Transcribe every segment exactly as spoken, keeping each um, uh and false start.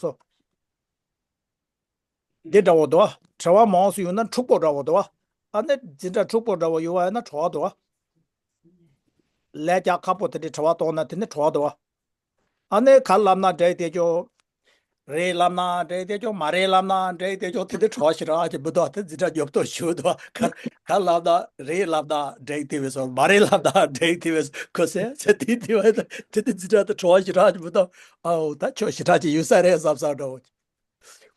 སོ། འདི་འདྲ་བོ་འདུག་བ། དྲི་བ་མང་སུ་ཡོང་ན་འཁྲུག་པོ་འདྲ་བོ་འདུག་བ། ཨ་ནི་འཛིན་གྲྭ་འཁྲུག་པོ་འདྲ་བོ་ཡོད་བ་ཡིན་ན་དྲི་བ་འདུག་བ། ལས་ཀྱང་ཁག་པོ་དེ་འདྲའི་དྲི་བ་གཏོང་ན་དེ་ནི་དྲི་བ་འདུག་བ། ཨ་ནི་ག་ལབ་ན་འགྲིག་དེ་ཅོ། རེད་ལབ་ན་འགྲིག་དེ་ཅོ། མ་རེད་ལབ་ན་འགྲིག་དེ་ཅོ། དེ་འདྲའི་དྲི་བ་ཞེ་དྲག་ཅིག་མི་འདུག་དེ་འཛིན་གྲྭ་ཉོབ་ཏོ་ཞུ་འདུག་ག་ག་ལབ་ན་རེད་ལབ་ན་འགྲིག་དེ་བས་སོ། མ་རེད་ལབ་ན་འགྲིག་དེ་བས་སོ། ཁོ་སེ་སེ་དེ་དེ་བས་དེ་དེ་འཛིན་གྲྭ་དེ་དྲི་བ་ཞེ་དྲག་ཅིག་མི་འདུག་ཨའོ་ད་ཁྱོད་ཞེ་དྲག་ཅིག་ཡོད་ས་རེད་བསམ་བསམ་འདྲ་བོ།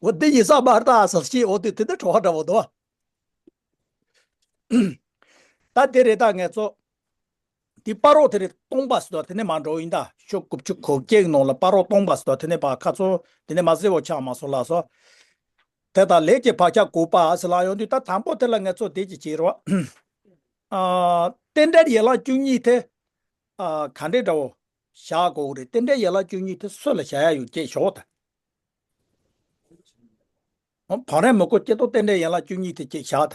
འོ་འདི་ཡིན་ས་མ་རེད་ད་ཟེར་ཅིག་འོ་དེ་དེ་འདྲ་དྲི་བ་འདྲ་བོ་འདུག་ད་དེ་རེད་ད་ངས་ཚོ། དེ་སྤ་རོ་དེ་རེད་སྟོང་པ་ཟེར་དོ་དེ་ནས་མ་འགྲོ་ཡིན་ད་ཤོག་དགུ་བཅུ་གོ་བརྒྱད་ནང་ལ་སྤ་རོ་སྟོང་པ་ཟེར་དོ་དེ་ནས་པ་ཁ་ཚོ་དེ་ནས་མ་ཟེར་བོ་ཆགས་མ་སོང་ལ་སོ། དེ་དང་ལས་ཀྱི་བག་ཆགས་དགུ་པ་ཟེར་ལ་ཡོང་དུས་ད་དང་པོ་དེ་ལ་ངས་ཚོ་དེ་ཅི་བྱེད་རོགས། ཨ། རྟེན་འབྲེལ་ཡན་ལག་བཅུ་གཉིས་དེ། ཨ། ག་འདྲའི་འདྲ་བོ། བཞག་དགོས་རེད། རྟེན་འབྲེལ་ཡན་ལག་བཅུ་གཉིས་དེ་སུ་ལ་བཞག་ཡ་ཡོད་ཅེས་ཞོག་ད། བང་རིམ་མི་དགོས་སྐྱེ་ཐོག་རྟེན་འབྲེལ་ཡན་ལག་བཅུ་གཉིས་དེ་ཅིག་བཞག་ད།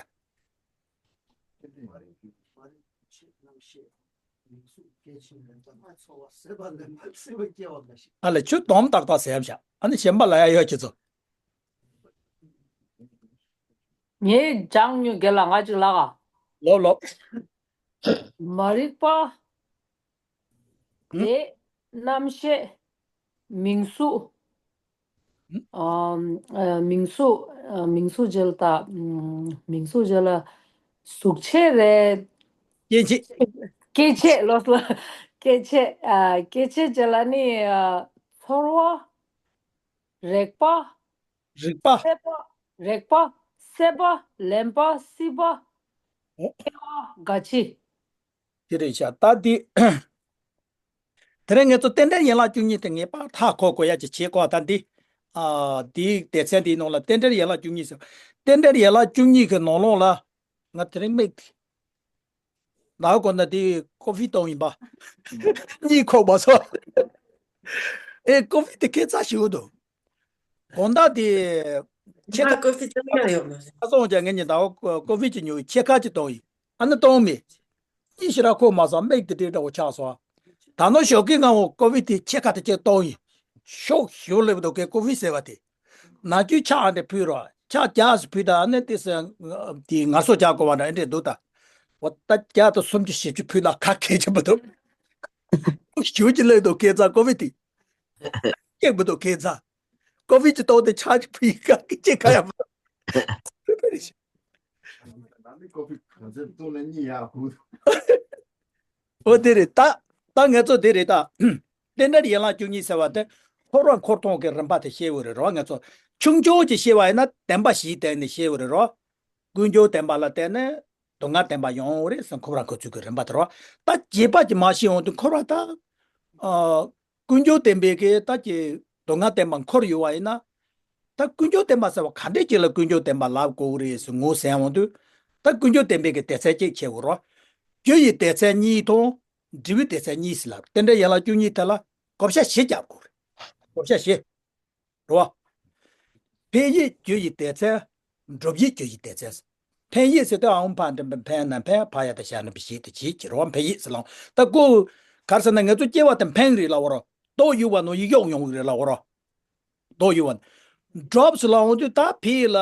ཨ་ལས་ཆུ་དོམ་ཏག་ཏག་ཟེར་བཞག་ཨ་ནི་གཞན་པ་ལ་ཡ་ཡོད་ཀྱི་ཚོ། ངས་སྦྱང་མྱོང་རྒན་ལགས་ང་ཅིག་ལབ་ག་ལོབ་ལོབ། མ་རིག་པ། ཧུམ། དེ། རྣམ་ཤེས། མིང་གཟུགས། ཧུམ། ཨམ། ཨ། མིང་གཟུགས། ཨ། མིང་གཟུགས་རྗེས་ལ་ད། ཨམ། མིང་གཟུགས་རྗེས་ལ། གཟུགས་བྱད་རེད། སྐྱེ་མཆེད། སྐྱེ་མཆེད་ལོས་ལ། སྐྱེ་མཆེད། ཨ། སྐྱེ་མཆེད་རྗེས་ལ་ནི། ཨ། ཚོར་བ། རེག་པ། རིག་པ། སྲེད་པ། རེག་པ། སྲེད་པ། ལེན་པ། སྲིད་པ། ཨོ། སྐྱེ་བ། རྒ་འཆི། དེ་རེད་ཤག་ད་འདི། དེ་རིང་ངེད་ཚོ་རྟེན་འབྲེལ་ཡན་ལག་བཅུ་གཉིས་དེ་ངེས་པར་ཧ་གོ་དགོས་ཡ་ཅིག་བྱེད་དགོས་ད་འདི། ཨ། འདིའི་སྡེ་ཚན་འདིའི་ནང་ལ་རྟེན་འབྲེལ་ཡན་ལག་བཅུ་གཉིས་ཟེར། རྟེན་འབྲེལ་ཡན་ལག་བཅུ་གཉིས་ཀྱི་ནང་ལོགས་ལ། ང་དེ་རིང་མིག་དེ། ནའོ་གོ་ན་དེ་ཀོ་ཕི་གཏོང་ཡིན་པ། གཉིད་ཁུག་མ་སོང་། ཨེ་ཀོ་ཕི་དེ་ཁྱད་མཚར་ཞིག་འདུག་དགོང་དག་དེ། ཁྱེད་ད་ཀོ་ཕི་ཅང་ཡང་ཡོད་མ་རེད། ཁ་སང་ཀྱང་ངས་ཉིན་ཟླ་བ་ཀོ་ཕི་ཅིག་ཉོས་ཁྱེད་ཁ་ཅིག་གཏོང་ཡིན། ཨ་ནི་གཏོང་མེད། གཉིད་ཞེ་དྲག་ཁུག་མ་སོང་མིག་དེ་དྲིལ་འདྲ་བོ་ཆགས་སོང་། ད་ནོ་ཞོགས་ཀས་སྔ་བོ་ཀོ་ཕི་དེ་ཁྱེད་ཁ་དེ་ཁྱེད་གཏོང་ཡིན། ཤོག་ཞུ་ལེབ་འདུག་གས་ཀོ་ཕི་ཟེར་བ་དེ། ནང་ཁུལ་ཕྱག་འདྲ་ཕུལ་རོགས་ཕྱག་རྒྱག་སུ་ཕུལ་ད་ཨ་ནི་དེ་སེ། དེ་ངར་སོ་རྒྱག་དགོས་བ་འདྲ་ཨེ་འདྲས་འདུག་ད། འོ་ད་རྒྱག་ད་སུམ་ཅུ་བཞི་བཅུ་ཕུལ་ད་ཁ་གས་ཀྱི་མི་འདུག་ཞུ་ཅི་ལེབ་འདུག་གས་ཚ་ཀོ་ཕི་དེ། སྐྱེག་མི་འདུག་ཁྱེད་ཚ། ཀོ་ཕི་ཅི་གཏོང་དེ་ཆ་ཅི་ཕུ་ཡི་ག་གི་ཅི་ག་ཡ་མ། ཨོ་དེ་རེད་ད། ད་ངེད་ཚོ་དེ་རེད་ད། རྟེན་འབྲེལ་ཡན་ལག་བཅུ་གཉིས་ཟེར་བ་དེ། འཁོར་བ་འཁོར་གཏོང་གི་རིམ་པ་དེ་ཤེས་འོས་རེད་རོ་ངེད་ཚོ། ཆུང་ཆུང་ཅིག་ཤེས་བ་ཡིན་ན་བདེན་པ་བཞིའི་སྟེང་ནས་ཤེས་འོས་རེད་རོ། ཀུན་འབྱུང་བདེན་པ་ལ་བརྟེན་ནས། སྡུག་བསྔལ་བདེན་པ་ཡོང་བ་རེད་ཟེར་འཁོར་བ་འཁོར་ཚུལ་གྱི་རིམ་པ་དེ་རོ། ད་རྒྱས་པ་ཅིག་མ་ཤེས་འོང་དུས་འཁོར་བ་ད། ཨ། ཀུན་འབྱུང་བདེན་པའི་གི་ད་ཀྱི་སྡུག་བསྔལ་བདེན་པ་འཁོར་ཡོད་བ་ཡིན་ན། ད་ཀུན་འབྱུང་བདེན་པ་ཟེར་བ་ག་འདྲས་ཅིག་ལ་ཀུན་འབྱུང་བདེན་པ་ལབ་དགོས་རེད་ཟེར་ངོ་ཟེར་འོང་དུས། ད་ཀུན་འབྱུང་བདེན་པའི་གི་སྡེ་ཚན་གཅིག་བྱེད་དགོས་རོ། རྒྱུ་ཡི་སྡེ་ཚན་གཉིས་དང་། འབྲས་བུའི་སྡེ་ཚན་གཉིས་ཟེར་ལབ་རྟེན་འབྲེལ་ཡན་ལག་བཅུ་གཉིས་དེ་ལ་བགོ་བཤའ་བཞི་རྒྱག་དགོས་རེད། བགོ་བཤའ་བཞི། རོ། འཕེན་ཡིག་རྒྱུ་ཡི་སྡེ་ཚན། སྒྲུབ་ཡིག་རྒྱུ་ཡི་སྡེ་ཚན། འཕེན་ཡིག་ཟེར་དུས་ཨའོ་འཕང་འགྲེམས་པའི་འཕེན་ན་འཕེན་ཕ་ཡ་ད་ཞ་ན་བི་ཞིག་ཏུ་བྱེད་ཀྱི་རོ་འཕེན་ཡིག་ཟེར་ལང་ད་ཀོ། གར་ཟེར་ན་ང་ཚོ་སྐྱེ་བ་དེ་འཕེན་རེད་ལ་འོ་རོ། ཏོག་ཡུ་བ་ནོ་ཡིག་ཡོག་ཡོང་རེད་ལ་འོ་རོ། ཏོག་ཡུ་བ། སྒྲུབ་ཟེར་ལ་འོང་དུས་ད་ཕི་ཡིག་ལ།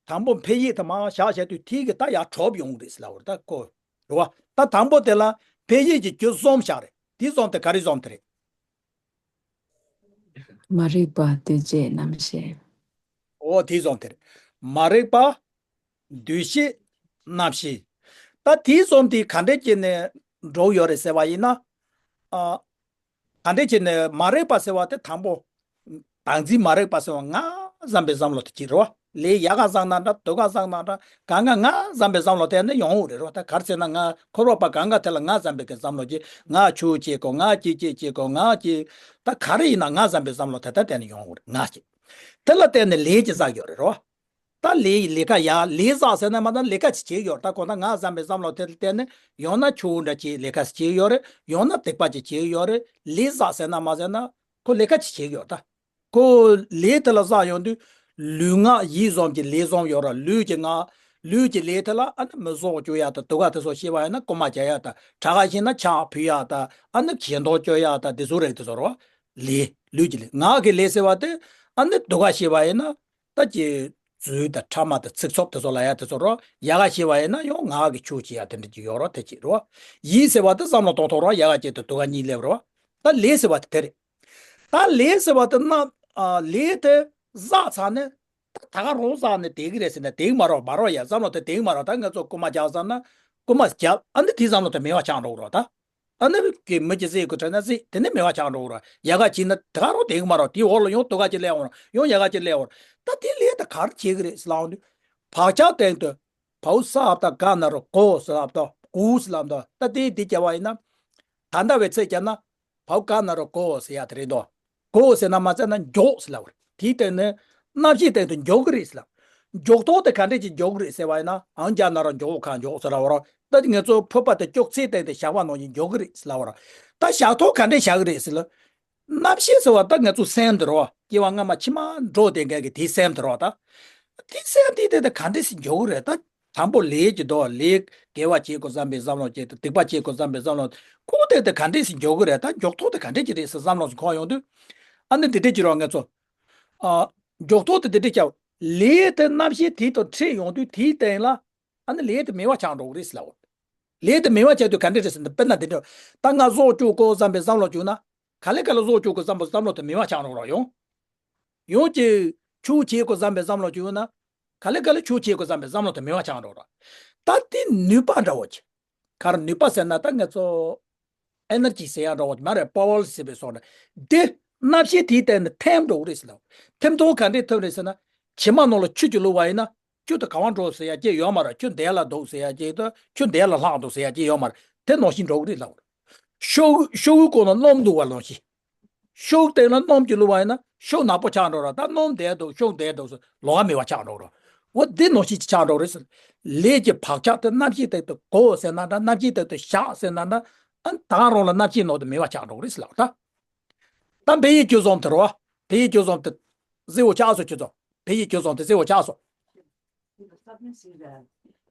དང་པོ་འཕེན་ཡིག་དེ་མ་བཞག་བྱས་དུས་དེ་གི་ད་ཡ་གྲོབ་ཡོང་རེད་ཟེར་ལ་འོ་རོ་ད་ཀོ། རོ་བ། ད་དང་པོ་དེ་ལ་འཕེན་ཡིག་གི་རྒྱུ་གསུམ་བཞག་རེད་དེ་གསུམ་དེ་ག་རེ་གསུམ་དེ་རེད། མ་རིག་པ་འདུ་བྱེད་རྣམ་ཤེས། འོ་དེ་གསུམ་དེ་རེད། མ་རིག་པ། འདུ་ཤེས། རྣམ་ཤེས། ད་དེ་གསུམ་དེ་ག་འདྲས་བྱས་ནས་འགྲོ་ཡོད་རེད་ཟེར་བ་ཡིན་ན། ཨ། ག་འདྲས་བྱས་ནས་མ་རིག་པ་ཟེར་བ་དེ་དང་པོ། བདག་འཛིན་མ་རིག་པ་ཟེར་བ་ང་བསམ་པའི་བསམ་བློ་དེ་གཅིག་རེད་བ། ལས་ཡག་ག་བསགས་ན་འདྲ་སྡུག་ག་བསགས་ན་འདྲ་གང་ག་ང་བསམ་པའི་བསམ་བློ་དེ་ནི་ཡོང་འོང་རེད་རོ། ད་ག་རེ་ཟེར་ན་ང་འཁོར་བ་པ་གང་ག་དེ་ལ་ང་བསམ་པའི་གི་བསམ་བློ་གྱིས་ང་ཆུ་བྱེད་དགོ་ང་ཅི་ཅི་བྱེད་དགོ་ང་ཅི། ད་ག་རེ་ཡིན་ན་ང་བསམ་པའི་བསམ་བློ་དེ་ལྟར་དེ་ནི་ཡོང་འོང་རེད་ང་ཅི། དེ་ལ་བརྟེན་ནས་ལས་ཀྱི་བསགས་ཡོད་རེད་རོ། ད་ལས་ལས་ཀ་ཡ་ལས་བསགས་ཟེར་ན་མ་ད་ལས་ཀ་ཅིག་བྱེད་ཡོད་ད་གོ་ན་ང་བསམ་པའི་བསམ་བློ་དེ་ལ་བརྟེན་ནས་ཡང་ན་ཆུ་བོ་འདྲ་ཅིག་ལས་ཀ་ཅིག་བྱེད་ཡོད་རེད་ཡང་ན་སྡིག་པ་ཅིག་བྱེད་ཡོད་རེད་ལས་བསགས་ཟེར་ན་མ་ཟེར་ན་ཁོ་ལས་ཀ་ཅིག་བྱེད་ཡོད་ད། ཁོ་ལས་དེ་ལ་བསགས་ཡོང་དུས་ལུས་ངག་ཡིད་གསུམ་གྱི་ལས་གསུམ་ཡོད་ར་ལུས་ཀྱི་ངག་ལུས་ཀྱི་ལས་དེ་ལ་ཨ་ནི་མི་བཟོ་བཅོས་ཡག་དང་དུག་ཁ་དེ་ཚོ་ཤེས་པ་ཡིན་ན་རྐུ་མ་བྱ་ཡག་དང་གྲྭ་ཁ་ཤེས་ན་ཕྱག་ཕུལ་ཡག་དང་ཨ་ནི་གཞན་དོན་བཅོས་ཡག་དང་དེ་ཚོ་རེད་དེ་ཚོ་ར་བ། ལས། ལུས་ཀྱི་ལས། ངག་གི་ལས་ཟེར་བ་དེ། ཨ་ནི་དུ་ག་ཞེས་པ་ཡིན་ན་ད་ཀྱི་རྫུས་དང་ཕྲ་མ་དང་ཚིག་ཚོགས་དེ་ཚོ་ལ་ཡ་དེ་ཚོ་རོ། ཡ་ག་ཞེས་པ་ཡིན་ན་ཡང་ངག་གི་ཆོས་ཅིག་ཡ་དེ་འདྲ་ཅིག་ཡོད་རོ། དེ་ཅིག་རོ། ཡིད་ཟེར་བ་དེ་བསམ་བློ་གཏོང་ཐོག་རོ། ཡ་ག་ཅིག་དང་དུ་ག་གཉིས་སླེབས་རོ། ད་ལས་ཟེར་བ་དེ་དེ་རེད། ད་ལས་ཟེར་བ་དེ་ན་ཨ་ལས་དེ་བསགས་ཚར་ནས། ད་ད་ག་རང་བསགས་ནས་དེ་གི་རེད་ཟེར་ན་དེ་གི་མ་རོ། མ་རོ་ཡ། བསམ་བློ་དེ་དེ་གི་མ་རོ། ད་ང་ཚོ་རྐུ་མ་རྒྱག་བསམ་ན་རྐུ་མ་རྒྱབ། ཨ་ནི་དེའི་བསམ་བློ་དེ་མེད་པ་ཆགས་འགྲོ་གི་རོ། ད་ཨ་ནི་གི་མི་གྱི་ཟས་གི་དྲན་ན་ཟས་དེ་ནི་མེད་པ་ཆགས་འགྲོ་གི་རོ། ཡ་ག་བྱས་ན་ད་ག་རང་དེ་གི་མ་རོ། དེའི་འོག་ལ་ཡང་དུ་ག་ཅིག་སླེབས་འོང་རོ། ཡང་ཡ་ག་ཅིག་སླེབས་འོང་རོ། ད་དེ་ལས་ད་ག་རེ་བྱེད་གི་རེད་ཟེར་ལབ་འོང་དུས། བག་ཆགས་སྟེང་དུ་བའོ་ས་ཨ་བཏགས་ག་ན་རོ་གོ་ཟེར་ལབ་དོ། གོ་ཟེར་ལབ་དོ། ད་དེ་དེ་བྱས་པ་ཡིན་ན། ད་ལྟ་བའི་ཚེ་བྱས་ན། བའོ་ག་ན་རོ་གོ་ཟེར་ཡ་དེ་རེད་དོ། གོ་ཟེར་ན་མ་ཟེར་ན་མགྱོགས་ཟེར་ལབ་པ་རེད། དེའི་སྟེང་ནས་རྣམ་ཤེས་སྟེང་དུ་མགྱོགས་ཀྱི་རེད་ཟེར་ལབ། མགྱོགས་ཐོག་དེ་ག་འདྲས་ཀྱིས་མགྱོགས་ཀྱི་རེད་ཟེར་བ་ཡིན་ན། འང་རྒྱ་ན་རོ་མགྱོགས་གང་མགྱོགས་ཟེར་ལབ་པ་རོ། ད་ང་ཚོ་ཕུད་པ་དེ་ཅོག་ཙེའི་སྟེང་དུ་བཞག་པ་ནང་བཞིན་མགྱོགས་ཀྱི་རེད་ཟེར་ལབ་པ་རོ། ད་བཞག་ཐོག་ག་འདྲས་བཞག་གི་རེད་ཟེར་ལབ། རྣམ་ཤེས་ཟེར་བ་ད་ང་ཚོ་སེམས་དེ་རོ། སྐྱེ་བ་སྔ་མ་ཕྱི་མ་འགྲོ་བསྡད་མཁན་གྱི་དེའི་སེམས་དེ་རོ། ད་དེའི་སེམས་དེ་དེ་ད་ག་འདྲས་སེ་མགྱོགས་ཀྱི་རེད། ད་དང་པོ་ལས་ཀྱི་དོ། ལས་དགེ་བ་བྱེད་དགོས་བསམ་པའི་བསམ་བློ་བྱེད་དང་། སྡིག་པ་བྱེད་དགོས་བསམ་པའི་བསམ་བློ། ཁོ་དེ་དེ་ག་འདྲས་སེ་མགྱོགས་ཀྱི་རེད། ད་མགྱོགས་ཐོག་དེ་ག་འདྲས་ཀྱི་རེད་ཟེར་བསམ་བློ་ཟིག་འཁོར་ཡོང་དུས། ཨ་ནི་འདི་འདྲས་ཀྱི་རོ། ང་ཚོ་ཨ་མགྱོགས་ཐོག་དེ་འདི་འདྲས་ཀྱི་ལས་དེ་རྣམ་ཤེས་དེ་དང་འཕྲད་ཡོང་དུས། དེའི་སྟེང་ལ་ཨ་ནི་ལས་དེ་མེད་པ་ཆགས་འགྲོ་གི་རེད་ཟེར་ལབ། ལས་དེ་མེད་པ་ཆགས་དུས་ག་འདྲས་རེད་ཟེར་ན། དཔེར་ན་འདི་འདྲ། ད་ང་གཟུགས་སྐྱོབ་དགོས་བསམ་པའི་བསམ་བློ་བྱུང་ན། ག་ལེ་ག་ལེ་གཟུགས་སྐྱོབ་དགོས་བསམ་པའི་བསམ་བློ་དེ་མེད་པ་ཆགས་འགྲོ་རོ། ཡོང་ཡོང་གི་ཆོས་བྱེད་དགོས་བསམ་པའི་བསམ་བློ་བྱུང་ན། ག་ལེ་ག་ལེ་ཆོས་བྱེད་དགོས་བསམ་པའི་བསམ་བློ་དེ་མེད་པ་ཆགས་འགྲོ་རོ། ད་དེ་ནུས་པ་འདྲ་བོ་ཅིག་ག་རེ་ནུས་པ་ཟེར་ན། ད་ང་ཚོ་ཨེ་ནར་ཇི་ཟེར་ཡ་འདྲ་བོ་མ་རེད། པ་ཝར་ཟེར་བའི་སོགས་རེད། དེ་རྣམ་ཤེས་དེའི་སྟེང་ནས་ཐིམ་འགྲོ་གི་རེད་ཟེར་ལབ། ཐིམ་ཐོག་ག་འདྲས་ཐིམ་རེད་ཟེར་ན། བྱེ་མ་ནང་ལ་ཆུ་ཅིག་བླུགས་པ་ཡིན་ན། ཆུ་དེ་ག་པར་འགྲོ་ཟེར་ཡ་ཅིག་ཡོད་མ་རེད། ཆུ་འདི་ལ་འདུག་ཟེར་ཡ་ཅིག་དང་། ཆུ་འདི་ལ་ལྷག་འདུག་ཟེར་ཡ་ཅིག་ཡོད་མ་རེད། དེ་ནང་བཞིན་འགྲོ་གི་རེད་ལབ། ཤོག་ཤོག་གུའི་སྒང་ལ་སྣུམ་བླུགས་པ་ནང་བཞིན། ཤོག་སྟེང་ལ་སྣུམ་ཅིག་བླུགས་པ་ཡིན་ན་ཤོག་ནག་པོ་ཆགས་འགྲོ་ར། ད་སྣུམ་བསྡད་འདུག་ཤོག་བསྡད་འདུག་ཟེར་ལོགས་ཀ་མེད་པ་ཆགས་འགྲོ་ར། འོ་འདི་ནང་བཞིན་ཅིག་ཆགས་འགྲོ་རེད་ཟེར། ལས་ཀྱི་བག་ཆགས་དེ་རྣམ་ཤེས་སྟེང་དུ་གོ་ཟེར་ན་འདྲ། རྣམ་ཤེས་སྟེང་དུ་བཞག་ཟེར་ན་འདྲ། ཨ་ད་ག་རང་ལ་རྣམ་ཤེས་ནང་དུ་མེད་པ་ཆགས་འགྲོ་རེད་ཟེར་ལབ། ད་ད་བོད་ཡིག་སྒྱུ་རྩོམ་དེ་རོ། བོད་ཡིག་སྒྱུ་རྩོམ་དེ་གཟིགས་པ་ཆགས་སོང་། སྒྱུ་རྩོམ་བོད་ཡིག་སྒྱུ་རྩོམ་དེ་གཟིགས་པ་ཆགས་སོང་།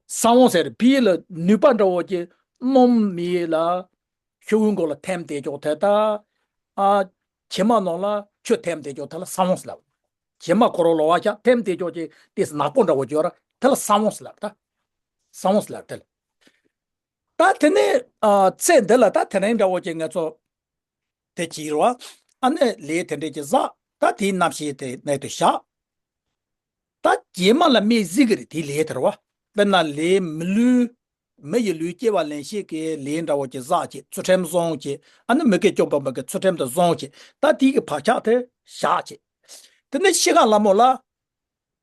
ས་བོན་ཟེར། བོད་ཡིག་ལ་ནུས་པ་འདྲ་བོ་ཅིག་སྣུམ་མེད་ལ་ཤོག་གུའི་མགོ་ལ་ཐིམ་བསྡད་ཀྱོག་དེ་དང་། ཨ་བྱེ་མ་ནང་ལ་ཆུ་ཐིམ་བསྡད་ཀྱོག་དེ་ལ་ས་བོན་ཟེར་ལབ། བྱེ་མ་ཁོ་རང་ལོགས་ཀ་ཐིམ་བསྡད་ཀྱོག་ཅིག་དེ་ནག་པོ་འདྲ་བོ་ཅིག་ཡོད་ར། དེ་ལ་ས་བོན་ཟེར་ལབ། ད་ས་བོན་ཟེར་ལབ། དེ་ལ་ད་དེ་ནས་ཨ་ཚེ་འདི་ལ་ད་དེ་རིང་འདྲ་བོ་ཅིག་ང་ཚོ་དེ་བྱེད་རོ། ཨ་ནི་ལས་དེ་འདྲས་ཀྱི་བསགས། ད་དེའི་རྣམ་ཤེས་དེ་གནད་དུ་བཞག་ད་རྗེས་མ་ལ་དམིགས་བསལ་གྱི་རེད། དེའི་ལས་དེ་རོ། དཔེར་ན་ལས་མི་ལུས། མི་ཡི་ལུས་སྐྱེ་བ་ལེན་བྱེད་ཀྱི་ལས་འདྲ་བོ་ཅིག་བསགས་བྱས། ཚུལ་ཁྲིམས་བསྲུང་བྱས། ཨ་ནི་མི་དགེ་བཅུ་སྤོང་བའི་གི་ཚུལ་ཁྲིམས་དེ་བསྲུང་བྱས། ད་དེའི་གི་བག་ཆགས་དེ་བཞག་བྱས། དེ་ནས་ཤི་ཁ་ལ་མོ་ལ།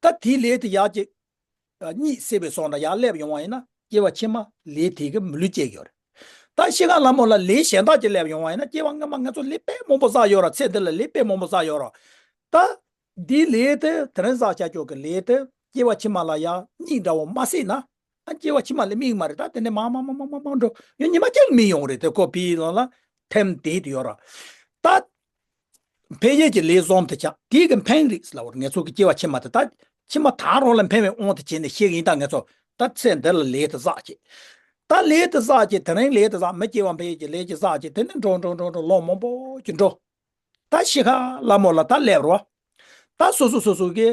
ད་དེའི་ལས་དེ་ཡར་ཅིག་གཉིད་སད་པའི་སོང་འདྲ་ཡར་སླེབས་ཡོང་བ་ཡིན་ན། སྐྱེ་བ་ཕྱི་མ་ལས་དེ་གི་མི་ལུས་སྐྱེ་གི་ཡོད་རེད། ད་ཤི་ཁ་ལ་མོ་ལ་ལས་གཞན་དག་ཅིག་སླེབས་ཡོང་བ་ཡིན་ན། སྐྱེ་བ་སྔ་མ་ང་ཚོ་ལས་དཔེ་མང་པོ་བསགས་ཡོད་ར། ཚེ་འདི་ལ་ལས་དཔེ་མང་པོ་བསགས་ཡོད་ར། ད་འདིའི་ལས་དེ་དེ་རིང་བསགས་བྱ་ཆོག་གི་ལས་དེ་སྐྱེ་བ་ཕྱི་མ་ལ་ཡར་གཉིད་འདྲ་བོ་མ་སད་ན། ཨ་སྐྱེ་བ་ཕྱི་མ་ལ་དམིགས་མ་རེད། ད་དེ་ནས་མ་མ་མ་མ་མ་མ་འགྲོ་ཡང་ཉི་མ་གཅིག་དམིགས་ཡོང་རེད། དེ་ཁོ་བོད་ཡིག་ནང་ལ་ཐིམ་བསྡད་དེ་ཡོད་ར། ད་འཕེལ་ཡས་ཀྱི་ལས་བཟང་དེ་ཆགས། དེའི་གི་འཕེན་རིགས་ལབ་པ་རེད། ང་ཚོ་གི་སྐྱེ་བ་ཕྱི་མ་དེ། ད་ཕྱི་མ་ད་རང་ལ་འཕེན་པའི་དབང་དུ་བྱས་ནས་བཤད་ཀྱི་ཡིན། ད་ང་ཚོ་ད་ཚེ་འདི་ལ་ལས་དེ་བསགས་བྱས། ད་ལས་དེ་བསགས་བྱས། དེ་རིང་ལས་དེ་བསགས། མི་སྐྱེ་བ་འཕེལ་ཡས་ཀྱི་ལས་ཀྱི་བསགས་བྱས། དེ་ནས་འགྲོ་འགྲོ་འགྲོ་འགྲོ་ལོ་མང་པོ་ཅིག་འགྲོ། ད་ཤི་ཁ་ལ་མོ་ལ་ད་སླེབས་རོ། ད་སོ་སོ་སོ་སོ་གི་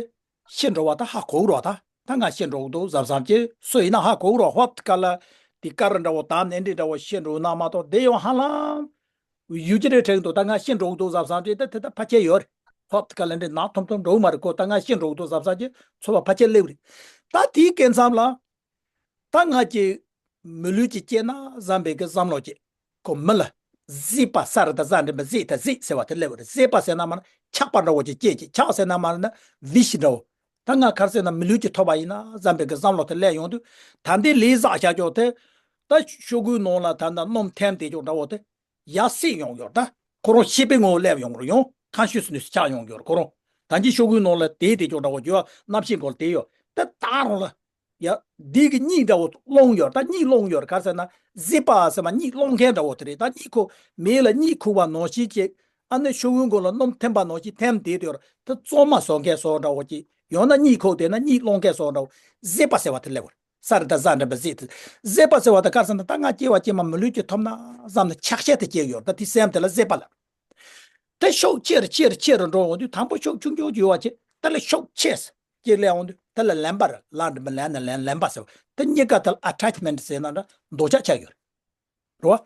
ཤི་འགྲོ་བ་ད་ཧ་གོ་རོ། ད་ད་ང་ཤི་འགྲོ་གི་འདུག་བསམ་བསམ་གྱི། སུ་ཡིན་ན་ཧ་གོ་རོ། ཧོབ་ཀ་ལ་དེ་ཀ་ར་འདྲ་བོ་དང་ནས་འདྲི་འདྲ་བོ་ཤི་འགྲོ་ན་མ་གཏོགས། དེ་ཡང་ཧ་ལམ་ཡུལ་གྱི་རེ་དྲན་འདུག་ད་ང་ཤི་འགྲོ་གི་འདུག་བསམ་བསམ་གྱི། ད་དེ་ད་ཕལ་ཆེར་ཡོད་རེད། ཧོབ་ཀ་ལ་འདྲི་ནག་ཐོམ་ཐོམ་འགྲོ་གི་མ་རེད། ཁོ་ད་ང་ཤི་འགྲོ་གི་འདུག་བསམ་བསམ་གྱི་ཚོར་བ་ཕལ་ཆེར་སླེབས་རེད། ད་དེའི་སྐབས་མཚམས་ལ། ད་ང་གི་མི་ལུས་ཅིག་སྐྱེས་ན་བསམ་པའི་གི་བསམ་བློ་ཅིག་ཁོ་མི་ལ་ཟད་པ། ས་ར་བཏགས་གཟའ་འགྲེང་བུ་ཟད། ད་ཟད་ཟེར་བ་དེ་སླེབས་པ་རེད། ཟད་པ་ཟེར་ན་མ་ན་ཆགས་པ་འདྲ་བོ་ཅིག་སྐྱེས་ཀྱི། ཆགས་ཟེར་ན་མ་ན་བི་ཤི་འདྲ་བོ། ད་ང་ག་རེ་ཟེར་ན་མི་ལུས་ཅིག་ཐོབ་པ་ཡིན་ན་བསམ་པའི་གི་བསམ་བློ་དེ་སླེབས་ཡོང་དུས། ད་འདི་ལས་བསགས་བྱ་ཆོག་དེ། ད་ཤོག་གུའི་ནང་ལ་ད་ད་སྣུམ་ཐིམ་བསྡད་ཆོག་འདྲ་བོ་དེ། ཡར་སད་ཡོང་གི་ཡོད། ད་ཁོ་རང་ཤེས་པའི་ངོ་བོ་སླེབས་ཡོང་གི་ཡོད། ཡང་ཁོན་ཤི་ཡས་ནེ་སི་ཆགས་ཡོང་གི་ཡོད། ཁོ་རང་ད་གིན་ཤོག་གུའི་ནང་ལ་དེ་དེ་ཅོག་འདྲ་བོ་ཅིག་ཡོད། རྣམ་ཤེས་སྒང་ལ་དེ་ཡོད། དེ་དག་རང་ལ་ཡ་འདི་གི་གཉིད་འདྲ་བོ་སློང་ཡོད། ད་གཉིད་སློང་ཡོད། ག་རེ་ཟེར་ན་ཟད་པ་ཟེར་བ་གཉིད་སློང་མཁན་འདྲ་བོ་དེ་རེད། ད་གཉིད་ཁུག་མེ་ལ་གཉིད་ཁུག་པ་ནང་བཞིན་ཅིག་ཨ་ནི་ཤོག་གུའི་མགོ་ལ་སྣུམ་ཐིམ་པ་ནང་བཞིན་ཐིམ་བསྡད་དེ་ཡོད། དེ་བཙོ་མ་བཟོ་མཁན་བཟོ་འདྲ་བོ་ཅིག་ཡང་ན་གཉིད་ཁུག་བསྡད་ན་གཉིད་སློང་མཁན་བཟོ་འདྲ་བོ། ཟད་པ་ཟེར་བ་དེ་སླེབས་པ་རེད། ས་ར་བཏགས་གཟའ་འགྲེང་བུ་ཟད་དེ། ཟད་པ་ཟེར་བ་དེ་ག་རེ་ཟེར་ན། ད་ང་སྐྱེ་བ་ཕྱི་མ་མི་ལུས་ཅིག་ཐོབ་ན་བསམ་ནས་ཆགས་ཞེན་དེ་སྐྱེ་གི་ཡོད། ད་དེ་སེམས་དེ་ལ་ཟད་པ་ལབ། དེ་ཤུགས་ཆེ་རུ་ཆེ་རུ་ཆེ་རུ་འགྲོ་འོང་དུས་དང་པོ་ཤུགས་ཆུང་ཆུང་ཡོད་པ་ཅིག་དེ་ལས་ཤུགས་ཆེ་ཅིག་སླེབས་འོང་དུས་དེ་ལ་ལེན་པ་རེད། ལ་འདྲ་མི་ལེན་ན་ལེན་ལེན་པ་ཟེར་བ་དེ་གཉིས་ཀ་དེ་ལ་ཨ་ཊེཆ་མེན་ཊི་ཟེར་ན་འདྲ་འདོགས་ཆགས་ཆགས་ཡོད་རེད། རེད་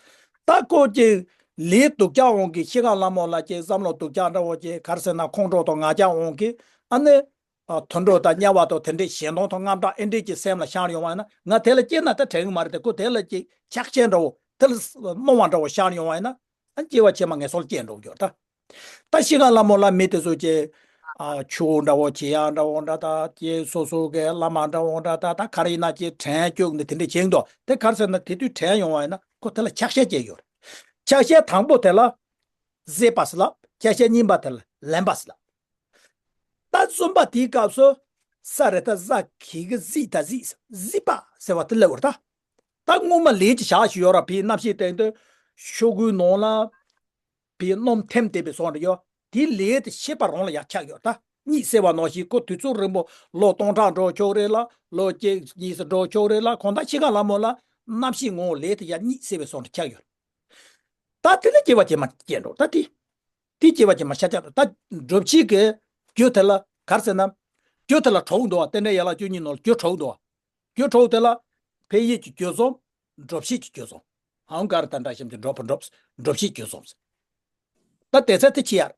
བ། ད་ཁོ་ཅིག་ལས་སྡུག་ཅག་འོང་གི་ཤི་ཁ་ལ་མོ་ལ་ཅིག་བསམ་བློ་སྡུག་ཅག་འདྲ་བོ་ཅིག་ག་རེ་ཟེར་ན་ཁོང་ཁྲོ་དང་ང་རྒྱལ་འོང་གི་ཨ་ནི། ཨ། དུད་འགྲོ་དང་དམྱལ་བ་དང་དེ་འདྲའི་ཞེ་སྡང་དང་དངངས་སྐྲག་ཨེ་འདྲས་ཀྱི་སེམས་ལ་ཤར་ཡོང་བ་ཡིན་ན་ང་དེ་ལ་སྐྱེས་ན་ད་དྲན་གི་མ་རེད་དེ། ཁོ་དེ་ལ་ཅིག་ཆགས་ཞེན་འདྲ་བོ་དེ་ལ་རྨོངས་པ་འདྲ་བོ་ཤར་ཡོང་བ་ཡིན་ན་ཨ་སྐྱེ་བ་ཕྱི་མ་ངན་སོང་ལ་སྐྱེ་འགྲོ་རྒྱུ་རེད་ད། ད་ཤི་ཁ་ལ་མོ་ལ་མི་དེ་ཚོ་ཅིག་ཨ། ཆོས་འདྲ་བོ་བྱེད་ཡག་འདྲ་བོ་འདྲ་ད་ཅིག་སོ་སོ་གི་བླ་མ་འདྲ་བོ་འདྲ་ད་ད་ག་རེ་ཡིན་ན་ཅིག་དྲན་སྐྱུག་ནས་དེ་འདྲས་བྱེད་འདུག་དེ་ག་རེ་ཟེར་ན་དེ་དུས་དྲན་ཡོང་བ་ཡིན་ན་ཁོ་དེ་ལ་ཆགས་ཞེན་སྐྱེ་ཡོད་རེད། ཆགས་ཞེན་དང་པོ་དེ་ལ་བཟོད་པ་ཟེར་ལབ། ཆགས་ཞེན་གཉིས་པ་དེ་ལ་ལེན་པ་ཟེར་ལབ། ད་བཙུན་པ་དེའི་སྐབས་སུ་ས་རེ་ད་ཟ་གི་གི་གཟིགས་ད་གཟིགས་གཟིགས་པ་ཟེར་བ་དེ་སླེབས་པ་རེད་ད། ད་སྔོན་མ་ལས་ཀྱི་བྱ་ཞིག་ཡོད་ར་བའི་རྣམ་ཤེས་སྟེང་དུ་ཤོག་གུའི་ནང་ལ་བའི་སྣུམ་ཐིམ་བསྡད་པའི་བཟོ་འདྲ་ཡོད། དེའི་ལས་དེ་ཤེས་པ་རང་ལ་ཡར་ཆགས་ཡོད་ད། གཉིད་སད་པ་ནང་བཞིན་ཁོ་དུས་ཚོད་རིང་པོ་ལོ་སྟོང་ཕྲག་འགྲོ་ཆོག་རེད་ལ་ལོ་གཅིག་གཉིས་སུ་འགྲོ་ཆོག་རེད་ལ་གང་ལྟར་ཤི་ཁ་ལ་མོ་ལ་རྣམ་ཤེས་ངོ་བོ་ལས་དེ་ཡར་གཉིད་སད་པའི་བཟོ་འདྲ་ཆགས་ཡོད། ད་དེ་ནས་སྐྱེ་བ་ཅན་མ་སྐྱེ་འགྲོ་ད་དེ། དེ་སྐྱེ་བ་ཅན་མ་ཤ་ཆགས་འགྲོ་ད་སྒྲུབ་བྱེད་ཀྱི་རྒྱུ་དེ་ལ་ག་རེ་ཟེར་ན། རྒྱུ་དེ་ལ་དྲུག་འདུག་བ། རྟེན་འབྲེལ་ཡན་ལག་བཅུ་གཉིས་ནང་ལ་རྒྱུ་དྲུག་འདུག་བ། རྒྱུ་དྲུག་དེ་ལ་འཕེལ་ཡུལ་གྱི་རྒྱུ་གསུམ། འགྲུབ་བྱེད་ཀྱི་རྒྱུ་གསུམ། ཧང་ག་ར་ད་འདྲ་ཞིམ་གྱི་འགྲོ་བ་འགྲུབ། འགྲུབ་བྱེད་རྒྱུ་གསུམ། ད་སྡེ་ཚན་དེ་ཕྱེ་ཡ་རེད།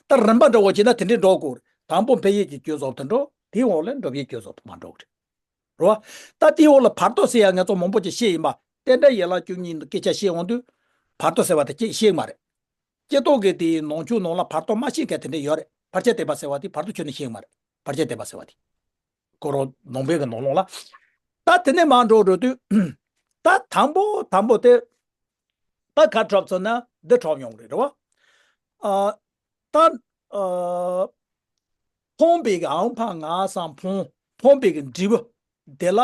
ད་རིམ་པ་འདྲ་བོ་བྱས་ན་དེ་འདྲའི་འགྲོ་དགོས་རེད། དང་པོ་འཕེལ་ཡུལ་གྱི་རྒྱུ་གསུམ་དུ་འགྲོ། དེའི་འོག་ལ་འགྲུབ་བྱེད་རྒྱུ་གསུམ་དུ་མ་འགྲོ་གི་རེད། རེད་བ། ད་དེའི་འོག་ལ་བར་དོ་ཟེར་ཡ་ང་ཚོ་མང་པོ་ཅིག་བཤད་ཡིན་པ། རྟེན་འབྲེལ་ཡན་ལག་བཅུ་གཉིས་སྐད་ཆ་བཤད་འོང་དུས། བར་དོ་ཟེར་བ་དེ་སྐྱེ་ཤེས་མ་རེད། སྐྱེ་སྟོང་གི་དེའི་ནང་ཆོས་ནང་ལ་བར་དོ་མ་ཤེས་མཁན་དེ་འདྲ་ཡོད་རེད། བར་ཆད་བསྟན་པ་ཟེར་བ་དེ་བར་དོ་ཆོས་ནི་ཤེས་མ་རེད། བར་ཆད་བསྟན་པ་ཟེར་བ་དེ། ཁོ་རང་ནང་པའི་གི་ནང་ལོགས་ལ། ད་དེ་ནས་མར་འགྲོ་འགྲོ་དུས། ད་དང་པོ་དང་པོ་དེ། ད་ག་གྲུབ་ཚར་ན་འདི་གྲུབ་ཡོང་རེད་རེད་བ། ཨ། ད། ཨ། ཕོངས་པའི་གི་ཨང་འཕང་ང་སང་ཕོངས། ཕོངས་པའི་གི་འབྲས་བུ། དེ་ལ།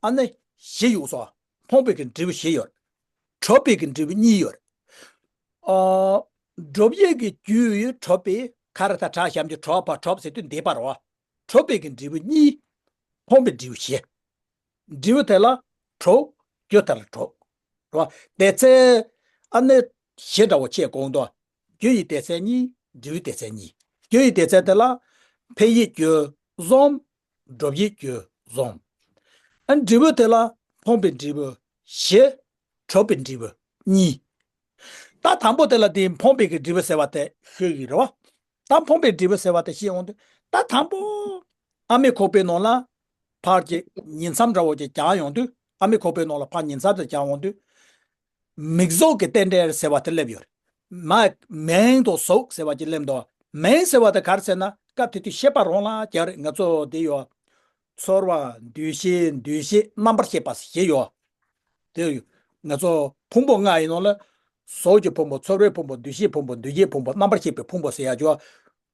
ཨ་ནི། བཞི་ཡོད་སོ། ཕོངས་པའི་གི་འབྲས་བུ་བཞི་ཡོད། གྲུབ་པའི་གི་འབྲས་བུ་གཉིས་ཡོད། ཨ། སྒྲུབ་ཡས་ཀྱི་རྒྱུ་ཡོད་གྲུབ་པའི་ཁ་ར་ད་གྲགས་ཤམ་གྱི་གྲུབ་པ་གྲུབ་ཟེར་དུས་འདས་པ་རེད་བ། གྲུབ་པའི་གི་འབྲས་བུ་གཉིས། ཕོངས་པའི་འབྲས་བུ་བཞི། འབྲས་བུ་དེ་ལ་དྲུག་རྒྱུ་དེ་ལ་དྲུག་རེད་བ། སྡེ་ཚན་ཨ་ནི་བཞི་འདྲ་བོ་ཕྱེ་དགོངས་དོ། རྒྱུ་ཡི་སྡེ་ཚན་གཉིས། འབྲས་བུའི་སྡེ་ཚན་གཉིས། རྒྱུ་ཡི་སྡེ་ཚན་དེ་ལ་འཕེལ་ཡུལ་རྒྱུ་གསུམ། སྒྲུབ་ཡུལ་རྒྱུ་གསུམ། ཨ་འབྲས་བུ་དེ་ལ་ཕོངས་པའི་འབྲས་བུ་བཞི། གྲུབ་པའི་འབྲས་བུ་གཉིས། ད་དང་པོ་དེ་ལ་དེ་ཕོངས་པའི་གི་འབྲས་བུ་ཟེར་བ་དེ་ཤོད་ཀྱི་རེད་བ། ད་ཕོངས་པའི་འབྲས་བུ་ཟེར་བ་དེ་ཤེས་འོང་དུས་ད་དང་པོ་ཨ་མའི་ཁོག་པའི་ནང་ལ་ཕར་གྱི་ཉིང་མཚམས་འདྲ་བོ་ཅིག་བརྒྱབ་ཡོང་དུས། ཨ་མའི་ཁོག་པའི་ནང་ལ་ཕར་ཉིང་མཚམས་དེ་བརྒྱབ་འོང་དུས། མིང་གཟུགས་ཀྱི་རྟེན་འབྲེལ་ཟེར་བ་དེ་སླེབས་ཡོད་རེད། མ། མིང་དང་གཟུགས་ཟེར་བ་ཅིག་སླེབས་འདུག་མིང་ཟེར་བ་དེ་ག་རེ་ཟེར་ན་སྐབས་དེ་དུས་ཤེས་པ་རང་ལ་རྒྱག་རེད། ང་ཚོ་དེ་ཡོད། ཚོར་བ། འདུ་ཤེས། འདུ་ཤེས། རྣམ་པར་ཤེས་པ་ཞེས་ཡོད། དེ་ང་ཚོ་ཕུང་པོ་ལྔ་ཡིན་ནོ་ལ། གཟུགས་ཀྱི་ཕུང་པོ། ཚོར་བའི་ཕུང་པོ། འདུ་ཤེས་ཕུང་པོ། འདུ་བྱེད་ཕུང་པོ། རྣམ་པར་ཤེས་པའི་ཕུང་པོ་ཟེར་ཡ་ཅོ།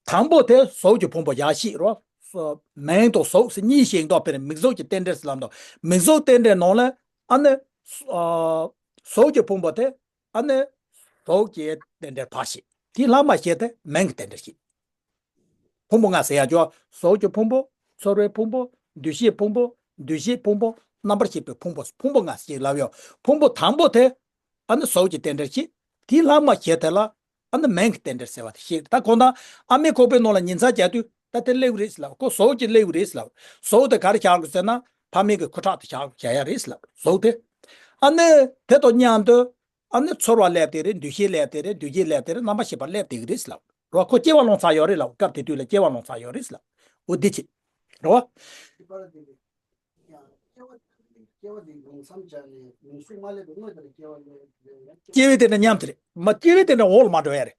དང་པོ་དེ་གཟུགས་ཀྱི་ཕུང་པོ་ཡར་ཤེས་རོ། མིང་དང་གཟུགས་ཟེར་གཉིས་ཤིག་འདུག་དཔེར་ན་མིང་གཟུགས་ཀྱི་རྟེན་འབྲེལ་ཟེར་ལབ་འདུག་མིང་གཟུགས་རྟེན་འབྲེལ་ནང་ལ་ཨ་ནི། ཨ། གཟུགས་ཀྱི་ཕུང་པོ་དེ་ཨ་ནི་གཟུགས་ཀྱི་རྟེན་འབྲེལ་ཕར་ཤེས། དེ་ལྷག་མ་ཤེས་དེ་མིང་གི་རྟེན་འབྲེལ་ཤེས། ཕུང་པོ་ལྔ་ཟེར་ཡ་ཅོ། གཟུགས་ཀྱི་ཕུང་པོ། ཚོར་བའི་ཕུང་པོ། འདུ་ཤེས་ཕུང་པོ། འདུ་བྱེད་ཕུང་པོ། རྣམ་པར་ཤེས་པའི་ཕུང་པོ། ཕུང་པོ་ལྔ་ཞེས་ལབ་ཡོད། ཕུང་པོ་དང་པོ་དེ་ཨ་ནི་གཟུགས་ཀྱི་རྟེན་འབྲེལ་ཤེས། དེའི་ལྷག་མ་ཤེས་དེ་ལ་ཨ་ནི་མིང་གི་རྟེན་འབྲེལ་ཟེར་བ་དེ་ཤེས། ད་ཁོ་ན་ཨ་མའི་ཁོག་པའི་ནང་ལ་ཉིང་མཚམས་རྒྱག་དུས་ད་དེ་སླེབས་རེད་ཟེར་ལབ། ཁོ་གཟུགས་ཀྱི་སླེབས་རེད་ཟེར་ལབ། གཟུགས་དེ་ག་རེ་བཞག་དགོས་ཟེར་ན་ཕ་མའི་གི་ཁུ་ཁྲག་དེ་བཞག་བཞག་ཡ་རེད་ཟེར་ལབ། གཟུགས་དེ། ཨ་ནི་དེ་དང་མཉམ་དུ། ཨ་ནི་ཚོར་བ་སླེབས་དེ་རེད། འདུ་ཤེས་སླེབས་དེ་རེད། འདུ་བྱེད་སླེབས་དེ་རེད། རྣམ་པར་ཤེས་པ་སླེབས་དེ་གི་རེད་ཟེར་ལབ། རོ། ཁོ་སྐྱེ་བ་ལོངས་ཚར་ཡོད་རེད་ལབ། སྐབས་དེ་དུས་ལ་སྐྱེ་བ་ལོངས་ཚར་ཡོད་རེད་ཟེར་ལབ། འོ་འདི་ཅི། རོ། སྐྱེ་བའི་རྟེན་འབྲེལ་མཉམ་དེ་རེད། མ་སྐྱེ་བའི་རྟེན་འབྲེལ་འོག་ལ་མ་འགྲོ་ཡ་རེད།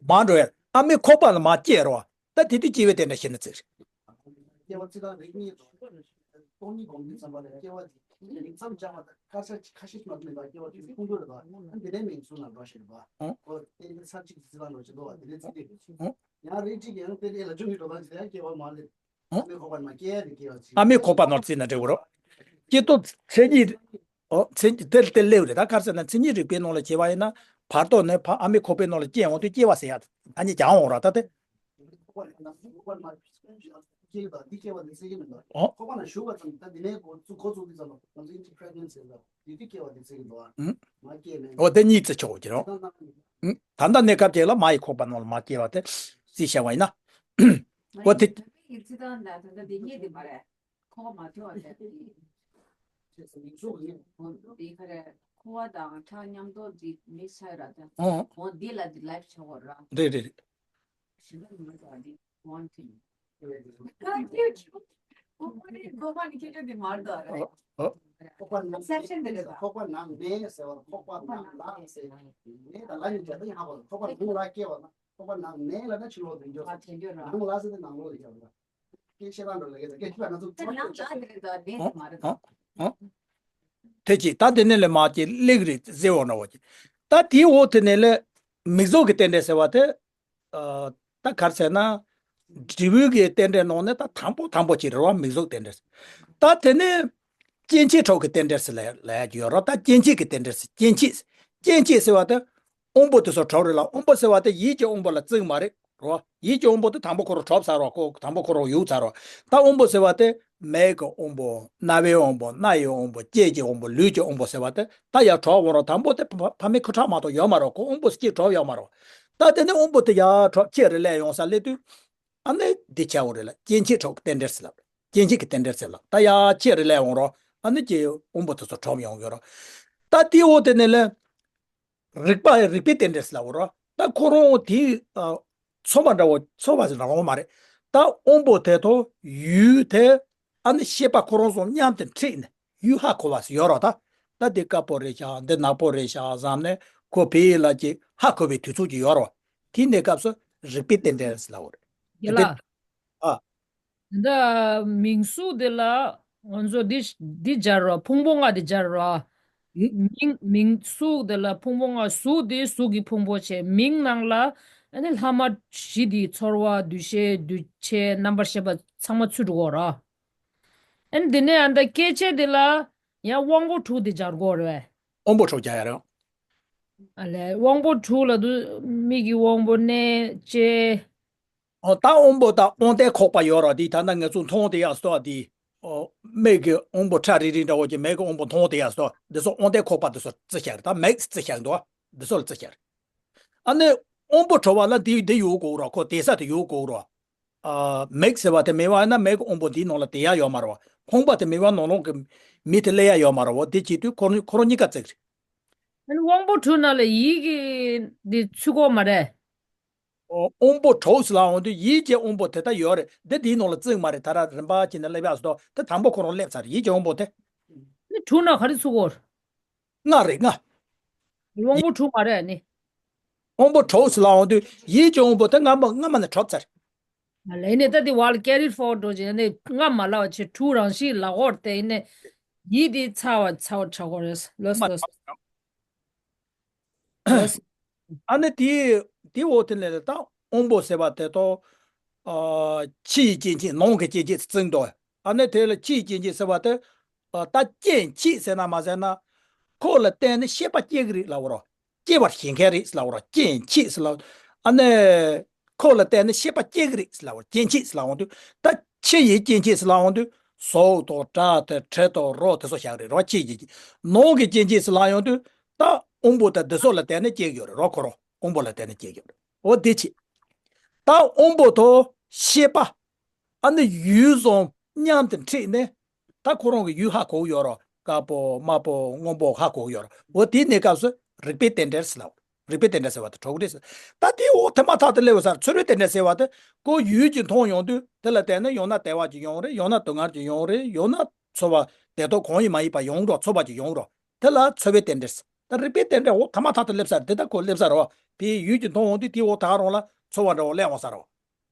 མ་འགྲོ་ཡ་རེད། ཨ་མའི་ཁོག་པ་ལ་མ་སྐྱེས་རོ། ད་དེ་དུས་སྐྱེ་བའི་རྟེན་འབྲེལ་ཤེས་ན་ཚིག་རེད། སྐྱེ་བ་རྩི་དང་རིགས་གཉིས་དང་སྟོང་ཉིད་སྒོམ་དུས་ཙམ་པ་ལ་སྐྱེ་བ་དེ་ཉིང་མཚམས་སྦྱར་བ་དང་ཁ་ཤས་ཁ་ཤས་མ་གཏོགས་མེད་པ་སྐྱེ་བ་དེ་ཚོ་ཁུངས་འདུག་རེད་པ། ཨ་འདི་ནས་མིང་གཟུགས་ལ་འགྲོ་ཞེས་རེད་པ། ཨོ། ཁོ་རྟེན་འབྲེལ་ཚར་གཅིག་རྩི་ལ་འགྲོ་ཞེས་འདུག་བ་དེ་ནས་རྩི་དེ། ཨོ། ཡང་རིགས་གཅིག་ཡང་རྟེན་འབྲེལ་ལ་འཇུག་གི་འགྲོ་བ་ཞིག་ཡང་སྐྱེ་བ་མ་ལེབ། ཨོ། ཨ་མའི་ཁོག་པ་ནང་རྩི་ན་འགྲིག་གོ་རོ། སྐྱེ་སྟོབས་མཚན་ཉིད། ཨོ། མཚན་ཉིད་དེ་དེ་སླེབས་རེད། ད་ག་རེ་ཟེར་ན་མཚན་ཉིད་རིག་པའི་ནང་ལ་བྱས་པ་ཡིན་ན་བར་དོ་ནས་ཕ་ཨ་མའི་ཁོག་པའི་ནང་ལ་སྐྱེ་འོང་དུས་སྐྱེ་བ་ཟེར་ཡ་ད་ནི་རྒྱག་འོང་ར་ད་དེ། ཁོག་པ་ནང་ན་ཁོག་པ་ནང་སྐྱེ་བ་འདི་སྐྱེ་བ་འདི་ཚེ་གི་མི་འདུག་ཨོ། ཁོག་པ་ནང་ཞུགས་པ་ཙམ་ད་འདི་ནས་འགོ་ཚུགས་འགོ་ཚུགས་དུས་ཙམ་པ་ང་ཚོ་ཡིན་གྱི་pregnancy་ལ་འདི་འདི་སྐྱེ་བ་འདི་ཚེ་གི་འདུག་ཨ། ཨུ། མ་སྐྱེས་ནས། ཨོ་དེ་གཉིས་བརྩི་ཆོག་གི་རེད། ད་ལྟ་གནས་སྐབས་ཅིག་ལ་མ་ཡི་ཁོག་པ་ནང་ལ་མ་སྐྱེ་བ་དེ་རྩིས་བྱས་པ་ཡིན་ན། ཨོ་དེ། ཡིན་ཚེ་ད་ད་ད་འདི་གཉིས་འདི་མ་རེད། ཁོག་པ་མ་ཐོན་པ་དེ། འདི་ག་རེ་ཁོག་པ་དང་ཁྲག་མཉམ་དུ་འདི་མི་ཤ་ར་ད། ཨོ། འོ་འདི་ལ་འདི་life་ཆགས་པ་ར། རེད་རེད་རེད། ཞེ་དྲག་མི་འདུག་ཨ་འདི་one thing། ཁོག་པ་ནི་ཁྱེད་ཆོ་འདི་མར་འདུག་ཨ་རེད། ཨོ། ཁོག་པ་ནང་exception་འདི་རེད་ད། ཁོག་པ་ནང་མེད་ཟེར་བ་ཁོག་པ་ནང་ལ་ཟེར་ཡང་མེད་དང་ལ་ཡིན་གྱི་ཡང་ཧ་གོ། ཁོག་པ་ནང་ལ་སྐྱེ་བ་ན་ཁོག་པ་ནང་མེད་ལ་ན་ཕྱི་ལོགས་དུ་འཇོག་ཨ་དེ་འདྲ་ར། ནང་ལ་ཟེར་ཏེ་ནང་ལོགས་ལ་འཇོག་ར། སྐད་ཆ་ནང་དུ་ལ་ཡོད་ད་སྐད་ཆ་ནང་དུ་ད་ནང་ལ་དེ་རེད་ད་བདེན་མ་རེད་ད། ཨོ། ཨོ། དེ་ཅི་ད་དེ་ནས་ལས་མ་སྐྱེ་ལེགས་རེད་ཟེར་བ་ན་བ་ཅི། ད་དེའི་འོག་དེ་ནས་ལས་མིག་གཟུགས་ཀྱི་རྟེན་འབྲེལ་ཟེར་བ་དེ། ཨ། ད་ག་རེ་ཟེར་ན། འབྲས་བུའི་གི་རྟེན་འབྲེལ་ནང་ནས་ད་དང་པོ་དང་པོ་ཅིག་རེད་བ་མིག་གཟུགས་རྟེན་འབྲེལ། ད་དེ་ནས་སྐྱེ་མཆེད་གྲོགས་ཀྱི་རྟེན་འབྲེལ་ཟེར་ལ་ལ་ཡ་ཅིག་ཡོད་རེད། ད་སྐྱེ་མཆེད་ཀྱི་རྟེན་འབྲེལ་ཟེར་སྐྱེ་མཆེད། སྐྱེ་མཆེད་ཟེར་བ་དེ་དབང་པོ་དེ་ཚོ་གྲོགས་རེད་ལ། དབང་པོ་ཟེར་བ་དེ་ཡིད་ཀྱི་དབང་པོ་ལ་བརྩི་གི་མ་རེད་རོ། ཡིད་ཀྱི་དབང་པོ་དེ་དང་པོ་ཁོ་རང་གྲོགས་ཚར་རོ། ཁོ་དང་པོ་ཁོ་རང་ཡོད་ཚར་རོ། ད་དབང་པོ་ཟེར་བ་དེ་མིག་གི་དབང་པོ། རྣ་བའི་དབང་པོ། སྣ་ཡི་དབང་པོ། ལྕེ་གི་དབང་པོ། ལུས་ཀྱི་དབང་པོ་ཟེར་བ་དེ་ད་ཡར་གྲོགས་འོང་རོ། དང་པོ་དེ་ཕ་ཕ་མའི་ཁུ་ཁྲག་མ་གཏོགས་ཡོད་མ་རོ། ཁོ་དབང་པོ་ཟེར་གཅིག་གྲོགས་ཡོད་མ་རོ། ད་དེ་ནས་དབང་པོ་དེ་ཡར་གྲོགས་ཁྱེད་རེ་ལས་ཡོང་ས་སླེབས་དུས། ཨ་ནི་འདི་ཆའོ་རེད་ལ་སྐྱེ་མཆེད་གྲོགས་ཀྱི་རྟེན་འབྲེལ་ཟེར་ལབ། སྐྱེ་མཆེད་ཀྱི་རྟེན་འབྲེལ་ཟེར་ལབ། ད་ཡ་ཁྱེད་རེ་ལས་འོང་རོགས། ཨ་ནི་ཀྱི་དབང་པོ་དེ་ཚོ་གྲོགས་ཡོང་གི་རོགས། ད་དེའི་འོག་དེ་ནས་ལས་རིག་པ་རིག་པའི་རྟེན་འབྲེལ་ཟེར་ལབ་རོགས། ད་ཁོ་རང་དེ་ཚོར་བ་འདྲ་བོ་ཚོར་བ་ཟེར་རང་དབང་མ་རེད། ད་དབང་པོ་དེ་དང་ཡུལ་དེ། ཨ་ནི་ཤེས་པ་ཁོ་རང་ཚོ་མཉམ་དུ་འཁྲིལ་ནས་ཡུལ་ཧ་གོ་བ་ཟེར་ཡོད་རོགས། ད་ད་འདི་དཀར་པོ་རེད་ཤག་འདི་ནག་པོ་རེད་ཤག་བསམ་ནས་ཁོ་ཕི་ལ་ཅིག་ཧ་གོ་བའི་དུས་ཚོད་ཅིག་ཡོད་རོགས། དེའི་གནས་སྐབས་སུ་རིག་པའི་རྟེན་འབྲེལ་ཟེར་ལབ་རེད། ཡ་ལ། དེ། ཨ། ད་མིང་གཟུགས་དེ་ལ་ང་ཚོ་འདི་འདི་སྦྱར་རོ། ཕུང་པོ་ལྔ་དེ་སྦྱར་རོ། ཨ། ཨུ། མིང་མིང་གཟུགས་དེ་ལ་ཕུང་པོ་ལྔ། གཟུགས་དེ་གཟུགས་ཀྱི་ཕུང་པོ་བྱས། མིང་ནང་ལ་ཨ་ནི་ལྷག་མ་བཞི་དེ་ཚོར་བ་འདུ་ཤེས་འདུ་བྱེད་རྣམ་པར་ཤེས་པ་ཚང་མ་ཚུད་འགྲོ་གི་རོ། ཨ་ནི་དེ་ནས་ཨ་ད་སྐྱེ་མཆེད་དེ་ལ་ཡང་དབང་པོ་དྲུག་དེ་སྦྱར་དགོས་རེད། དབང་པོ་དྲུག་སྦྱར་ཡ་རེད། ཨ་ལས་དབང་པོ་དྲུག་ལ་དུ་མིག་གི་དབང་པོ། སྣའི་ལྕེ། ཨོ་ད་དབང་པོ་དང་དབང་རྟེན་ཁོག་པ་ཡོད་ར། དེ་ད་ལྟ་ང་ཚོ་མཐོང་དེ་ཡག་སོ་དེ། ཨོ་མིག་གི་དབང་པོ་ཁྲ་རིལ་རིལ་འདྲ་བོ་ཅིག་མིག་གི་དབང་པོ་མཐོང་དེ་ཡག་སོ་འདི་ཚོ་དབང་རྟེན་ཁོག་པ་འདི་ཚོ་རྩི་བྱ་རེད། ད་མིག་རྩི་བྱ་འདུག་འདི་ཚོ་ལ་རྩི་བྱ་རེད། ཨ་ནི་དབང་པོ་གྲུབ་པ་ལ་འདི་འདི་ཡོད་དགོས་ར། ཁོ་དེ་ས་དེ་ཡོད་དགོས་ར། ཨ་མིག་ཟེར་བ་དེ་མེད་པ་ན་མིག་གི་དབང་པོ་འདིའི་ནང་ལ་དེ་ཡ་ཡོད་མ་རེད་བ། ཕུང་པོ་དེ་མེད་པ་ནང་ལོགས་ཀྱི་མི་དེ་སླེབས་ཡ་ཡོད་མ་རེད་བ། དེ་བྱེད་དུས་ཁོ་རང་ཁོ་རང་གཉིས་ཀ་རྩི་གི་རེད། ཨ་ནི་དབང་པོ་དྲུག་ནང་ལ་ཡིད་ཀྱི་འདི་ཚུད་དགོས་མ་རེད། ཨོ་དབང་པོ་དྲུག་ཟེར་ལབ་ཡོང་དུས་ཡིད་ཀྱི་དབང་པོ་དེ་ད་ཡོད་རེད། འདི་དེའི་ནང་ལ་བརྩི་གི་མ་རེད། ད་ར་རིམ་པ་བྱས་ནས་སླེབས་ཡག་སོ་དེ་དང་པོ་ཁོ་རང་སླེབས་ཚར་རེད། ཡིད་ཀྱི་དབང་པོ་དེ། ནི་དྲུག་ན་ག་རེ་ཚུགས་ཀྱི་ཡོད་རེད། ལྔ་རེད་ལྔ། དབང་པོ་དྲུག་མ་རེད་ནི། དབང་པོ་དྲུག་ཟེར་ལབ་ཡོང་དུས་ཡིད་ཀྱི་དབང་པོ་དེ་སྔ་མ་སྔ་མ་ནས་གྲུབ་ཚར། ཨ་ལས་ནི་ད་དེ་བ་ལ་carry forward་འགྲོ་བྱས་ནི་སྔ་མ་ལ་བ་ཆེ་དྲུག་རང་བཞིན་ལ་འོར་དེ་ནི་ཡིད་དེ་ཚ་བ་ཚ་བ་དྲག་གོ་རེད། ལོས་ལོས། ཨ་ནི་དེའི་དེའི་འོག་དེ་ནས་ད་དབང་པོ་ཟེར་བ་དེ་ཐོག་ཕྱི་ཡི་སྐྱེ་མཆེད་ནང་གི་སྐྱེ་མཆེད་བརྩིས་འདུག་ཨ་ནི་དེ་ལ་ཕྱི་ཡི་སྐྱེ་མཆེད་ཟེར་བ་དེ་ད་སྐྱེ་མཆེད་ཟེར་ན་མ་ཟེར་ན་ཁོ་ལ་བརྟེན་ནས་ཤེས་པ་སྐྱེ་གི་རེད་ལབ་རོ། སྐྱེ་བར་བྱེད་མཁན་རེད་ལབ་རོ། སྐྱེ་མཆེད་ཟེར་ལབ། ཨ་ནི་ཁོ་ལ་བརྟེན་ནས་ཤེས་པ་སྐྱེ་གི་རེད་ལབ་རོ། སྐྱེ་མཆེད་ཟེར་ལབ་ཡོང་དུས་ད་ཕྱི་ཡི་སྐྱེ་མཆེད་ཟེར་ལབ་ཡོང་དུས་གཟུགས་དང་སྒྲ་དང་དྲི་དང་རོ་དེ་ཚོ་བཞག་རེད་རོ། ཕྱི་ཡི་སྐྱེ་མཆེད། ནང་གི་སྐྱེ་མཆེད་ཟེར་ལབ་ཡོང་དུས་ད་དབང་པོ་དང་འདི་ཚོ་ལ་བརྟེན་ནས་སྐྱེ་གི་ཡོད་རེད་རོ། ཁོ་རང་དབང་པོ་ལ་བརྟེན་ནས་སྐྱེ་གི་ཡོད་རེད། འོ་དེ་བྱས། ད་དབང་པོ་དང་ཤེས་པ། ཨ་ནི་ཡུལ་གསུམ་མཉམ་དུ་འཁྲིལ་ནས་ད་ཁོ་རང་གི་ཡུལ་ཧ་གོ་གི་ཡོད་རོ། དཀར་པོ་དམར་པོ་སྔོན་པོ་ཧ་གོ་གི་ཡོད་རོ། འོ་དེའི་གནས་སྐབས་སུ་རིག་པའི་རྟེན་འབྲེལ་ཟེར་ལབ། རིག་པའི་རྟེན་འབྲེལ་ཟེར་བ་དེ་གྲོགས་རེད་ཟེར། ད་དེའི་འོག་ཐེངས་མ་ཐག་ཏུ་སླེབས་ས་ཚོར་བའི་རྟེན་འབྲེལ་ཟེར་བ་དེ་ཁོ་ཡུལ་གྱི་མཐོང་ཡོང་དུས་དེ་ལ་བརྟེན་ནས་ཡང་ན་བདེ་བ་ཅིག་ཡོང་རེད། ཡང་ན་སྡུག་བསྔལ་ཅིག་ཡོང་རེད། ཡང་ན་ཚོར་བ་བདེ་སྡུག་གང་ཡིན་མ་ཡིན་པ་ཡོང་རོ། ཚོར་བ་ཅིག་ཡོང་རོ། དེ་ལ་ཚོར་བའི་རྟེན་འབྲེལ་ཟེར། ད་རིག་པའི་རྟེན་འབྲེལ་འོག་ཐེངས་མ་ཐག་ཏུ་སླེབས་ས་རེད། དེ་ད་ཁོ་སླེབས་ས་རེད་བ། དེའི་ཡུལ་གྱི་མཐོང་ཡོང་དུས་དེའི་འོག་ད་ག་རང་ལ་ཚོར་བ་འདྲ་བོ་སླེབས་འོང་ས་རེད་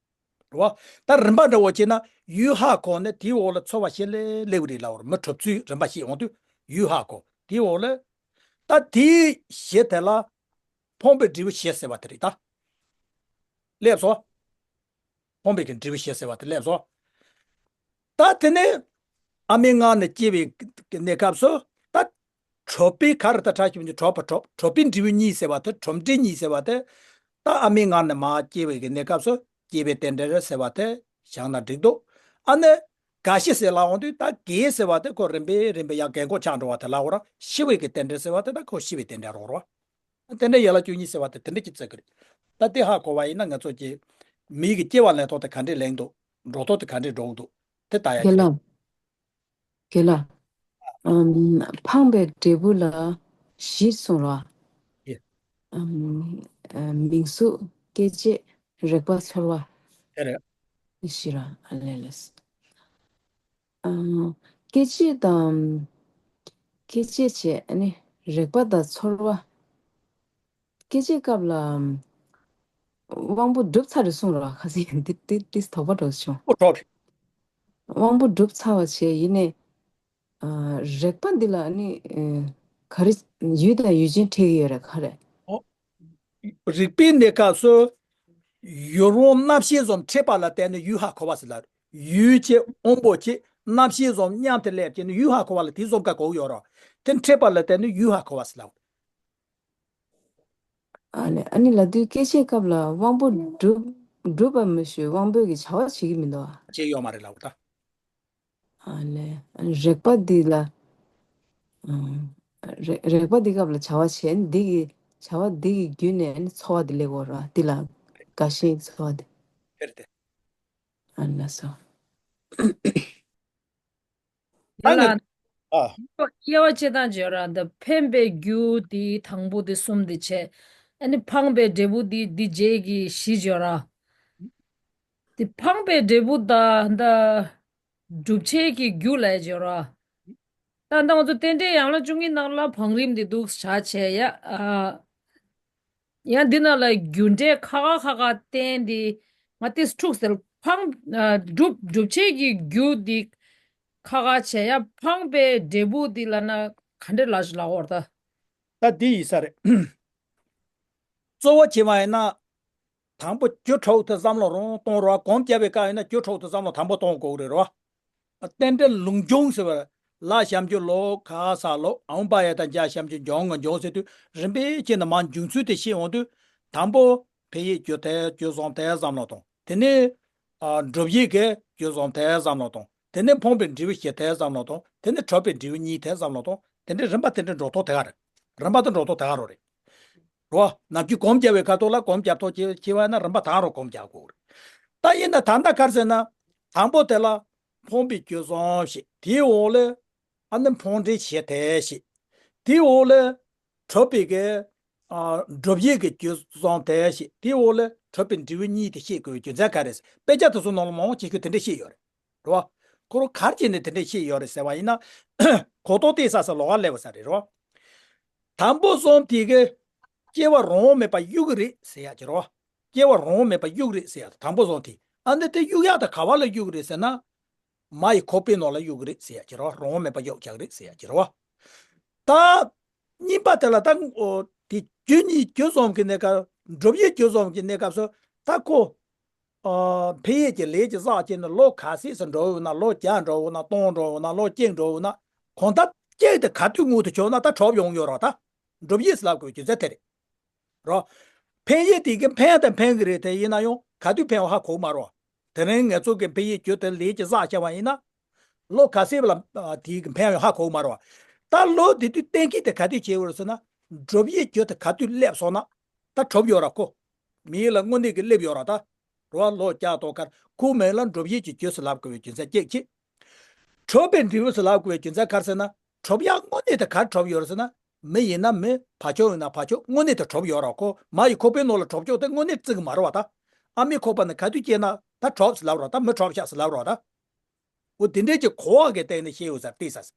བ། རེད་བ། ད་རིམ་པ་འདྲ་བོ་བྱས་ན་ཡུལ་ཧ་གོ་ནས་དེའི་འོག་ལ་ཚོར་བ་བཞི་ལས་སླེབས་རེད་ལབ་རེད། མི་གྲུབ་ཚུལ་རིམ་པ་བཤད་ཡོང་དུས་ཡུལ་ཧ་གོ། དེའི་འོག་ལ་ད་དེའི་གཞི་དེ་ལ་ཕུང་པོའི་འབྲས་བུ་བཞི་ཟེར་བ་དེ་རེད་ད། སླེབས་སོ། ཕུང་པོའི་གི་འབྲས་བུ་བཞི་ཟེར་བ་དེ་སླེབས་སོ། ད་དེ་ནས་ཨ་མའི་མངལ་ནས་སྐྱེ་བའི་གནས་སྐབས་སུ་ད་གྲུབ་པའི་ག་རེ་ད་ཕྲ་ཞིབ་ཀྱི་གྲུབ་པ་གྲུབ་གྲུབ་པའི་འབྲས་བུ་གཉིས་ཟེར་བ་དེ་གྲུབ་འབྲས་གཉིས་ཟེར་བ་དེ་ད་ཨ་མའི་མངལ་ནས་མར་སྐྱེ་བའི་གི་གནས་སྐབས་སུ་ སྐྱེས་པའི་རྟེན་འབྲེལ་རེད་ཟེར་བ་དེ་བཞག་ན་འགྲིག་འདུག་ཨ་ནི་རྒ་ཤི་ཟེར་ལབ་འོང་དུས་ད་རྒས་ཟེར་བ་དེ་ཁོ་རིམ་པས་རིམ་པས་ཡང་རྒས་འཁོགས་ཆགས་འགྲོ་བ་དེ་ལབ་འོང་ར། ཤི་བའི་གི་རྟེན་འབྲེལ་ཟེར་བ་དེ་ད་ཁོ་ཤི་བའི་རྟེན་འབྲེལ་རོགས་རོགས། རྟེན་འབྲེལ་ཡན་ལག་བཅུ་གཉིས་ཟེར་བ་དེ་དེ་འདྲ་ཅིག་བརྩི་གི་རེད། ད་དེ་ཧ་གོ་བ་ཡིན་ན་ང་ཚོ་གི་མི་གི་སྐྱེ་བ་ལེན་ཐོག་དེ་ག་འདྲས་ལེན་འདུག་འགྲོ་ཐོག་དེ་ག་འདྲས་འགྲོ་གི་འདུག་དེ་ལྟ་ཡ་རྒན་ལགས། རྒན་ལགས། ཨམ། འཕངས་པའི་འབྲས་བུ་ལ་བཞི་གསུངས་རོགས། ཡེ། ཨམ། ཨ། མིང་གཟུགས། སྐྱེ་མཆེད། རེག་པ། ཚོར་བ། དེ་རེད། བཞི་ར། ཨ་ལས་ལས། ཨ། སྐྱེ་མཆེད་དང་། སྐྱེ་མཆེད་བྱས་ཨ་ནི་རེག་པ་དང་ཚོར་བ། སྐྱེ་མཆེད་སྐབས་ལ་དབང་པོ་གྲུབ་ཚར་རེད་གསུངས་རོགས། ཁ་སང་འདི་འདི་འདི་དོགས་པ་འདྲ་བྱུང་། ཨོ་གྲོགས། དབང་པོ་གྲུབ་ཚར་བ་བྱས་ཡིན་ནའི། ཨ། རེག་པ་འདི་ལ་ནི། ཨ། ག་རེ། ཡུལ་དང་ཡུལ་ཅན་འཕྲད་ཀྱི་ཡོད་རེད་ག་རེ། ཨོ། རེག་པའི་གནས་སྐབས་སུ་ཡུལ་དབང་རྣམ་ཤེས་གསུམ་འཕྲད་པ་ལ་བརྟེན་ནས་ཡུལ་ཧ་གོ་བ་ཟེར་ལབ། ཡུལ་བྱས་དབང་པོ་བྱས་རྣམ་ཤེས་གསུམ་མཉམ་དུ་སླེབས་བྱས་ནས་ཡུལ་ཧ་གོ་བ་ལ་དེ་གསུམ་ཀ་གོ་གི་ཡོད་རེད། དེ་འཕྲད་པ་ལ་བརྟེན་ནས་ཡུལ་ཧ་གོ་བ་ཟེར་ལབ། ཨ་ནི་ཨ་ནི་ལབ་དུས་སྐྱེ་མཆེད་སྐབས་ལ་དབང་པོ་གྲུབ་གྲུབ་པ་མི་ཤེས། དབང་པོས་ཀྱི་བྱ་བ་བྱེད་ཀྱི་མི་འདུག་ཨ། བྱེད་ཡོད་མ་རེད་ལབ་ད། ཨ་ལས། ཨ་ནི་རེག་པ་འདི་ལ། ཨ། རེག་རེག་པ་འདི་སྐབས་ལ་བྱ་བ་བྱས་ནས་འདི་གི་བྱ་བ་འདི་གི་བརྒྱུད་ནས་ཨ་ནི་ཚོར་བ་འདི་སླེབས་ཡོད་རེད་བ། འདི་ལ་རྒ་ཤིའི་ཚོར་བ་འདི། དེར་དེ། ཨ་ལ་སོ། ད་ནི། ལ། ཨ། དབྱེ་བ་ཕྱེ་སྟངས་བརྗོད་ར། འདི་འཕེན་པའི་རྒྱུ་དེ་དང་པོ་དེ་གསུམ་དེ་བྱས། ཨ་ནི་འཕངས་པའི་འབྲས་བུ་དེ་འདི་རྗེས་ཀྱི་བཞི་བརྗོད་ར། དེ་འཕངས་པའི་འབྲས་བུ་དང་འདི་སྒྲུབ་བྱེད་ཀྱི་རྒྱུ་ལ་བརྗོད་ར། ད་ལྟ་ང་ཚོ་རྟེན་འབྲེལ་ཡན་ལག་བཅུ་གཉིས་ནང་ལ་བང་རིམ་འདི་འདུག་བྱ་བྱས་ཡ། ཨ། ཡང་འདི་ནང་ལ་རྒྱུ་འབྲས་ཁ་ཁ་ཁ་ཁ་བསྟན་ཏེ། ང་ཏིས་འཁྲུག་ཟེར་འཕང་། ཨ། སྒྲུབ་སྒྲུབ་བྱེད་ཀྱི་རྒྱུ་འདི་ཁ་ཁ་བྱས་ཡ། འཕངས་པའི་འབྲས་བུ་འདི་ལབ་ན་ག་འདྲ་ལབ་ལབ་འོར་ད། ད་འདི་ཡིན་ས་རེད། གཙོ་བོ་བྱས་པ་ཡིན་ན། དང་པོ་རྒྱུ་འཕྲོག་ཏུ་བསམ་བློ་རང་གཏོང་རོགས། གོམས་བརྒྱབ་པའི་སྐབས་ཡིན་ན་རྒྱུ་འཕྲོག་ཏུ་བསམ་བློ་དང་པོ་གཏོང་དགོས་རེད་རོ། རྟེན་འབྲེལ་ལུགས་འབྱུང་ཟེར་བ། ལ་ཞབས་ཀྱུ་ལོ་ག་ས་ལོ། འོང་བ་ཡ་དང་འཇའ་ཞབས་ཀྱུ་འབྱུང་ང་འབྱུང་ཟེར་དུས་རིམ་པས་བྱས་ནས་མར་འབྱུང་ཚུལ་དེ་ཤེས་འོང་དུས། དང་པོ་འཕེན་ཡས་རྒྱུ་དེ་རྒྱུ་བཟུང་དེ་བསམ་བློ་གཏོང་། དེ་ནས། ཨ། སྒྲུབ་ཡས་ཀྱི་རྒྱུ་བཟུང་དེ་བསམ་བློ་གཏོང་། དེ་ནས་འཕངས་པའི་འབྲས་བུ་བཞི་དེ་བསམ་བློ་གཏོང་། དེ་ནས་གྲུབ་པའི་འབྲས་བུ་གཉིས་དེ་བསམ་བློ་གཏོང་། དེ་འདྲའི་རིམ་པ་དེ་འདྲའི་འགྲོ་ཐོག་དེ་ག་རེད། རིམ་པ་དེ་འགྲོ་ཐོག་དེ་ག་རོ་རེད། རོ། ནམ་རྒྱུན་གོམས་བརྒྱབ་པའི་ཁ་ཐོག་ལ་གོམས་བརྒྱབ་ཐོག་བྱེད་བྱེད་བ་ན་རིམ་པ་དང་རོ་གོམས་བརྒྱབ་དགོས་རེད། ད་ཡིན་ན་ད་ལྟ་ག་རེ་ཟེར་ན། དང་པོ་དེ་ལ་འཕངས་པའི་རྒྱུ་བཟུང་ཞིག་དེའི་འོག་ལ། ཨ་ནི་འཕངས་འབྲས་བཞི་དེ་ཞིག་དེའི་འོག་ལ། གྲུབ་པའི་གི། ཨ། སྒྲུབ་ཡས་ཀྱི་རྒྱུ་བཟུང་དེ་ཞིག་དེའི་འོག་ལ་གྲུབ་པའི་འབྲས་བུ་གཉིས་དེ་ཤེས་དགོས་རྒྱུ་མཚན་ག་རེ་ཟེར། དཔེ་ཆ་དེ་ཚོ་ནང་ལ་མང་པོ་ཅིག་གིས་དེ་འདྲ་བཤད་ཡོད་རེད། རེད་བ། ཁོ་རང་ག་རེ་བྱས་ནས་དེ་འདྲ་བཤད་ཡོད་རེད་ཟེར་བ་ཡིན་ན། གོ་རྟོགས་གཏད་ས་ས་ལོགས་ཀ་སླེབས་པ་ས་རེད་རོ། དང་པོ་གསུམ་དེ་གི་སྐྱེ་བ་རང་དབང་མེད་པ་གཡུག་གི་རེད་ཟེར་ཡག་གི་རོ། སྐྱེ་བ་རང་དབང་མེད་པ་གཡུག་རེད་ཟེར་ཡག་དང་པོ་གསུམ་དེ། ཨ་ནི་དེ་གཡུག་ཡག་དེ་ག་བ་ལ་གཡུག་རེད་ཟེར་ན། མ་ཡི་ཁོག་པའི་ནང་ལ་གཡུག་རེད་ཟེར་ཡག་གི་རོ། རང་དབང་མེད་པ་གཡུག་རྒྱག་རེད་ཟེར་ཡག་གི་རོ། ད། གཉིས་པ་དེ་ལ་ད། ཨོ། དེ་རྒྱུ་གཉིས་རྒྱུ་གསུམ་གྱི་གནས་སྐབས། སྒྲུབ་ཡས་རྒྱུ་གསུམ་གྱི་གནས་སྐབས་སུ་ད་ཁོ། ཨ། འཕེན་ཡས་ཀྱི་ལས་ཀྱི་བསགས་བྱས་ནས་ལོ་ག་ཚོད་ཙམ་འགྲོ་འོང་ན། ལོ་བརྒྱ་འགྲོ་འོང་ན། སྟོང་འགྲོ་འོང་ན། ལོ་གཅིག་འགྲོ་འོང་ན། གང་ལྟར་གཅིག་དེ་ག་དུས་སྔོན་དུ་བྱུང་ན་ད་གྲུབ་ཡོང་ཡོད་རེད་ད། སྒྲུབ་ཡས་ཟེར་ལབ་དགོས་རྒྱུ་མཚན་དེ་རེད། རོ། འཕེན་ཡས་དེ་གི་འཕེན་ཡང་དེ་འཕེན་གི་རེད། དེ་ཡིན་ན་ཡང་ག་དུས་འཕེན་བ་ཧ་གོ་མ་རེད་བ། དེ་རིང་ང་ཚོ་གི་འཕེན་ཡས་རྒྱུ་དེ་ལས་ཀྱི་བསགས་བྱས་པ་ཡིན་ན། ལོ་ག་ཚོད་ལ་དེ་གི་འཕེན་ཡང་ཧ་གོ་མ་རེད་བ། ད་ལོ་དེ་དུས་གཏན་འཁེལ་དེ་ག་དུས་བྱས་ཡོད་རེད་ཟེར་ན། སྒྲུབ་ཡས་རྒྱུ་དེ་ག་དུས་སླེབས་སོང་ན། ད་གྲུབ་ཡོད་ར་ཁོ། མི་ཡུལ་ལ་དངོས་གནས་ཀྱི་སླེབས་ཡོད་ར་ད། རོ། ལོ་བརྒྱ་དང་ཁར་ཁོ་མི་ཡུལ་ལ་སྒྲུབ་ཡས་ཀྱི་རྒྱུ་ཟེར་ལབ་དགོས་པའི་རྒྱུ་མཚན་གཅིག་བྱས། གྲུབ་པའི་འབྲས་བུ་ཟེར་ལབ་དགོས་པའི་རྒྱུ་མཚན་ག་རེ་ཟེར་ན། གྲུབ་ཡག་དངོས་གནས་དེ་ག་རེ་གྲུབ་ཡོད་རེད་ཟེར་ན། མི་ཡིན་ན་མི། བ་ཅོ་ཡིན་ན་བ་ཅོ་དངོས་གནས་དེ་གྲུབ་ཡོད་ར་ཁོ། མ་ཡི་ཁོག་པའི་ནང་ལ་གྲུབ་ཀྱོག་དེ་དངོས་གནས་བརྩི་གི་མ་རེད་བ་ད། ཨ་མའི་ཁོག་པ་ནས་ག་དུས་སྐྱེས་ན་ད་གྲུབ་ཟེར་ལབ་ར་ད། མི་གྲུབ་ཤག་ཟེར་ལབ་ར་ད། འོ་དེ་འདྲས་ཀྱི་གོ་བ་གི་སྟེང་ནས་བཤད་ཡོད་ས་རེད་བལྟས་ས།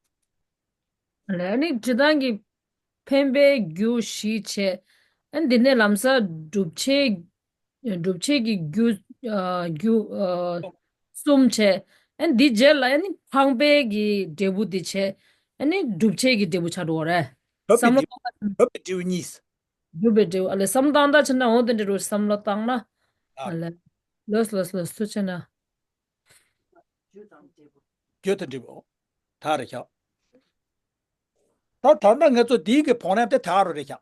ལས་ནི་སྤྱིར་བཏང་གི་འཕེན་པའི་རྒྱུ་བཞི་བྱས། ཨ་ནི་འདི་ནས་ལམ་སང་སྒྲུབ་བྱེད། སྒྲུབ་བྱེད་ཀྱི་རྒྱུ། ཨ། རྒྱུ། ཨ། གསུམ་བྱས། ཨ་ནི་འདི་རྗེས་ལ་ཨ་ནི་འཕངས་པའི་གི་འབྲས་བུ་འདི་བྱས། ཨ་ནི་སྒྲུབ་བྱེད་ཀྱི་འབྲས་བུ་ཆགས་འགྲོ་བ་རེད། གྲུབ་པའི་བསམ་བློ་འབྲས་བུ། གྲུབ་པའི་འབྲས་བུ་གཉིས། སྒྲུབ་པའི་འབྲས་བུ། ཨ་ལས་བསམ་བློ་བཏང་ད་ཕྱིན་ན་འོ་དེ་འདྲ་རུ་བསམ་བློ་བཏང་ན། ཨ། ཨ་ལས། ལོས་ལོས་ལོས་ཐུགས་རྗེ་གནང་། རྒྱུ་དང་འབྲས་བུ། ད་རེད་ཤག་ད་ད་ལྟ་ང་ཚོ་འདིའི་གི་བང་རིམ་དེ་ད་རུ་རེད་ཤག་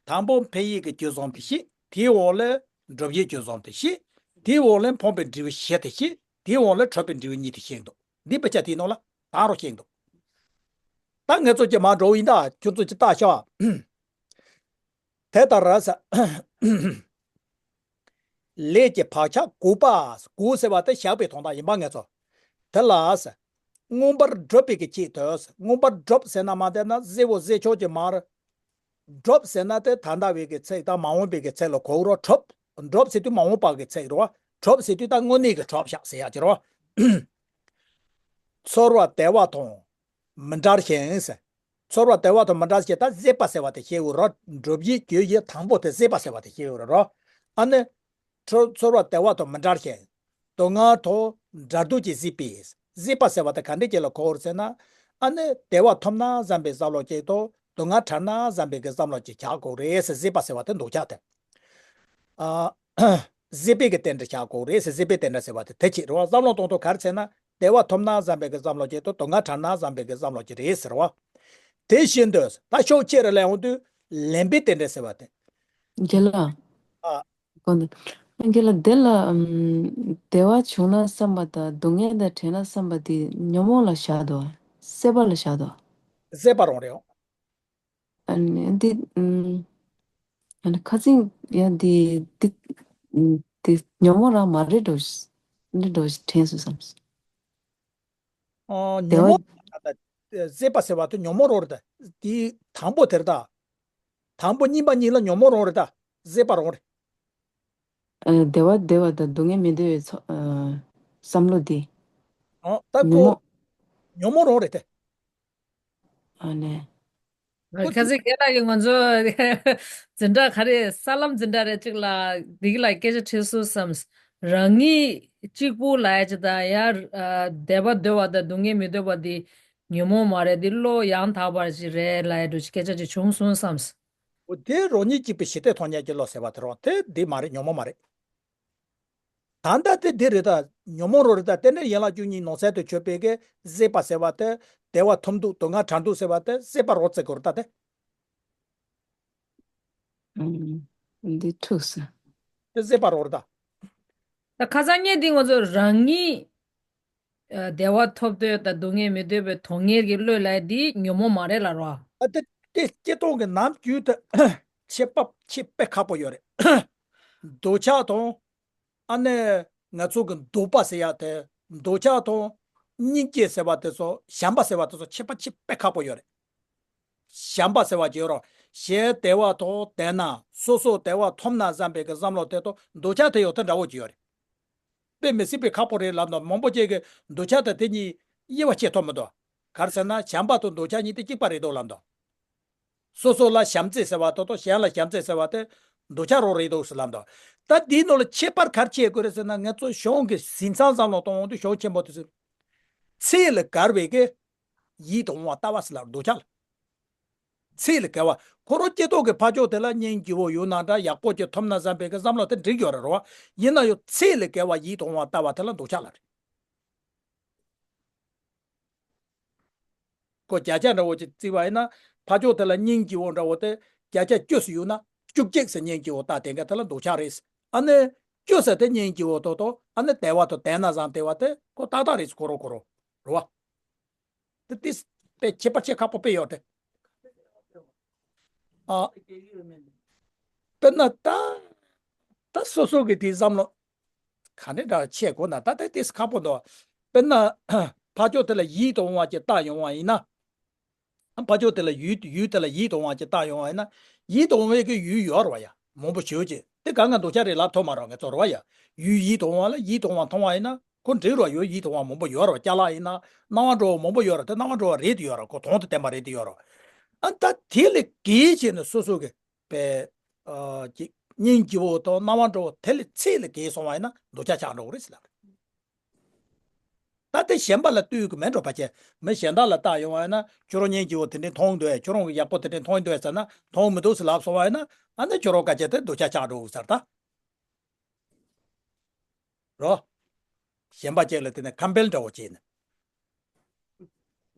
དང་པོ་འཕེན་ཡས་ཀྱི་རྒྱུ་གསུམ་དེ་བཤད། དེའི་འོག་ལ་སྒྲུབ་ཡས་རྒྱུ་གསུམ་དེ་བཤད། དེའི་འོག་ལས་ཕོངས་པའི་འབྲས་བུ་བཞི་དེ་བཤད། དེའི་འོག་ལས་འཕྲོག་པའི་འབྲས་བུ་གཉིས་དེ་བཤད་འདུག་འདི་དཔེ་ཆ་དེའི་ནང་ལ་དག་རོགས་བཤད་འདུག་ད་ངེད་ཚོ་ཀྱི་མ་འགྲོ་ཡིན་ད་ཁྱོད་ཚོ་ཀྱི་ལྟ་ཤོག་དེ་ལྟར་ཟེར། ལས་ཀྱི་བག་ཆགས་དགུ་པ། དགུ་ཟེར་བ་དེ་བཞག་པའི་དོན་དག་ཡིན་པ་ངེད་ཚོ། དེ་ལ་ཟེར། མངོན་པར་སྒྲུབ་པའི་གི་ཆེད་དུ། མངོན་པར་སྒྲུབ་ཟེར་ན་མ་བསྡད་ན་གཟེ་བོ་གཟེ་ཆོག་ཅིག་མ་རེད། སྒྲུབ་ཟེར་ན་དེ་ད་ལྟ་བའི་གི་ཚིག་དང་མ་འོངས་པའི་གི་ཚིག་ལ་གོ་རོགས། སྒྲུབ། སྒྲུབ་ཟེར་དུས་མ་འོངས་པ་གི་ཚིག་རོ། གྲུབ་ཟེར་དུས་ད་དངོས་གནས་ཀྱི་གྲུབ་བཞག་ཟེར་ཡག་ཅིག་རོ། ཚོར་བ་དལ་བ་དང་མི་འབྲལ་ཞིང་ཟེར། ཚོར་བ་དལ་བ་དང་མི་འབྲལ་ཞིང་། ད་གཟེ་པ་ཟེར་བ་དེ་ཤེས་དགོས་རོ། སྒྲུབ་བྱེད་རྒྱུ་ཡི་དང་པོ་དེ་གཟེ་པ་ཟེར་བ་དེ་ཤེས་དགོས་རོ། ཨ་ནི། ཚོར་ཚོར་བ་དལ་བ་དང་མི་འབྲལ་ཞིང་། སྡུག་བསྔལ་དང་བྲལ་འདོད་ཀྱི་གཟེ་པས། གཟེ་པ་ཟེར་བ་དེ་ག་འདྲ་ཅིག་ལ་གོ་དགོས་ཟེར་ན། ཨ་ནི་བདེ་བ་ཐོབ་ན་བསམ་པའི་བསམ་བློ་ཅིག་དང་སྡུག་བསྔལ་བྲལ་ན་བསམ་པའི་གི་བསམ་བློ་ཅིག་བཞག་དགོས་རེད་ཟེར། གཟེ་པ་ཟེར་བ་དེ་འདོད་ཆགས་དེ། ཨ། གཟེ་པའི་གི་རྟེན་འབྲེལ་བཞག་དགོས་རེད་ཟེར། གཟེ་པའི་རྟེན་འབྲེལ་ཟེར་བ་དེ་དེ་ཅིག་རེད་བ། བསམ་བློ་གཏོང་ཐོག་ག་རེ་ཟེར་ན། བདེ་བ་ཐོབ་ན་བསམ་པའི་གི་བསམ་བློ་ཅིག་དང་སྡུག་བསྔལ་བྲལ་ན་བསམ་པའི་གི་བསམ་བློ་ཅིག་རེད་ཟེར་བ། དེ་བཞིན་དུ་ད་ཕྱོགས་ཆེ་རུ་ལ་ཡོང་དུས་ལེན་པའི་རྟེན་འབྲེལ་ཟེར་བ་དེ། རྒན་ལགས། ཨ། དགོངས་དག་རྒན་ལགས། དེ་ལ་ཨམ། བདེ་བ་བྱུང་ན་བསམ་པ་དང་སྡུག་བསྔལ་དང་བྲལ་ན་བསམ་པ་དེ་ཉོན་མོངས་ལ་བཞག་འདུག་སྲེད་པ་ལ་བཞག་འདུག་སྲེད་པ་རང་རེད། ཨ་ནི་འདི་ཨམ། ཨ་ནི་ཁ་སང་ཡང་འདི་འདི་ཨམ། འདི་ཉོན་མོངས་རང་མ་རེད་འགྲོ། འདི་འགྲོ་དྲན་སོང་བསམ། ཨ། བདེ་ཉོན་བ། མོངས་ད་ལྟ་སྲེད་པ་ཟེར་བ་དེ་ཉོན་མོངས་རང་རེད་ད། དེའི་དང་པོ་དེ་རེད་ད། དང་པོ་གཉིས་པ་གཉིས་ལ་ཉོན་མོངས་རང་རེད་ད། སྲེད་པ་རང་རེད། ཨ། བདེ་བ་བདེ་བ་དང་སྡུག་བསྔལ་མི་འདོད་པའི་ཚོ་ཨ། བསམ་བློ་དེ། ཨ། ད་ཉོན་ཁོ་མོངས། ཉོན་མོངས་རང་རེད་དེ། ཨ་ནི། ཁོ་ཁ་སང་རྒན་ལགས་ཀྱིས་ང་ཚོ་འཛིན་གྲྭ་ག་རེ་ས་ལམ་འཛིན་གྲྭ་རེད་ཅིག་ལ་འདི་གི་ལ་སྐད་ཆ་དྲིས་སོང་བསམས། རང་ཉིད་གཅིག་པུ་ལ་ཡ་ཅིག་དང་ཡ། ཨ། བདེ་བ་འདོད་པ་དང་སྡུག་བསྔལ་མི་འདོད་པ་འདི་ཉོན་མོངས་མ་རེད། འདི་བློ་ཡང་དག་པ་ཞིག་རེད་ལ་ཡ་འགྲོ་ཅིག་སྐད་ཆ་ཅིག་བྱུང་སོང་བསམས། འོ་དེ་རང་ཉིད་གཅིག་པུའི་ཞི་བདེ་མཐོང་ཉན་གྱི་བློ་ཟེར་བ་དེ་རང་དེ་འདི་མ་རེད། ཉོན་མོངས་མ་རེད། ད་ལྟ་དེ་འདི་རེད་ད། ཉོན་མོངས་རང་རེད་ད། རྟེན་འབྲེལ་ཡན་ལག་བཅུ་གཉིས་ནང་གསེས་དུ་ཆོད་པའི་གི་སྲེད་པ་ཟེར་བ་དེ། བདེ་བ་ཐོབ་འདོད་སྡུག་བསྔལ་བྲལ་འདོད་ཟེར་བ་དེ་སྲེད་པ་རང་བརྩི་དགོས་རེད་ད་དེ། ཨུམ། འདི་ཐུགས་སུ། དེ་སྲེད་པ་རང་རེད་ད། ད་ཁ་སང་ཉིན་འདི་ང་ཚོ་རང་ཉིད་ཨ། བདེ་བ་ཐོབ་འདོད་དང་སྡུག་བསྔལ་མི་འདོད་པའི་དོན་གཉེར་གྱི་བློ་ལ་འདི་ཉོན་མོངས་མ་རེད་ལབ་རོ། ཨ། དེ་དེ་སྤྱིར་བཏང་གི་ནམ་རྒྱུན་དུ་ཁྱད་པར་ཁྱད་དཔེ་ཁག་པོ་ཡོད་རེད། འདོད་ཆགས་དང་། ཨ་ནི་ང་ཚོ་གི་འདོད་པ་ཟེར་ཡ་དེ། འདོད་ཆགས་དང་། སྙིང་རྗེ་ཟེར་བ་དེ་ཚོ། བྱམས་པ་ཟེར་བ་དེ་ཚོ་ཁྱད་པར་ཁྱད་དཔེ་ཁག་པོ་ཡོད་རེད། བྱམས་པ་ཟེར་བ་ཅིག་ཡོད་རེད། གཞན་བདེ་བ་ཐོབ་བསྡད་ན། སོ་སོ་བདེ་བ་ཐོབ་ན་བསམ་པའི་གི་བསམ་བློ་དེ་དང་འདོད་ཆགས་དེ་ཡོད་དེ་འདྲ་བོ་ཅིག་ཡོད་རེད། དཔེ་མི་སྲིད་པའི་ཁག་པོ་རེད་ལབ་འདུག་མང་པོ་ཅིག་གིས་འདོད་ཆགས་དང་དེ་གཉིས་དབྱེ་བ་ཕྱེ་ཐུབ་མི་འདུག་ག་རེ་ཟེར་ན་བྱམས་པ་དང་འདོད་ཆགས་གཉིས་དེ་གཅིག་པ་རེད་འདུག་ལབ་འདུག་སོ་སོ་ལ་བྱམས་བརྩེ་ཟེར་བ་དེ་དང་གཞན་ལ་བྱམས་བརྩེ་ཟེར་བ་དེ་འདོད་ཆགས་རང་རེད་འདུག་ཟེར་ལབ་འདུག་ད་འདིའི་ནང་ལ་ཁྱད་པར་ག་རེ་ཕྱེ་དགོས་རེད་ཟེར་ན། ང་ཚོ་གཞུང་གི་ཟིན་མཚམས་བསམ་བློ་གཏོང་འོང་དུས་གཞུང་ཆེན་པོ་དེ་ཚོས་ཚེ་ལས་བརྒལ་བའི་གི་ཡིད་དུ་འོང་བ་ལྟ་བ་ཟེར་ལབ་འདོད་ཆགས་ལ། ཚེ་ལས་བརྒལ་བ། ཁོ་རང་སྐྱེ་ཐོག་གི་ཕ་ཕྱོགས་དེ་ལ་སྙིང་རྗེ་བོ་ཡོད་ན་འདྲ། ཡག་པོ་ཅིག་ཐོབ་ན་བསམ་པའི་གི་བསམ་བློ་དེ་འགྲིག་ཡོད་རེད་རོ། ཡིན་ན་ཡང་ཚེ་ལས་བརྒལ་བ་ཡིད་དུ་འོང་བ་ལྟ་བ་དེ་ལ་འདོད་ཆགས་ལབ་རེད། ཁོ་བརྒྱ་ཆ་འདྲ་བོ་ཅིག་བརྩིས་པ་ཡིན་ན། ཕ་ཕྱོགས་དེ་ལ་སྙིང་རྗེ་བོ་འདྲ་བོ་དེ་བརྒྱ་ཆ་བཅུ་ཙམ་ཡོད་ན། བཅུ་གཅིག་ཙམ་སྙིང་རྗེ་བོ་ལྟ་དེ་འགའ་དེ་ལ་འདོད་ཆགས་རེད། ཨ་ནི་བཅུ་ཙམ་དེ་སྙིང་རྗེ་བོ་ཏོག་ཏོག་ཨ་ནི་དལ་བ་དང་དལ་ན་བཟང་དལ་བ་དེ་ཁོ་ཏག་ཏག་རེད། ཁོ་རང་ཁོ་རང་རེད་བ། དེ་དེ་དཔེ་ཁྱད་པར་ཆེ་ཁག་པོ་དཔེ་ཡོད་དེ། ཨ། དཔེར་ན་ད་ད་སོ་སོ་གི་དེའི་བསམ་བློ་ག་འདྲ་འདྲ་བྱེད་དགོས་ན། ད་ལྟ་དེ་ཁག་པོ་འདུག་དཔེར་ན་ཕ་ཕྱོགས་དེ་ལ་ཡིད་དུ་འོང་བ་ཅིག་བལྟ་ཡོང་བ་ཡིན་ན། ཕ་ཕྱོགས་དེ་ལ་ཡུལ་ཡུལ་དེ་ལ་ཡིད་དུ་འོང་བ་ཅིག་བལྟ་ཡོང་བ་ཡིན་ན། ཡིད་དུ་འོང་བའི་གི་ཡུལ་ཡོད་རེད་བ་ཡ། མང་པོ་ཞེ་པོ་ཅིག་དེ་ག་ང་འདོད་ཆགས་རེད་ལབ་ཐུབ་མ་རེད་བ། ངས་ཚོར་བ་ཡ། ཡུལ་ཡིད་དུ་འོང་བ་ལ་ཡིད་དུ་འོང་བ་མཐོང་བ་ཡིན་ན་ཁོ་འགྲིག་རེད་བ། ཡུལ་ཡིད་དུ་འོང་བ་མང་པོ་ཡོད་རེད་བ། ཅ་ལག་ཡིན་ན། སྣང་བ་འགྲོ་བ་མང་པོ་ཡོད་རེད། དེ་སྣང་བ་འགྲོ་བ་རེད་དུ་ཡོད་རེད། ཁོ་དོན་དུ་བསྟན་པ་རེད་དུ་ཡོད་རེད། ཨ་ད་དེ་ལས་བརྒལ་བྱས་ནས་སོ་སོ་གི་པའི་ཨ་ཅིག་སྙིང་རྗེ་བོ་དང་སྣང་བ་འགྲོ་བ་དེ་ལས་ཚད་ལས་བརྒལ་སོང་བ་ཡིན་ན་འདོད་ཆགས་ཆགས་འགྲོ་གི་རེད་ཟེར་ལབ་རེད། ད་དེ་གཞན་པ་ལ་ལྟོས་གི་མེད་འགྲོ་ཕལ་ཆེར། མི་གཞན་དག་ལ་བལྟ་ཡོང་བ་ཡིན་ན། ཁྱོད་རང་སྙིང་རྗེ་བོ་དེ་འདྲས་མཐོང་འདུག་ཁྱོད་རང་གི་ཡག་པོ་དེ་འདྲས་མཐོང་འདུག་ཟེར་ན། མཐོང་མི་འདུག་ཟེར་ལབ་སོང་བ་ཡིན་ན། ཨ་ནི་ཁྱོད་རང་སྐད་ཆ་དེ་འདོད་ཆགས་ཆགས་འགྲོ་གི་ཟེར་ད། རོ། གཞན་པ་ཅིག་ལ་དེ་ནས་ཁམ་པེལ་འདྲ་བོ་བྱས་ནས།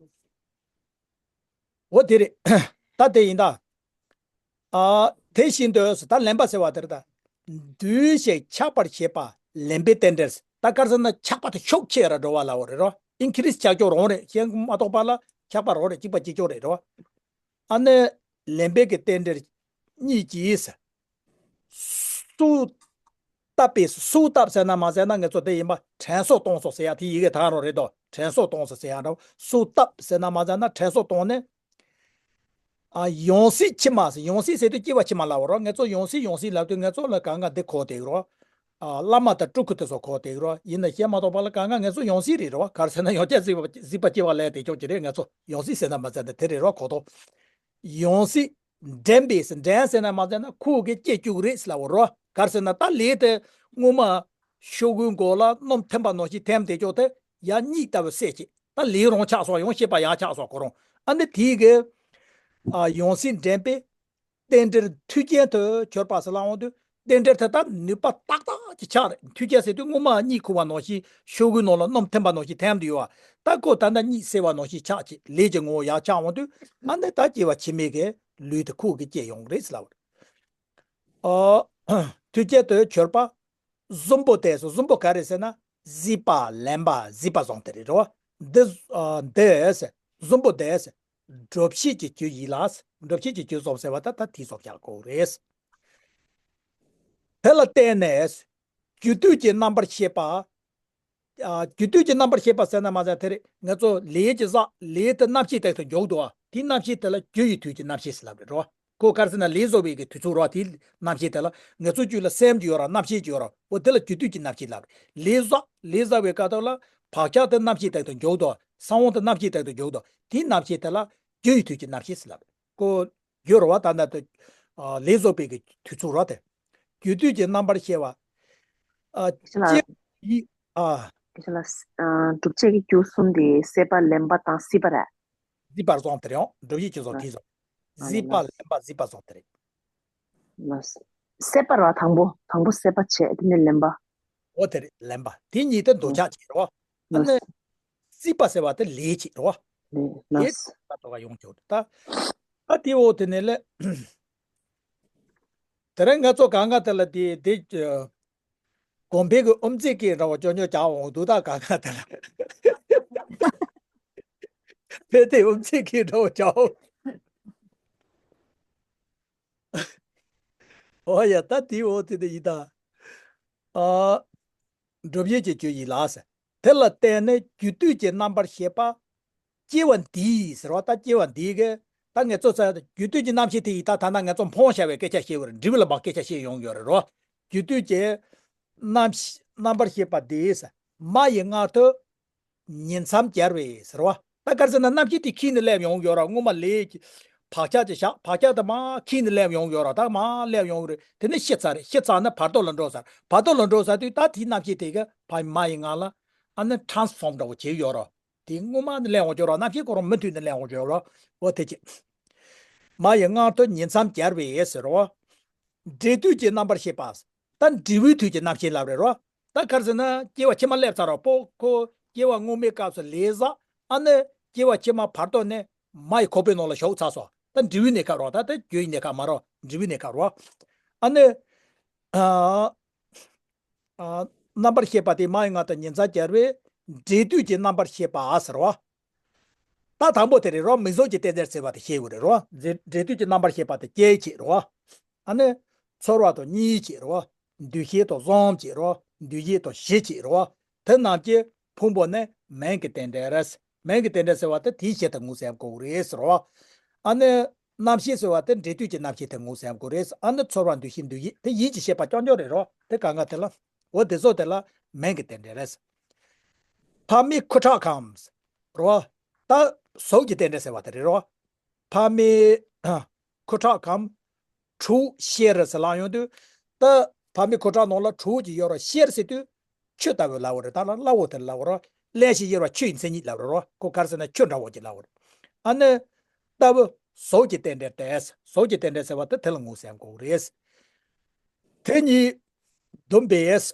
འོ་དེ་རེད། ད་དེ་ཡིན་ད། ཨ། དེ་བཞིན་དུ་ད་ལེན་པ་ཟེར་བ་དེ་རེད་ད། འདུས་ཤིང་ཆགས་པར་བྱེད་པ་ ལེན་པའི་རྟེན་འབྲེལ། ད་ག་རེ་ཟེར་ན་ཆགས་པ་དེ་ཤུགས་ཆེ་ར་འགྲོ་བ་ལབ་པ་རེད་རོ། ཨིན་ཁི་རིས་ཆགས་ཀྱོག་རང་རེད། ཤེས་མ་གཏོགས་པ་ལ་ཆགས་པ་རང་རེད། གཅིག་པ་གཅིག་ཀྱོག་རེད་རོ། ཨ་ནི་ལེན་པའི་གི་རྟེན་འབྲེལ་གཉིས་ཀྱིས། སུ་བཏབ་པས། སུ་བཏབ་ཟེར་ན་མ་ཟེར་ན་ང་ཚོ་དེ་ཡིན་པ་དྲན་གསོ་གཏོང་སོང་ཟེར་ཡ་དེ་ཡི་གེ་དག་རང་རེད་དོ། དྲན་གསོ་གཏོང་སོང་ཟེར་ཡ་འདྲ་བོ། སུ་བཏབ་ཟེར་ན་མ་ཟེར་ན་དྲན་གསོ་གཏོང་ནས། ཨ། ཡང་སྲིད་ཕྱི་མ་ཟེར། ཡང་སྲིད་ཟེར་དུས་སྐྱེ་བ་ཕྱི་མ་ལབ་པ་རོ། ང་ཚོ་ཡང་སྲིད་ཡང་སྲིད་ལབ་དུས་ང་ཚོ་ལ་གང་ག་འདི་གོ་བསྡད་རོ། ཨ། བླ་མ་དང་སྤྲུལ་སྐུ་དེ་ཚོ་གོ་བསྡད་རོ། ཡིན་ན་ཤེས་མ་གཏོགས་པ་ལ་གང་ག་ང་ཚོ་ཡང་སྲིད་རེད་རོ། ག་རེ་ཟེར་ན་ཡང་བསྐྱར་གཟིགས་པ་གཟིགས་པ་སྐྱེ་བ་ལེན་བསྡད་ཀྱོག་ཅིག་རེད། ང་ཚོ་ཡང་སྲིད་ཟེར་ན་མ་ཟེར་ན་དེ་རེད་རོ། གོ་ཐོག་ཡང་སྲིད་འདྲེན་པས། འདྲེན་ཟེར་ན་མ་ཟེར་ན་ཁོ་གིས་སྐྱེ་བཅུག་རེད་ལབ་པ་རོ། ག་རེ་ཟེར་ན་ད་ལས་དེ་སྔོན་མ་ཤོག་གུའི་མགོ་ལ་སྣུམ་ཐིམ་པ་ནང་བཞིན་ཐིམ་བསྡད་ཀྱོག་དེ་ཡང་གཉིད་ལྟ་བུ་སད་ཅིག་ད་ལས་རང་ཆགས་སོང་། ཡང་ཤེས་པ་ཡང་ཆགས་སོང་། ཁོ་རང་ཨ་ནི་དེའི་གི། ཨ། ཡང་སྲིད་འདྲེན་པས། རྟེན་འབྲེལ་མཐུན་རྐྱེན་དུ་གྱུར་པ་ཟེར་ལབ་འོང་དུས་རྟེན་འབྲེལ་དེ་ད་ནུས་པ་ཏག་ཏག་ཅིག་ཆགས་རེད། མཐུན་རྐྱེན་ཟེར་དུས་སྔོན་མ་གཉིད་ཁུག་པ་ནང་བཞིན་ཤོག་གུའི་ནང་ལ་སྣུམ་ཐིམ་པ་ནང་བཞིན་ཐིམ་དུ་ཡོད་པ། ད་ཁོ་ད་ལྟ་གཉིད་སད་པ་ནང་བཞིན་ཆགས་ཅིག་ལས་ཀྱི་ངོ་བོ་ཡང་ཆགས་འོང་དུས་ཨ་ནི་ད་སྐྱེ་བ་ཕྱི་མའི་གི་ལུས་དེ་ཁོ་གིས་སྐྱེ་ཡོང་གི་རེད་ཟེར་ལབ་པ་རེད། ཨ། མཐུན་རྐྱེན་དུ་གྱུར་པ། གཟུམ་པོ་དེ་སོ། གཟུམ་པོ་ག་རེ་ཟེར་ན། གཟིགས་པ་ལེན་པ་གཟིགས་པ་བཟུང་དེ་རེད་རོ། འདི། ཨ། འདི་ཟེར། གཟུམ་པོ་དེ་ཟེར། སྒྲུབ་བྱེད་ཀྱི་རྒྱུ་ཡིན་ལ། སྒྲུབ་བྱེད་ཀྱི་རྒྱུ་སོགས་ཟེར་བ་ད་ད་དེ་སོགས་ཀྱང་གོ་རེད། དེ་ལ་བརྟེན་ནས་རྒྱུ་དུས་ཀྱི་རྣམ་པར་ཤེས་པ། ཨ། རྒྱུ་དུས་ཀྱི་རྣམ་པར་ཤེས་པ་ཟེར་ན་མ་ཟེར་དེ་རེད། ང་ཚོ་ལས་ཀྱི་བསགས་ལས་དེ་རྣམ་ཤེས་སྟེང་དུ་འཇོག་འདུག་ཨ། དེ་རྣམ་ཤེས་དེ་ལ་རྒྱུ་ཡི་དུས་ཀྱི་རྣམ་ཤེས་ཟེར་ལབ་རེད་རོ། ཁོ་ག་རེ་ཟེར་ན་ལས་བཟོ་བའི་གི་དུས་ཚོད་རོ། དེའི་རྣམ་ཤེས་དེ་ལ་ང་ཚོ་རྒྱུད་ལ་སེམས་ཀྱི་ཡོད་ར་རྣམ་ཤེས་ཀྱི་ཡོད་ར། འོ་དེ་ལ་རྒྱུ་དུས་ཀྱི་རྣམ་ཤེས་ལབ་རེད། ལས་བསགས་ལས་བསགས་པའི་སྐབས་དེ་ལ་བག་ཆགས་དེ་རྣམ་ཤེས་སྟེང་དུ་འཇོག་འདུག་ཨ། གསང་བ་དེ་རྣམ་ཤེས་སྟེང་དུ་འཇོག་འདུག་དེའི་རྣམ་ཤེས་དེ་ལ་རྒྱུ་ཡི་དུས་ཀྱི་རྣམ་ཤེས་ཟེར་ལབ་རེད། ཁོ། རྒྱུ་རོ་བ་ད་ལྟ་དུ། ཨ། ལས་བཟོ་བའི་གི་དུས་ཚོད་རོ་དེ། རྒྱུ་དུས་ཀྱི་རྣམ་པར་ཤེས་པ། ཨ། ཅི་ལ། སྐྱེ་བ་ཡི། ཨ། ཅི་ལ། ཨ། སྒྲུབ་བྱེད་ཀྱི་རྒྱུ་གསུམ་དེ་སྲེད་པ་ལེན་པ་དང་གཟིགས་པ་རེད། གཟིགས་པར་བཟུང་དེ་རེད་ཡང་སྒྲུབ་བྱེད་ཀྱི་བཟོ་ཨ། དེ་བཟོ། ཨ་གཟིགས་པ་ལེན་པ་གཟིགས་པ་བཟུང་དེ་རེད། ལ། སྲེད་པ་རོ། དང་པོ་དང་པོ་སྲེད་པ་བྱས་དེ་ནས་ལེན་པ། འོ་དེ་རེད་ལེན་པ། དེ་གཉིས་དེ་འདོད་ཆགས་བྱེད་རོ། ཨ་ལ། ནི། གཟིགས་པ་ཟེར་བ་དེ་ལས་བྱེད་རོ། ལས་ལ། དེ་ལྟ་དོ་ག་ཡོང་ཆོག་ད། ད་དེ་འོ་དེ་ནས་ལས། དེ་རིང་ང་ཚོ་གང་ག་དེ་ལ་དེ་དེ། གོམ་པའི་གི་ཨུམ་ཚིག་གི་འདྲ་བོ་ཅོ་ཉོ་བྱ་འོང་འདུག་ད་གང་ག་དེ་ལ། ཕེ་དེ་ཨུམ་ཚིག་གི་འདྲ་བོ་བྱ་འོང་། ཨོ་ཡ་ད་དེ་འོ་དེ་དེ་ཡིན་ད། ཨ། སྒྲུབ་བྱེད་ཀྱི་རྒྱུ་ཡིན་ལ་ཟེར། དེ་ལ་བརྟེན་ནས་རྒྱུ་དུས་ཀྱི་རྣམ་པར་ཤེས་པ། སྐྱེ་བ་འདིའི་ཟེར་བ་ད་སྐྱེ་བ་འདིའི་གི། ད་ངེད་ཚོ་ཚ་རྒྱུ་དུས་ཀྱི་རྣམ་ཤེས་དེ་ཡིས་ད་ཐ་ན་ངེད་ཚོ་འཕོང་བྱ་བའི་སྐད་ཆ་བཤད་པར་འབྲས་བུ་ལ་མ་སྐད་ཆ་བཤད་ཡོང་ཡོད་རེད་རོ། རྒྱུ་དུས་ཀྱི་རྣམ་ཤེས་རྣམ་པར་ཤེས་པ་འདིས་མ་ཡི་མངལ་དུ་ཉིང་མཚམས་སྦྱར་བས་ཟེར་བ། ད་ག་རེ་ཟེར་ན་རྣམ་ཤེས་དེ་ཁྱིས་ནས་སླེབས་ཡོང་ཡོད་ར། སྔོན་མ་ལས་ཀྱི་བག་ཆགས་ཀྱི་བཞག་བག་ཆགས་དེ་མ་ཁྱིས་ནས་སླེབས་ཡོང་ཡོད་ར། ད་མ་སླེབས་ཡོང་གི་རེད། དེ་ནས་ཤི་ཚར་རེད། ཤི་ཚར་ན་བར་དོ་ལ་འགྲོ་ཚར། བར་དོ་ལ་འགྲོ་ཚར་དུས་ད་དེའི་རྣམ་ཤེས་དེ་གི་ཕ་མ་ཡི་མངལ་ལ་ཨ་ནི་transform་འདྲ་བོ་བྱས་ཡོད་ར། དེ་སྔོན་མ་ནས་སླེབས་ཡོང་ཡོད་ར། རྣམ་ཤེས་ཁོ་རང་མུ་མཐུད་ནས་སླེབས་ཡོང་ཡོད་ར། འོ་དེ་ཅི། མ་ཡི་མངལ་དུ་ཉིང་མཚམས་སྦྱར་བས་ཟེར་རོ། འབྲས་དུས་ཀྱི་རྣམ་པར་ཤེས་པ། ད་འབྲས་བུའི་དུས་ཀྱི་རྣམ་ཤེས་ལབ་རེད་རོ། ད་ག་རེ་ཟེར་ན་སྐྱེ་བ་ཕྱི་མ་སླེབས་ཚར་རོ། པོ་ཁོ་སྐྱེ་བ་སྔོན་མའི་སྐབས་སུ་ལས་བསགས་ཨ་ནི་སྐྱེ་བ་ཕྱི་མ་བར་དོ་ནས་མ་ཡི་ཁོག་པའི་ནང་ལ་ཞུགས་ཚར་སོང་། ད་འབྲས་བུའི་གནས་སྐབས་རོ། ད་ད་རྒྱུ་ཡི་གནས་སྐབས་མ་རོ། འབྲས་བུའི་གནས་སྐབས་རོ། ཨ་ནི། ཨ། ཨ། རྣམ་པར་ཤེས་པ་དེ་མ་ཡི་མངལ་དུ་ཉིང་མཚམས་སྦྱར་བས་འབྲས་དུས་ཀྱི་རྣམ་པར་ཤེས་པ་ཟེར་བ། ད་དང་པོ་དེ་རེད་རོ། མིང་གཟུགས་ཀྱི་རྟེན་འབྲེལ་ཟེར་བ་དེ་ཤེས་དགོས་རེད་རོ། འབྲས་འབྲས་དུས་ཀྱི་རྣམ་པར་ཤེས་པ་དེ་སྐྱེ་བྱེད་རོ། ཨ་ནི། ཚོར་བ་དང་གཉིས་བྱེད་རོ། འདུ་ཤེས་དང་གསུམ་བྱེད་རོ། འདུ་བྱེད་དང་བཞི་བྱེད་རོ། དེ་རྣམས་ཀྱི་ཕུང་པོ་ནི་མིང་གི་རྟེན་འབྲེལ་རེད། མིང་གི་རྟེན་འབྲེལ་ཟེར་བ་དེ་དེའི་ཕྱིར་དུ་ངོས་ཟིན་དགོས་རེད་ཟེར་རོ། ཨ་ནི། རྣམ་ཤེས་ཟེར་བ་དེ་འབྲས་དུས་ཀྱི་རྣམ་ཤེས་དེ་ངོས་ཟིན་དགོས་རེད། ཨ་ནི་ཚོར་བ་འདུ་ཤེས་འདུ་ཤེས་དེ་ཡིད་ཀྱི་ཤེས་པ་རྐྱང་རྐྱང་རེད་རོ། དེ་གང་ག་དེ་ལ། འོ་དེ་ཚོ་དེ་ལ་མིང་གི་རྟེན་འབྲེལ་རེད། ཕ་མའི་ཁུ་ཁྲག་གམ། རོ། ད་གཟུགས་ཀྱི་རྟེན་འབྲེལ་ཟེར་བ་དེ་རེད་རོ། ཕ་མའི་ཁུ་ཁྲག་གམ། དྲུག་གཤེར་ཟེར་ལབ་ཡོང་དུས། ད་ཕ་མའི་ཁུ་ཁྲག་ནང་ལ་དྲུག་ཅིག་ཡོད་རོ། གཤེར་ཟེར་དུས། ཆུ་ལྟ་བུ་ལབ་པ་རེད། ད་ལ་སླ་བོ་དེ་ལབ་པ་རོ། བརླན་ཞིང་གཡེར་བ་ཆུ་ཡི་མཚན་ཉིད་ལབ་པ་རོ། ཁོ་ག་རེ་ཟེར་ན་ཆུ་འདྲ་བོ་ཅིག་ལབ་པ་རེད། ཨ་ནི། ལྟ་བུ། གཟུགས་ཀྱི་རྟེན་འབྲེལ་ཏེ། གཟུགས་ཀྱི་རྟེན་འབྲེལ་ཟེར་བ་དེ་དེ་ལ་ངོས་ཟིན་དགོས་རེད། དེ་གཉིས། བསྡོམས་པས།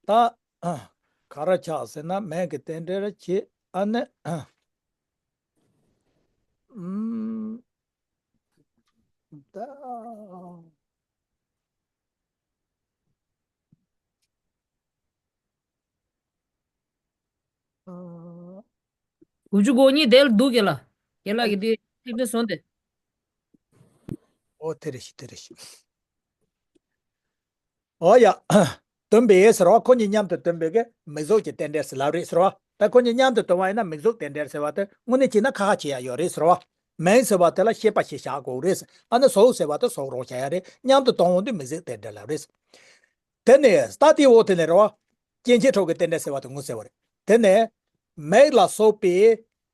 ད། ག་རེ་ཆགས་ཟེར་ན་མིང་གི་རྟེན་འབྲེལ་བྱེད། ཨ་ནི། ཨུམ། ད། དགུ་བཅུ་གོ་གཉིས་དེ་ལ་འདུག་རྒན་ལགས། རྒན་ལགས་ཀྱིས་དེ་ཐེག་ཆེན་བཟུང་སྟེ། ཨོ་དེ་རེད་ཤི་དེ་རེད་ཤི། ཨོ་ཡ། འདོན་པའི་ཟེར་བ་ཁོ་གཉིས་མཉམ་དུ་འདོན་པའི་གི་མིང་གཟུགས་ཀྱི་རྟེན་འབྲེལ་ཟེར་ལབ་རེད་ཟེར་བ། ད་ཁོ་གཉིས་མཉམ་དུ་འདོན་པ་ཡིན་ན་མིང་གཟུགས་རྟེན་འབྲེལ་ཟེར་བ་དེ་དངོས་གནས་བྱས་ན་ཁ་ཁ་བྱེད་ཡ་ཡོད་རེད་ཟེར་བ། མིང་ཟེར་བ་དེ་ལ་ཤེས་པ་ཞེས་བྱ་དགོས་རེད། ཨ་ནི་གཟུགས་ཟེར་བ་དེ་གཟུགས་རང་བྱ་ཡ་རེད། མཉམ་དུ་འདོན་འོང་དུས་མིང་གཟུགས་རྟེན་འབྲེལ་ལབ་རེད། དེ་ནས་ད་དེའི་འོག་དེ་ནས་རེད་བ། སྐྱེ་མཆེད་དྲུག་གི་རྟེན་འབྲེལ་ཟེར་བ་དེ་ངོ་ཟེར་བ་རེད། དེ་ནས་མིག་ལ་སོགས་པའི་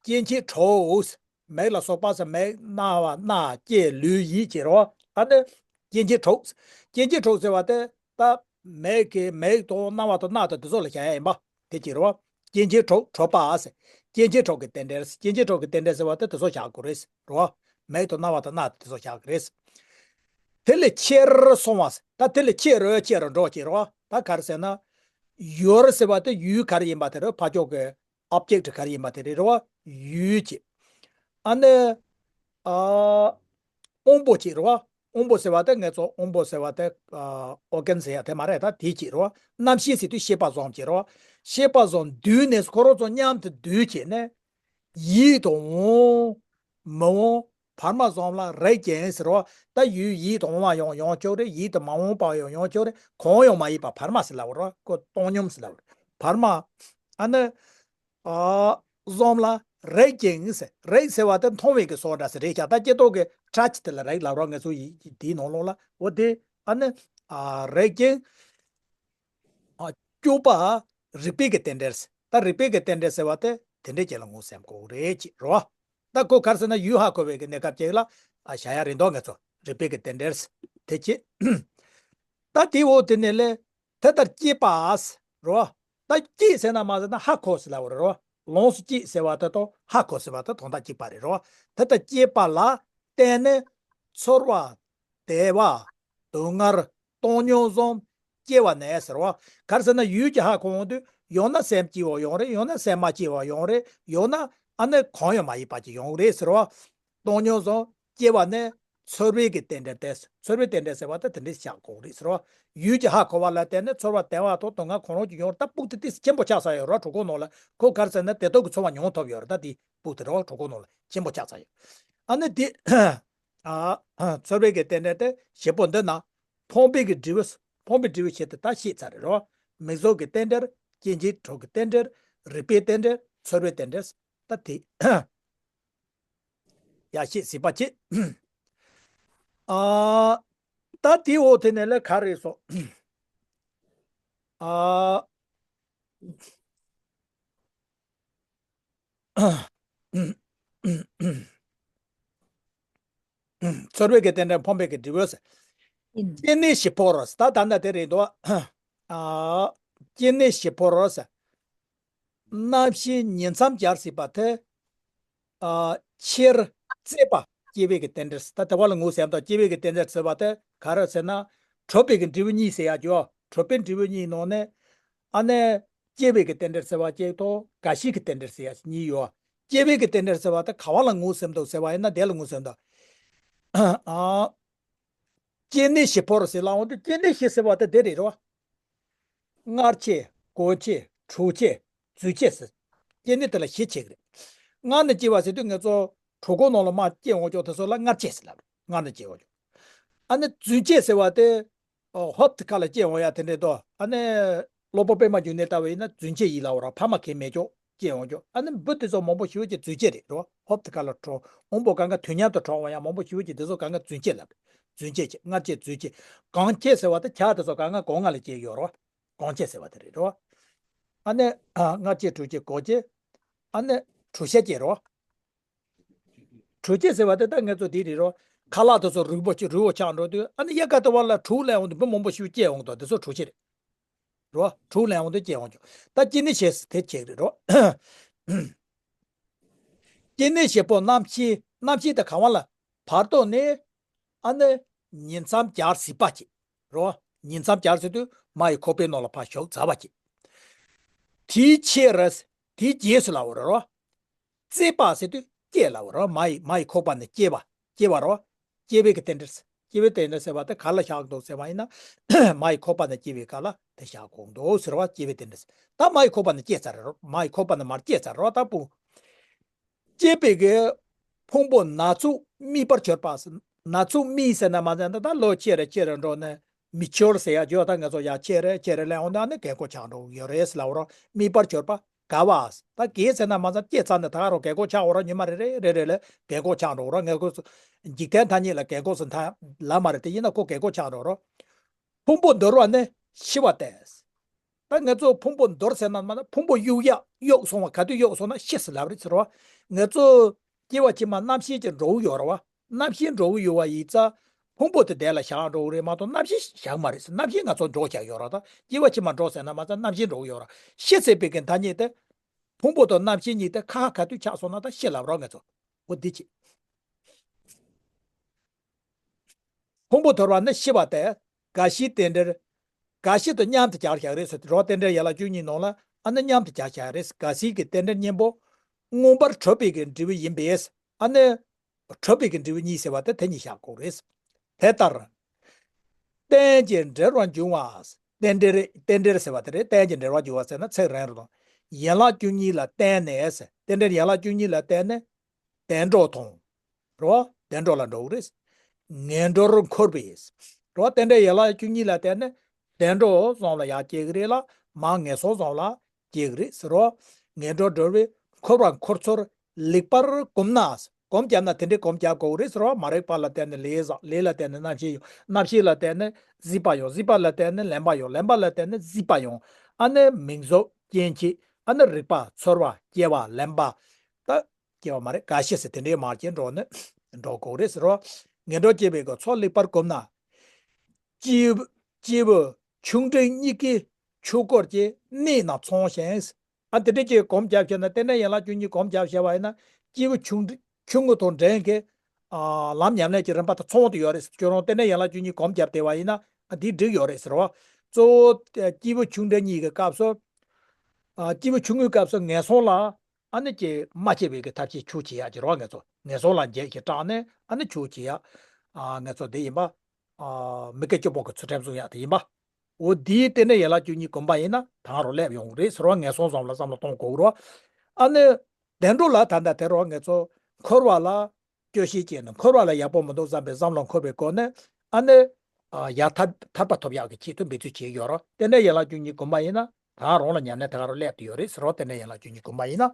སྐྱེ་མཆེད་དྲུག་མིག་ལ་སོགས་པ་ཟེར་མིག་རྣ་བ་སྣ་ལྕེ་ལུས་ཡིད་ཀྱི་རེད་བ། ཨ་ནི་སྐྱེ་མཆེད་དྲུག་སྐྱེ་མཆེད་དྲུག་ཟེར་བ་དེ་ད་མིག་གི་མིག་དང་རྣ་བ་དང་སྣ་དང་དེ་ཚོ་ལ་བྱ་ཡ་ཡིན་པ། དེ་གཅིག་རེད་བ། སྐྱེ་མཆེད་དྲུག་དྲུག་པ་ཟེར། སྐྱེ་མཆེད་དྲུག་གི་རྟེན་འབྲེལ། སྐྱེ་མཆེད་དྲུག་གི་རྟེན་འབྲེལ་ཟེར་བ་དེ་དེ་ཚོ་བྱ་དགོས་རེད་རེད་བ། མིག་དང་རྣ་བ་དང་སྣ་དེ་ཚོ་བྱ་དགོས་རེད། དེ་ལས་ཕྱིར་སོང་བ་ཟེར། ད་དེ་ལས་ཕྱི་རུ་ཕྱི་རུ་འགྲོ་གི་རེད་བ། ད་ག་རེ་ཟེར་ན། ཡུལ་ཟེར་བ་དེ་ཡུལ་ག་རེ་ཡིན་པ་དེ་རེད། ཕར་ཕྱོགས་ཀྱི་ཨོབ་ཇེག་ག་རེ་ཡིན་པ་དེ་རེད་རེད་བ། ཡུལ་གྱི། ཨ་ནི། ཨ། དབང་པོ་གཅིག་རེད་བ། དབང་པོ་ཟེར་བ་དེ་ངེད་ཚོ་དབང་པོ་ཟེར་བ་དེ་ཨ་ཨོར་གན་ཟེར་ཡ་དེ་མ་རེད། ད་དེ་གཅིག་རེད་བ། རྣམ་ཤེས་ཟེར་དུས་ཤེས་པ་བཟུང་གཅིག་རེད་བ། ཤེས་པ་བཟུང་འདུས་ནས་ཁོ་རང་ཚོ་མཉམ་དུ་འདུས་བྱས་ནས། ཡིད་དུ་འོང་། མི་འོང་། བར་མ་གསུམ་ལ་རེག་ཅིང་ཟེར་བ། ད་ཡུལ་ཡིད་དུ་འོང་བ་ཡང་ཡང་ཆོག་རེད། ཡིད་དུ་མ་འོང་པ་ཡང་ཡང་ཆོག་རེད། གང་ཡང་མ་ཡིན་པ་བར་མ་ཟེར་ལབ་རེད། ཁོ་བཏང་སྙོམས་ཟེར་ལབ་རེད། བར་མ། ཨ་ནི། ཨ། གསུམ་ལ་རེག་ཅིང་ཟེར། རེག་ཟེར་བ་དེ་མཐོང་བའི་གི་བཟོ་འདྲ་ཟེར་རེད་ཤག་ད་སྐྱེ་ཐོག་གི་ཊཆ་དེ་ལ་རེག་ལབ་རེད། ངེད་ཚོ་ཡི་དེའི་ནང་ལོགས་ལ་འོ་དེ་ཨ་ནི། ཨ། རེག་ཅིང་། ཨ། བཅུ་པ། རིག་པའི་གི་རྟེན་འབྲེལ་ཟེར། ད་རིག་པའི་གི་རྟེན་འབྲེལ་ཟེར་བ་དེ་དེ་འདྲའི་ཅིག་ལ་ངོས་ཟིན་དགོས་རེད་ཅེས་རེད་བ། ད་ཁོ་ག་རེ་ཟེར་ན་ཡུལ་ཧ་གོ་བའི་གི་གནས་སྐབས་ཅིག་ལ། ཨ། བྱ་ཡ་རེད་འདུག་ངེད་ཚོ་རིག་པའི་གི་རྟེན་འབྲེལ་ཟེར་དེ་ཅི། ད་དེའི་འོག་དེ་ནས་ལས། དེ་ལྟར་སྐྱེས་པ་ཟེར་རོ། ད་སྐྱེས་ཟེར་ན་མ་ཟེར་ན་ཧ་གོ་ཟེར་ལབ་རེད་རོ། ལོངས་སུ་སྤྱད་ཟེར་བ་དེ་དང་ཧ་གོ་ཟེར་བ་དེ་དོན་དག་གཅིག་པ་རེད་རོ། དེ་ལྟར་སྐྱེས་པ་ལ་བརྟེན་ནས་ཚོར་བ། བདེ་བ། སྡུག་བསྔལ། བཏང་སྙོམས་གསུམ་སྐྱེ་བ་ནས་ཟེར་བ། ག་རེ་ཟེར་ན་ཡུལ་གྱི་ཧ་གོ་འོང་དུས་ཡང་ན་སེམས་སྐྱིད་པ་ཡོང་རེད། ཡང་ན་སེམས་མ་སྐྱིད་པ་ཡོང་རེད། ཡང་ན་ཨ་ནི་གང་ཡང་མ་ཡིན་པ་ཅིག་ཡོང་རེད་ཟེར་བ། བཏང་སྙོམས་གསུམ་སྐྱེ་བ་ནས་ཚོར་བའི་གི་རྟེན་འབྲེལ་ཏེ། ཚོར་བའི་རྟེན་འབྲེལ་ཟེར་བ་ད་དེ་འདྲའི་བཞག་དགོས་རེད་ཟེར་བ། ཡུལ་གྱི་ཧ་གོ་བ་ལ་བརྟེན་ནས་ཚོར་བ་བདེ་བ་དང་སྡུག་བསྔལ་གང་རུང་ཅིག་ཡོང་རེད། ད་སྤུག་དེ་ཏིས་ཆེན་པོ་ཆགས་ས་ཡོད་རེད་གྲོད་ཁོག་ནང་ལ། ཁོ་ག་རེ་ཟེར་ན་བདེ་སྡུག་གི་ཚོར་བ་མྱོང་ཐུབ་ཡོད་རེད། ད་དེ་སྤུག་དེ་རེད་བ། གྲོད་ཁོག་ནང་ལ་ཆེན་པོ་ཆགས་ས་ཡོད། ཨ་ནི་དེ། ཨ། ཚོར་བའི་གི་རྟེན་འབྲེལ་ཏེ་བཞི་པོ་འདི་ན། ཕོངས་པའི་གི་འབྲས་བུ། ཕོངས་པའི་འབྲས་བུ་བྱེད་དེ་ད་བཤད་ཚར་རེད་རོ། མིང་གཟུགས་ཀྱི་རྟེན་འབྲེལ། སྐྱེ་མཆེད་དྲུག་གི་རྟེན་འབྲེལ། རིག་པའི་རྟེན་འབྲེལ། ཚོར་བའི་རྟེན་འབྲེལ། ད་དེ། ཡ་ཤེས་སྲིད་པ་ཅེས། ཨ། ད་དེའི་འོག་དེ་ནས་ལས་ག་རེ་སོ། ཨ། ཚོར་བའི་གི་རྟེན་འབྲེལ་ཕོངས་པའི་གི་འབྲས་བུ་ཟེར། ཡིན། སྐྱེ་གནས་བཞི་པོ་རེད། ད་ད་ལྟ་དེ་རེད་འདུག་ཨ། སྐྱེ་གནས་བཞི་པོ་རེད་ཟེར། རྣམ་ཤེས་ཉིང་མཚམས་སྦྱར་སྲིད་པ་དེ། ཨ། ཕྱིར། བཙས་པ་སྐྱེ་བའི་གི་རྟེན་འབྲེལ་ཟེར། ད་དེ་བ་ལ་ངོས་ཟིན་དང་སྐྱེ་བའི་གི་རྟེན་འབྲེལ་ཟེར་བ་དེ་ག་རེ་ཟེར་ན། གྲུབ་པའི་གི་འབྲས་བུ་གཉིས་ཟེར་ཡ་ཅོ། གྲུབ་པའི་འབྲས་བུ་གཉིས་ནང་ནས། ཨ་ནི། སྐྱེ་བའི་གི་རྟེན་འབྲེལ་ཟེར་བ་གཅིག་དང་རྒ་ཤིའི་གི་རྟེན་འབྲེལ་ཟེར་ཡ་གཉིས་ཡོད། སྐྱེ་བའི་གི་རྟེན་འབྲེལ་ཟེར་བ་དེ་ག་བ་ལ་ངོས་ཟིན་འདུག་ཟེར་བ་ཡིན་ན་དེ་ལ་ངོས་ཟིན་འདུག་ཨ། སྐྱེ་གནས་བཞི་པོ་རེད་ཟེར་ལབ་འོང་དུས་སྐྱེ་གནས་བཞི་ཟེར་བ་དེ་དེ་རེད་རོ། མངལ་སྐྱེས། གོ་སྐྱེས། དྲུག་སྐྱེས། རྫུས་སྐྱེས་ཟེར། སྐྱེ་གནས་དེ་ལ་བཞི་ཕྱེ་གི་རེད། མངལ་ནས་སྐྱེ་བ་ཟེར་དུས་ངེད་ཚོ་གྲོད་ཁོག་ནང་ལ་མར་སྐྱེ་འོང་ཆོག་དེ་ཚོ་ལ་མངལ་སྐྱེས་ཟེར་ལབ་རེད། མངལ་ནས་སྐྱེ་འོང་ཆོག་ཨ་ནི་རྫུས་སྐྱེས་ཟེར་བ་དེ། ཨོ། ཧོབ་དེ་ཁ་ལ་སྐྱེ་འོང་ཡ་དེ་འདྲས་དོ། ཨ་ནི། གློ་བུར་པད་མ་འབྱུང་གནས་ལྟ་བུ་ཡིན་ན་རྫུས་སྐྱེས་ཡིན་ལབ་ར། ཕ་མ་གང་མེད་ཆོག་སྐྱེ་འོང་ཆོག་ཨ་ནི་འབུ་དེ་ཚོ་མང་པོ་ཞེ་པོ་ཅིག་རྫུས་སྐྱེས་རེད་རོ། ཧོབ་དེ་ཁ་ལ་འགྲོ། དབང་པོ་གང་ག་དུས་མཉམ་དུ་གྲོངས་འོང་ཡ་མང་པོ་ཞེ་པོ་ཅིག་དེ་ཚོ་གང་ག་རྫུས་སྐྱེས་ལབ། རྫུས་སྐྱེས་ཅིག་མངལ་སྐྱེས་རྫུས་སྐྱེས། གང་སྐྱེས་ཟེར་བ་དེ་ཁྱག་དེ་ཚོ་གང་ག་སྒོ་ང་ལ་སྐྱེས་ཡོད་རོ། གང་སྐྱེས་ཟེར་བ་དེ་རེད་རོ། ཨ་ནི། ཨ། མངལ་སྐྱེས། དྲུག་སྐྱེས། གོ་སྐྱེས། ཨ་ནི། དྲུག་ཤ་སྐྱེས་རོ། དྲུག་སྐྱེས་ཟེར་བ་དེ་ད་ངེད་ཚོ་དེ་རེད་རོ། ཁ་ལག་དེ་ཚོ་རུལ་པོ་ཆགས་རུལ་པོ་ཆགས་འགྲོ་དུས་ཨ་ནི་དབྱར་ཁ་དེ་བ་ལ་དྲུག་ལ་འོང་དུས་འབུ་མང་པོ་ཞིག་སྐྱེ་འོང་དོ། དེ་ཚོ་དྲུག་སྐྱེས་རེད་རོ། དྲུག་ལ་འོང་དུས་སྐྱེ་འོང་ཆོག་ད་སྐྱེ་གནས་བཞི་དེ་ཁྱེད་རེད་རོ། སྐྱེ་གནས་བཞི་པོ་རྣམ་ཤེས། རྣམ་ཤེས་དེ་གང་བ་ལ་བར་དོ་ནས། ཨ་ནི། ཉིང་མཚམས་སྦྱར་སྲིད་པ་ཅིག་རོ། ཉིང་མཚམས་སྦྱར་ཟེར་དུས་མ་ཡི་ཁོག་པའི་ནང་ལ་ཕར་ཞུགས་ཚར་བ་ཅིག་དེའི་ཕྱིར། དེའི་རྗེས་སུ་ལབ་པ་རེད་རོ། བཙས་པ་ཟེར་དུས་སྐྱེས་ལབ་པ་རོ། མ་ཡི་མ་ཡི་ཁོག་པ་ནས་སྐྱེས་པ། སྐྱེས་པ་རོ། སྐྱེ་བའི་གི་རྟེན་འབྲེལ། སྐྱེ་བའི་རྟེན་འབྲེལ་ཟེར་བ་དེ་ག་ལ་བཞག་འདུག་ཟེར་བ་ཡིན་ན། མ་ཡི་ཁོག་པ་ནས་སྐྱེ་བའི་སྐབས་ལ་དེ་བཞག་དགོས་འདུག་ཟེར་བ། སྐྱེ་བའི་རྟེན་འབྲེལ། ད་མ་ཡི་ཁོག་པ་ནས་སྐྱེས་ཚར་རོ། མ་ཡི་ཁོག་པ་ནས་མར་སྐྱེས་ཚར་རོ། ད་སྤུ། སྐྱེས་པའི་གི་ཕུང་པོ་ན་ཚུགས་དམིགས་པར་གྱུར་པ། ན་ཚུགས་དམིགས་ཟེར་ན་མ་ཟད་ད་ལོ་ཆེ་རེ་ཆེ་རེ་འགྲོ་ནས་མི་ཆོར་ཟེར་ཡ་བརྗོད། ད་ང་ཚོ་ཡ་ཆེ་རེ་ཆེ་རེ་ལས་འོང་ན་ནི་རྒན་གོག་ཆགས་འགྲོ་ཡོད་རེད་ལབ་རོགས། དམིགས་པར་གྱུར་པ་དགའ་བ། ད་དགའ་ཟེར་ན་མ་ཟད་སྐྱེས་ཚར་ནས་ད་རོགས་རྒན་གོག་ཆགས་འོ་རོགས། ཉི་མ་རེ་རེ་རེ་རེ་ལ་རྒན་གོག་ཆགས་འགྲོ་རོགས། ང་ཚོ་འཇིག་རྟེན་ཐ་སྙད་ལ་རྒན་གོག་ཟེར་ཐ་ལབ་མ་རེད། དེ་ཡིན་ན་ཁོ་རྒན་གོག་ཆགས་འགྲོ་རོགས། ཕུང་པོ་འདོར་བ་ནི་ཤི་བ་སྟེ། ད་ང་ཚོ་ཕུང་པོ་འདོར་ཟེར་ན་མ་ན་ཕུང་པོ་གཡུག་ཡ་གཡུག་སོང་བ། ག་དུས་གཡུག་སོང་ན་ཤི་ཟེར་ལབ་རེད་ཟེར་བ། ང་ཚོ་སྐྱེ་བ་ཕྱི་མ་རྣམ་ཤེས་ཀྱི་འགྲོ་གི་ཡོད་རེད་བ། རྣམ་ཤེས་འགྲོ་གི་ཡོད་བ་ཡིན་ཙང་ཕུང་པོ་དེ་དེ་ལ་བཞག་འགྲོ་གི་རེད་མ་གཏོགས་རྣམ་ཤེས་བཞག་མ་རེད་ཟེར། རྣམ་ཤེས་ང་ཚོ་འགྲོ་བཞག་ཡོད་རེད། ད་སྐྱེ་བ་ཕྱི་མ་འགྲོ་ཟེར་ན་མ་ཚད་རྣམ་ཤེས་འགྲོ་གི་ཡོད་རེད། ཤི་ཟེར་བའི་གི་ཐ་སྙད་དེ་ཕུང་པོ་དང་རྣམ་ཤེས་གཉིས་དེ་ཁ་ཁ་ག་དུས་ཆགས་སོང་ན་ད་ཤི་ལབ་རོགས་ང་ཚོ། འོ་འདི་བྱེད། ཕུང་པོ་འདོར་བ་ནི་ཤི་བ་སྟེ། རྒ་ཤིའི་རྟེན་འབྲེལ། རྒ་ཤི་དང་མཉམ་དུ་སྦྱར་བཞག་རེད་ཟེར། རོ་རྟེན་འབྲེལ་ཡན་ལག་བཅུ་གཉིས་ནང་ལ་ཨ་ནི་མཉམ་དུ་སྦྱར་བཞག་རེད། རྒ་ཤིའི་གི་རྟེན་འབྲེལ་གཉེན་པོ། མངོན་པར་གྲུབ་པའི་གི་འབྲས་བུ་ཡིན་པས། ཨ་ནི་གྲུབ་པའི་གི་འབྲས་བུ་གཉིས་ཟེར་བ་དེ་དེ་གཉིས་བཞག་དགོས་རེད། དེ་ལྟར། རྟེན་ཅིང་འབྲེལ་བར་འབྱུང་བ། རྟེན་འབྲེལ་རྟེན་འབྲེལ་ཟེར་བ་དེ་རེད། རྟེན་ཅིང་འབྲེལ་བར་འབྱུང་བ་ཟེར་ན་ཚིག་རང་རེད་དོ། ཡན་ལག་བཅུ་གཉིས་ལ་བརྟེན་ནས། རྟེན་འབྲེལ་ཡན་ལག་བཅུ་གཉིས་ལ་བརྟེན་ནས། བདེ་འགྲོ་མཐོང་། རེད་བ། བདེ་འགྲོ་ལ་འགྲོ་གི་རེད། ངན་འགྲོར་འཁོར་བའི། རེད་བ། རྟེན་འབྲེལ་ཡན་ལག་བཅུ་གཉིས་ལ་བརྟེན་ནས་བདེ་འགྲོ་བཟང་ལ་ཡང་སྐྱེ་གི་རེད་ལ། མར་ངན་སོང་བཟང་ལ་སྐྱེ་གི་རེད་ཟེར་རོ། ངན་འགྲོར་འགྲོ་བའི་འཁོར་བར་འཁོར་ཚོར་ལེགས་པར་གོམས་ན། གོམས་བརྒྱབ་ན་དེ་འདྲའི་གོམས་བརྒྱབ་དགོས་གི་རེད་ཟེར་རོ། མ་རིག་པ་ལ་བརྟེན་ནས་ལས་བཟང་། ལས་ལ་བརྟེན་ནས་རྣམ་ཤེས་ཡོང་། རྣམ་ཤེས་ལ་བརྟེན་ནས་གཟིགས་པ་ཡོང་། གཟིགས་པ་ལ་བརྟེན་ནས་ལེན་པ་ཡོང་། ལེན་པ་ལ་བརྟེན་ནས་སྲིད་པ་ཡོང་། ཨ་ནི་མིང་གཟུགས་སྐྱེ་མཆེད། ཨ་ནི་རེག་པ་ཚོར་བ་སྐྱེ་བ་ལེན་པ། ད། སྐྱེ་བ་མ་རེད། རྒ་ཤི་ཟེར་དེ་འདྲའི་མར་གྱི་འགྲོ་ནི་འགྲོ་དགོས་རེད་ཟེར་རོ། ངན་འགྲོར་སྐྱེ་བའི་གི་ཚོགས་ལེགས་པར་གོམས་ན། སྐྱེས་བུ་སྐྱེས་བུ་ཆུང་འབྲིང་གཉིས་ཀའི་ཆོས་སྐོར་གྱི་གནས་རྣམས་ཚང་ཞིང་། ཨ་དེ་འདྲ་ཅིག་གོམས་བརྒྱབ་ཤེས་ན། རྟེན་འབྲེལ་ཡན་ལག་བཅུ་གཉིས་གོམས་བརྒྱབ་ཤེས་པ་ཡིན་ན་སྐྱེས་བུ་ཆུང་འབྲིང་ཆུང་ངུ་དང་འབྲིང་གི་ཨ་ལམ་ཉམས་ལེན་གྱི་རིམ་པ་དང་ཚང་དུ་ཡོད་རེད་ཟེར། ཁྱོད་རང་རྟེན་འབྲེལ་ཡན་ལག་བཅུ་གཉིས་གོམས་བརྒྱབ་བསྡད་པ་ཡིན་ན་ཨ་དེ་འགྲིག་ཡོད་རེད་ཟེར་བ། གཙོ་བོ་སྐྱེས་བུ་ཆུང་འབྲིང་གཉིས་ཀྱི་སྐབས་སུ། ཨ་སྐྱེས་བུ་ཆུང་ངུའི་སྐབས་སུ་ངན་སོང་ལ། ཨ་ནི་ཀྱེ་མ་སྐྱེ་བའི་གི་ཐབས་ཤེས་ཆོས་བྱེད་ཡག་ཅིག་རོགས། ངེད་ཚོ་ངན་སོང་ལ་འགྱེད་ཀྱི་སྐྲག་ནས་ཨ་ནི་ཆོས་བྱེད་ཡག་ཨ་ངེད་ཚོ་འདི་ཡིན་པ། ཨ་མི་དགེ་བཅུ་སྤོང་གི་ཚུལ་ཁྲིམས་སྲུང་ཡག་དེ་ཡིན་པ། འོ་འདིའི་རྟེན་འབྲེལ་ཡན་ལག་བཅུ་གཉིས་གོམས་པ་ཡིན་ན་ད་རུང་སླེབས་ཡོང་གི་རེད་ཟེར་བ། ངན་སོང་གསུམ་ལ་བསམ་བློ་གཏོང་དགོས་རོགས། ཨ་ནི་བདེ་འགྲོ་ལ་ད་ལྟ་དེ་རོགས་ངེད་ཚོ་འཁོར་བ་ལ། སྐྱོ་ཤས་སྐྱེས་ནས་འཁོར་བ་ལ་ཡག་པོ་མི་འདུག་བསམ་པའི་བསམ་བློ་འཁོར་བའི་སྒོ་ནས་ཨ་ནི། ཡར་ཐར་ཐར་པ་ཐོབ་ཡག་གི་ཆེད་དུ་འབད་རྩོལ་བྱེད་ཡོད་རོགས། རྟེན་འབྲེལ་ཡན་ལག་བཅུ་གཉིས་གོམས་པ་ཡིན་ན་ད་རུང་ལ་ཉམས་ལེན་ད་ག་རུ་སླེབས་ཏེ་ཡོད་རེད་ཟེར་རོགས། རྟེན་འབྲེལ་ཡན་ལག་བཅུ་གཉིས་གོམས་པ་ཡིན་ན།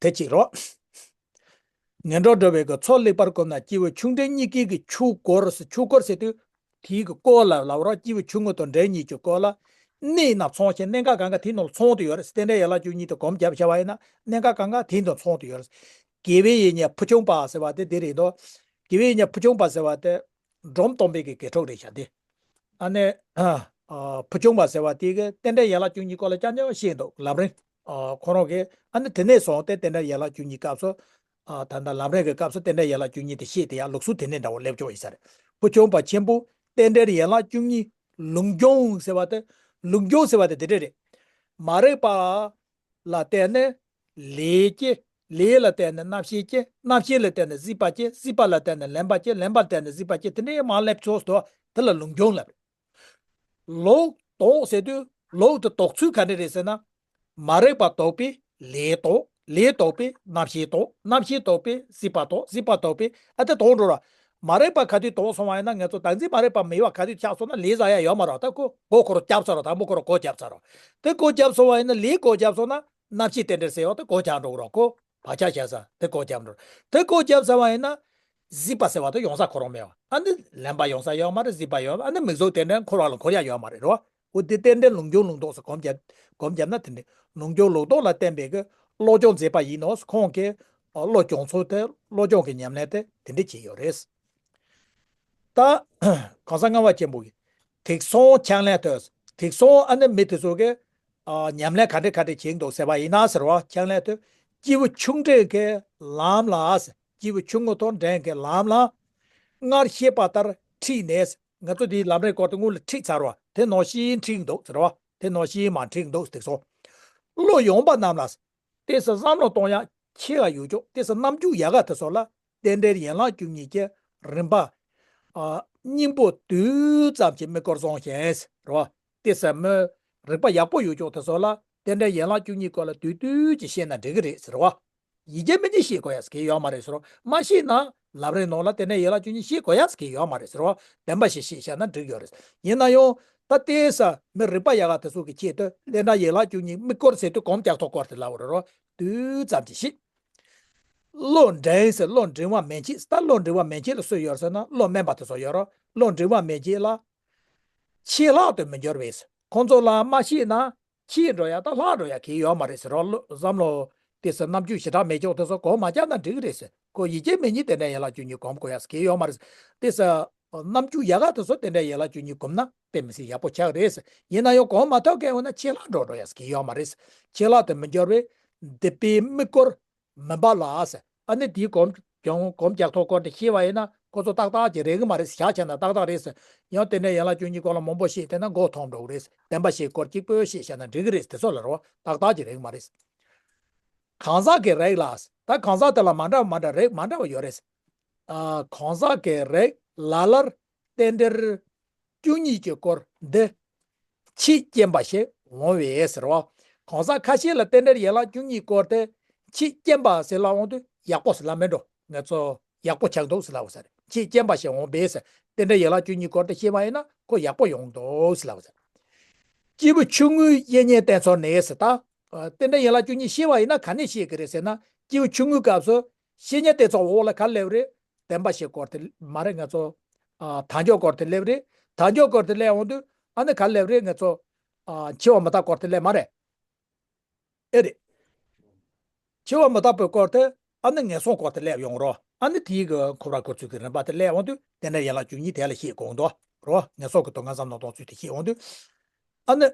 དེ་གཅིག་རོགས། ངན་འགྲོར་འགྲོ་བའི་གི་ཚོགས་ལེགས་པར་གོམས་ན་སྐྱེས་བུ་ཆུང་འབྲིང་གཉིས་ཀའི་གི་ཆོས་སྐོར་ཟེར། ཆོས་སྐོར་ཟེར་དུས། དེའི་གི་སྐོར་ལ་ལབ་རོགས། སྐྱེས་བུ་ཆུང་ངུ་དང་འབྲིང་གཉིས་ཀྱི་སྐོར་ལ། གནས་རྣམས་ཚང་ཞིང་། གནས་འགའ་གང་ག་དེའི་ནང་ལ་ཚང་དུ་ཡོད་རེད། རྟེན་འབྲེལ་ཡན་ལག་བཅུ་གཉིས་དེ་གོམས་བརྒྱབ་བྱས་པ་ཡིན་ན་གནས་འགའ་གང་ག་དེའི་ནང་ཚང་དུ་ཡོད་རེད། དགེ་བའི་ཡིད་བརྙན་ཕུལ་བྱུང་པ་ཟེར་བ་དེ་འདི་རེད་དོ། དགེ་བའི་ཡིད་བརྙན་ཕུལ་བྱུང་པ་ཟེར་བ་དེ་འབྲོམ་སྟོན་པའི་གི་དགེ་ཕྲུག་རེད་ཤག་དེ། ཨ་ནི། ཕུལ་བྱུང་པ་ཟེར་བ་དེ་གི་རྟེན་འབྲེལ་ཡན་ལག་བཅུ་གཉིས་སྐོར་ལ་རྐྱང་རྐྱང་བཤད་འདུག་ལམ་རིམ། ཁོ་རང་གིས་ཨ་ནི་དེ་ནས་བཟུང་སྟེ་རྟེན་འབྲེལ་ཡན་ལག་བཅུ་གཉིས་སྐབས་སུ། ད་ལྟ་ལམ་རིམ་གྱི་སྐབས་སུ་རྟེན་འབྲེལ་ཡན་ལག་བཅུ་གཉིས་དེ་བཤད་དེ་ཡང་ལུགས་སྲོལ་དེ་ནས་འདྲ་བོ་སླེབས་ཆོག་ཡིན་ས་རེད། ཕུལ་བྱུང་པ་ཆེན་པོ་རྟེན་འབྲེལ་ཡན་ལག་བཅུ་གཉིས་ལུགས་འབྱུང་ཟེར་བ་དེ། ལུགས་འབྱུང་ཟེར་བ་དེ་དེ་འདྲ་རེད། མ་རིག་པ་ལ་བརྟེན་ནས་ལས་སྐྱེ། ལས་ལ་བརྟེན་ནས་རྣམ་ཤེས་སྐྱེ། རྣམ་ཤེས་ལ་བརྟེན་ནས་གཟིགས་པ་སྐྱེ། གཟིགས་པ་ལ་བརྟེན་ནས་ལེན་པ་སྐྱེ། ལེན་པ་ལ་བརྟེན་ནས་གཟིགས་པ་སྐྱེ། དེ་འདྲའི་མར་སླེབས་ཆོག་ཟེར་དུས་དེ་ལ་ལུགས་འབྱུང་ལབ་རེད། ལུགས་ལྡོག་ཟེར་དུས་ལུགས་དེ་ལྡོག་ཚུལ་ག་འདྲ་རེད་ཟེར་ན། མ་རིག་པ་ལྡོག་པས་ལས་ལྡོག་ལས་ལྡོག་པས་རྣམ་ཤེས་ལྡོག་རྣམ་ཤེས་ལྡོག་པས་གཟིགས་པ་ལྡོག་གཟིགས་པ་ལྡོག་པས་ཨ་དེ་ལྡོག་འགྲོ་ར། མ་རིག་པ་ག་དུས་ལྡོག་སོང་བ་ཡིན་ན་ང་ཚོ་བདག་འཛིན་མ་རིག་པ་མེད་པ་ག་དུས་ཆགས་སོང་ན་ལས་བཟའ་ཡ་ཡོད་མ་རེད། ད་ཁོ་སྒོ་ཁོ་རང་བརྒྱབ་ཚར་ར། དང་པོ་ཁོ་རང་སྒོ་བརྒྱབ་ཚར་ར། དེ་སྒོ་བརྒྱབ་སོང་བ་ཡིན་ན་ལས་སྒོ་བརྒྱབ་སོང་ན་རྣམ་ཤེས་རྟེན་འབྲེལ་ཟེར་བ་དེ་སྒོ་བརྒྱབ་འགྲོ་གི་ར། ཁོ་བག་ཆགས་བཞག་ས་དེ་སྒོ་བརྒྱབ་འགྲོ། དེ་སྒོ་བརྒྱབ་ཚར་བ་ཡིན་ན། གཟིགས་པ་ཟེར་བ་དེ་ཡོང་ས་ཁོ་རང་མེད་པ། ཨ་ནི་ལེན་པ་ཡོང་ས་ཡོད་མ་རེད། གཟིགས་པ་ཡོད། ཨ་ནི་མིང་གཟུགས་དེ་འདྲ་འཁོར་བ་ལ་འཁོར་ཡ་ཡོད་མ་རེད་རོ། འོ་དེ་རྟེན་འབྲེལ་ལུགས་འབྱུང་ལུགས་ལྡོག་ཟེར་གོམས་བརྒྱབ་གོམས་བརྒྱབ་ན་དེ་འདྲ་ལུགས་འབྱུང་ལུགས་ལྡོག་ལ་བརྟེན་པའི་གི་བློ་སྦྱོང་མཛད་པ་ཡིན་ནོ། ཁོང་གིས་བློ་སྦྱོང་ཚུལ་དེ་བློ་སྦྱོང་གི་ཉམས་ལེན་དེ་དེ་འདྲ་བྱས་ཡོད་རེད། ད་གང་ཟག་ལྔ་པ་ཆེན་པོ་གིས་དེང་སང་ཕྱག་ལེན་དུ། དེང་སང་ཨ་ནི་མི་དེ་ཚོ་གིས་ཨ་ཉམས་ལེན་ག་འདྲ་ག་འདྲ་བྱེད་འདུག་ཟེར་བ་ཡིན་ན་ཟེར་བ། ཕྱག་ལེན་དུ་སྐྱེས་བུ་ཆུང་འབྲིང་གི་ལམ་ལ། སྐྱེས་བུ་ཆུང་ངུ་དང་འབྲིང་གི་ལམ་ལ་སྔར་བཤད་པ་ལྟར་ཁྲིད་ནས། ང་ཚོ་འདིའི་ལམ་རིམ་སྐོར་དུ་སྔོན་ལ་ཁྲིད་ཚར་བ་དེ་ནང་བཞིན་ཁྲིད་འདུག་ཟེར་བ། དེ་ནང་བཞིན་མར་ཁྲིད་འདུག་དེང་སང་བློ་ཡངས་པ་རྣམས་ལ། དེ་སྲིད་བསམ་བློ་གཏོང་ཡག་ཆེ་བ་ཡོད་ཆོག་དེ་སྲིད་རྣམ་འགྱུར་ཡག་ག་དེ་ཚོ་ལ་རྟེན་འབྲེལ་ཡན་ལག་བཅུ་གཉིས་ཀྱི་རིམ་པ། ཨ་སྙིང་པོ་དུས་ཙམ་གྱི་དམིགས་སྐོར་བཟང་ཞིང་རོ། དེ་སྲིད་མི་རིག་པ་ཡག་པོ་ཡོད་ཆོག་དེ་ཚོ་ལ་ རྟེན་འབྲེལ་ཡན་ལག་བཅུ་གཉིས་སྐོར་ལ་དུས་དུས་ཀྱིས་ཤེས་ན་འགྲིག་གི་རེད་ཟེར་བ། ཡིན་གཅིག་མིན་གཅིག་ཤེས་དགོས་ཡ་ཟེར་གྱི་ཡོད་མ་རེད་ཟེར་བ། མ་ཤེས་ན་ལམ་རིམ་ནང་ལ་རྟེན་འབྲེལ་ཡན་ལག་བཅུ་གཉིས་ཤེས་དགོས་ཡ་ཟེར་གྱི་ཡོད་མ་རེད་ཟེར་བ། བདེན་པ་ཞིག་ཤེས་བཞག་ན་འགྲིག་ཡོད་རེད། ཡིན་ན་ཡང་ད་ལྟའི་ས་མི་རིག་པ་ཡག་ག་དེ་ཚོ་གི་ཆེད་དུ་རྟེན་འབྲེལ་ཡན་ལག་བཅུ་གཉིས་དམིགས་སྐོར་ཟེར་དུས་གོམས་ཀྱག་ཐོག་སྐོར་དེ་ལབ་པ་རེད་རོ། དུས་ཙམ་གྱིས་ཤེས། བློ་འདྲེན་ཟེར། བློ་འདྲེན་པ་མན་ཆད། ད་བློ་འདྲེན་པ་མན་ཆད་ལ་སུ་ཡོད་ཟེར་ན་བློ་དམན་པ་དེ་ཚོ་ཡོད་རོ། བློ་འདྲེན་པ་མན་ཆད་ལ། ཆད་ལྷག་ཏུ་མི་འགྱུར་བས། ཁོང་ཚོ་ལ་མ་ཤེས་ན་ཆད་འགྲོ་ཡ་ད་ལྷག་འགྲོ་ཡ་གལ་ཡོད་མ་རེད་ཟེར་རོ། བསམ་བློ་དེ་ཚོ་རྣམ་འགྱུར་ཞེ་དྲག་མེད་ཀྱོག་དེ་ཚོ་གོམས་མ་རྒྱག་ན་འགྲིག་གི་རེད་ཟེར། ཁོ་ཡིན་གཅིག་མིན་གཉིས་རྟེན་འབྲེལ་ཡན་ལག་བཅུ་གཉིས་གོམས་དགོས་ཡ་ཟེར་གྱི་ཡོད་མ་རེད་ཟེར། དེ་ཚོ་རྣམ་འགྱུར་ཡག་ག་དེ་ཚོ་རྟེན་འབྲེལ་ཡན་ལག་བཅུ་གཉིས་གོམས་ན་དཔེ་མི་སྲིད་ཡག་པོ་ཆགས་རེད་ཟེར། ཡིན་ན་ཡང་གོམས་མ་ཐུབ་མཁན་འོ་ན་ཆད་ལྷག་འགྲོ་འགྲོ་ཡ་ཟེར་གྱི་ཡོད་མ་རེད་ཟེར། ཆད་ལྷག་ཏུ་མི་འགྱུར་བས། སྡིག་པའི་དམིགས་སྐོར་མུན་པ་ལ་ཟེར། ཨ་ནི་དེའི་གོམས་ཀྱང་གོམས་ཀྱག་ཐོག་སྐོར་དེ་ཤེས་པ་ཡིན་ན་ཁོ་ཚོ་ཏག་ཏག་ཅིག་རེག་གི་མ་རེད། བཞག་བྱས་ན་ཏག་ཏག་རེད་ཟེར། ཡང་རྟེན་འབྲེལ་ཡན་ལག་བཅུ་གཉིས་སྐོར་ལ་མང་པོ་ཤེས་དེ་ན་མགོ་འཐོམ་འགྲོ་གི་རེད་ཟེར། བདེན་པ་ཞིག་སྐོར་གཅིག་པོ་ཤེས་བྱས་ན་འགྲིག་གི་རེད་ཟེར། དེ་ཚོ་ལ་རོ་ཏག་ཏག་ཅིག་རེག་གི་མ་རེད་ཟེར། གང་ཟག་གི་རིགས་ལ་ཟེར། ད་གང་ཟག་དེ་ལ་མ་འདྲ་བ་མ་འདྲ་རིགས་མ་འདྲ་བ་ཡོད་རེད་ཟེར། ཨ། གང་ཟག་གི་རིགས་ལ་ལར་རྟེན་འབྲེལ་བཅུ་གཉིས་ཀྱི་སྐོར་འདི་ཆེས་རྐྱེན་པ་ཞིག་འོང་བས་ཟེར་བ། གང་ཟག་ཁ་ཤས་ལ་རྟེན་འབྲེལ་ཡན་ལག་བཅུ་གཉིས་སྐོར་དེ་ཆེས་རྐྱེན་པ་ཟེར་ལབ་འོང་དུས་ཡག་པོ་ཟེར་ལབ་མེད་འགྲོ། ང་ཚོ་ཡག་པོ་ཆགས་འདུག་ཟེར་ལབ་ཟེར། ཆེས་རྐྱེན་པ་ཞིག་འོང་བས་ཟེར། རྟེན་འབྲེལ་ཡན་ལག་བཅུ་གཉིས་སྐོར་དེ་ཤེས་པ་ཡིན་ན་ཁོ་ཡག་པོ་ཡོང་འདུག་ཟེར་ལབ་ཟེར། སྐྱེས་བུ་ཆུང་ངུའི་བཤེས་གཉེན་བསྟེན་ཚུལ་ནི་ཟེར། ད་རྟེན་འབྲེལ་ཡན་ལག་བཅུ་གཉིས་ཤེས་པ་ཡིན་ན་ག་ནས་ཤེས་ཀྱི་རེད་ཟེར་ན། སྐྱེས་བུ་ཆུང་ངུའི་སྐབས་སུ་བཤེས་གཉེན་བསྟེན་ཚུལ་འོག་ལ་ག་རེ་སླེབས་རེད། བདེན་པ་བཞིའི་སྐོར་དེ་མ་རེད། ང་ཚོ་ཨ། དལ་འབྱོར་སྐོར་དེ་སླེབས་རེད། དལ་འབྱོར་སྐོར་དེ་སླེབས་འོང་དུས་ཨ་ནི་ག་རེ་སླེབས་རེད། ང་ཚོ་ཨ། འཆི་བ་མི་རྟག་སྐོར་དེ་སླེབས་མ་རེད། ཨེ་རེད། འཆི་བ་མི་རྟག་པའི་སྐོར་དེ་ཨ་ནི་ངན་སོང་སྐོར་དེ་སླེབས་ཡོང་རོ། ཨ་ནི་དེའི་གི་འཁོར་བ་འཁོར་ཚུལ་གྱི་རིམ་པ་དེ་སླེབས་འོང་དུས་རྟེན་འབྲེལ་ཡན་ལག་བཅུ་གཉིས་དེ་ལ་ཤེས་དགོས་འདུག་རོ། ངན་སོང་གི་སྡུག་བསྔལ་བསམ་བློ་གཏོང་ཚུལ་དེ་ཤེས་འོང་དུས་ཨ་ནི།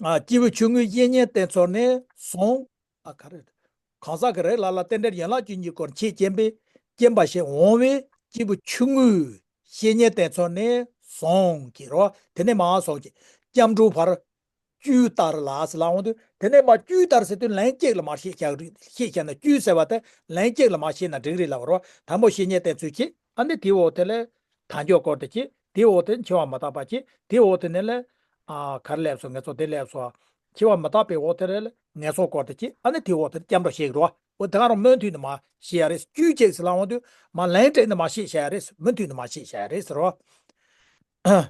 ཨ། སྐྱེས་བུ་ཆུང་ངུའི་བཤེས་གཉེན་བསྟེན་ཚུལ་ནི་གསུངས། ཨ། ག་རེ། གང་ཟག་གི་རིགས་ལ་ལར་རྟེན་འབྲེལ་ཡན་ལག་བཅུ་གཉིས་སྐོར་ཆེས་རྐྱེན་པས་རྐྱེན་པ་ཞིག་འོང་བས་སྐྱེས་བུ་ཆུང་ངུའི་བཤེས་གཉེན་བསྟེན་ཚུལ་ནི་གསུངས་ཀྱི་རོ། དེ་ནས་མར་གསུངས་ཀྱི། སྐྱབས་འགྲོའི་བར་བཅུད་ལྟར་ལ་ཟེར་ལབ་འོང་དུས་དེ་ནས་མར་བཅུད་ལྟར་ཟེར་དུས་ལན་གཅིག་ལ་མར་ཤེས་བྱ་རེད། ཤེས་བྱ་ན་བཅུད་ཟེར་བ་དེ་ལན་གཅིག་ལ་མར་ཤེས་ན་འགྲིག་རེད་ལབ་རོ། དང་པོ་བཤེས་གཉེན་བསྟེན་ཚུལ་གྱིས། ཨ་ནི་དེའི་འོག་དེ་ལས་དལ་འབྱོར་སྐོར་དེ་གྱིས། དེའི་འོག་དེ་འཆི་བ་མི་རྟག་པ་གྱིས། དེའི་འོག་དེ་ནས་ལས། ཨ། ག་རེ་སླེབས་སོང་། ངན་སོང་དེ་སླེབས་སོང་། འཆི་བ་མི་རྟག་པའི་འོག་དེ་ལས་ངན་སོང་སྐོར་དེ་གྱིས། ཨ་ནི་དེའི་འོག་དེ་སྐྱབས་འགྲོ་ཤེས་ཀྱི་རོ། འོ་དེ་ག་རང་མུ་མཐུད་ནས་མར་ཤེས་ཡ་རེད། བཅུད་གཅིག་ཟེར་ལབ་འོང་དུས་མར་ལན་སྤྲད་ནས་མར་ཤེས་བྱ་ཡ་རེད། མུ་མཐུད་ནས་མར་ཤེས་བྱ་ཡ་རེད་ཟེར་རོ། ཨ།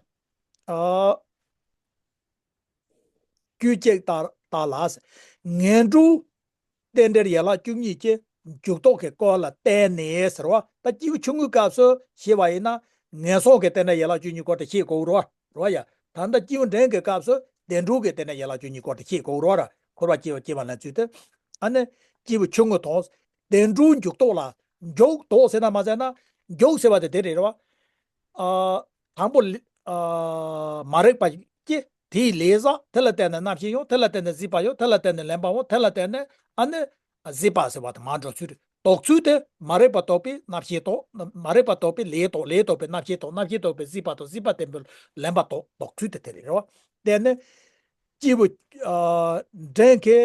བཅུད་གཅིག་ལྟར་ལྟར་ལ། ངན་འགྲོའི་རྟེན་འབྲེལ་ཡན་ལག་བཅུ་གཉིས་ཀྱི་འཇུག་ལྡོག་གི་སྐོར་ལ་བརྟེན་ནས་ཟེར་བ། ད་སྐྱེས་བུ་ཆུང་ངུའི་སྐབས་སུ་ཤེས་པ་ཡིན་ན་ངན་སོང་གི་རྟེན་འབྲེལ་ཡན་ལག་བཅུ་གཉིས་སྐོར་དེ་ཤེས་དགོས་རེད་བ། རེད་བ་ཡ། ད་ལྟ་སྐྱེས་བུ་འབྲིང་གི་སྐབས་སུ་བདེ་འགྲོ་གི་རྟེན་འབྲེལ་ཡན་ལག་བཅུ་གཉིས་སྐོར་དེ་ཤེས་དགོས་རེད་བ། འཁོར་བ་སྐྱེ་བ་སྐྱེ་བ་ལ་ཚུལ་དེ། ཨ་ནི་སྐྱེས་བུ་ཆུང་ངུ་དང་བདེ་འགྲོའི་འཇུག་ལྡོག་ལ། འཇུག་ལྡོག་ཟེར་ན་མ་ཟེར་ན། འཇུག་ཟེར་བ་དེ་དེ་རེད་རེད་བ། ཨ། དང་པོ་ལ། ཨ། མ་རིག་པ་སྐྱེ། དེའི་ལས་བསགས། དེ་ལ་བརྟེན་ནས་རྣམ་ཤེས་ཡོང་། དེ་ལ་བརྟེན་ནས་གཟིགས་པ་ཡོང་། དེ་ལ་བརྟེན་ནས་ལེན་པ་འོང་། དེ་ལ་བརྟེན་ནས་ཨ་ནི་གཟིགས་པ་ཟེར་བ་དེ་མར་འགྲོ་ཚུལ་རེད། ལྡོག་ཚུལ་དེ་མ་རིག་པ་ལྡོག་པའི་རྣམ་ཤེས་ལྡོག་མ་རིག་པ་ལྡོག་པའི་ལས་ལྡོག་ལས་ལྡོག་པའི་རྣམ་ཤེས་ལྡོག་རྣམ་ཤེས་ལྡོག་པའི་གཟིགས་པ་ལྡོག་གཟིགས་པ་ལྡོག་པའི་ལེན་པ་ལྡོག་ལྡོག་ཚུལ་དེ་དེ་རེད་རེད་བ། དེ་ནི་སྐྱེས་བུ། ཨ། འབྲིང་གི་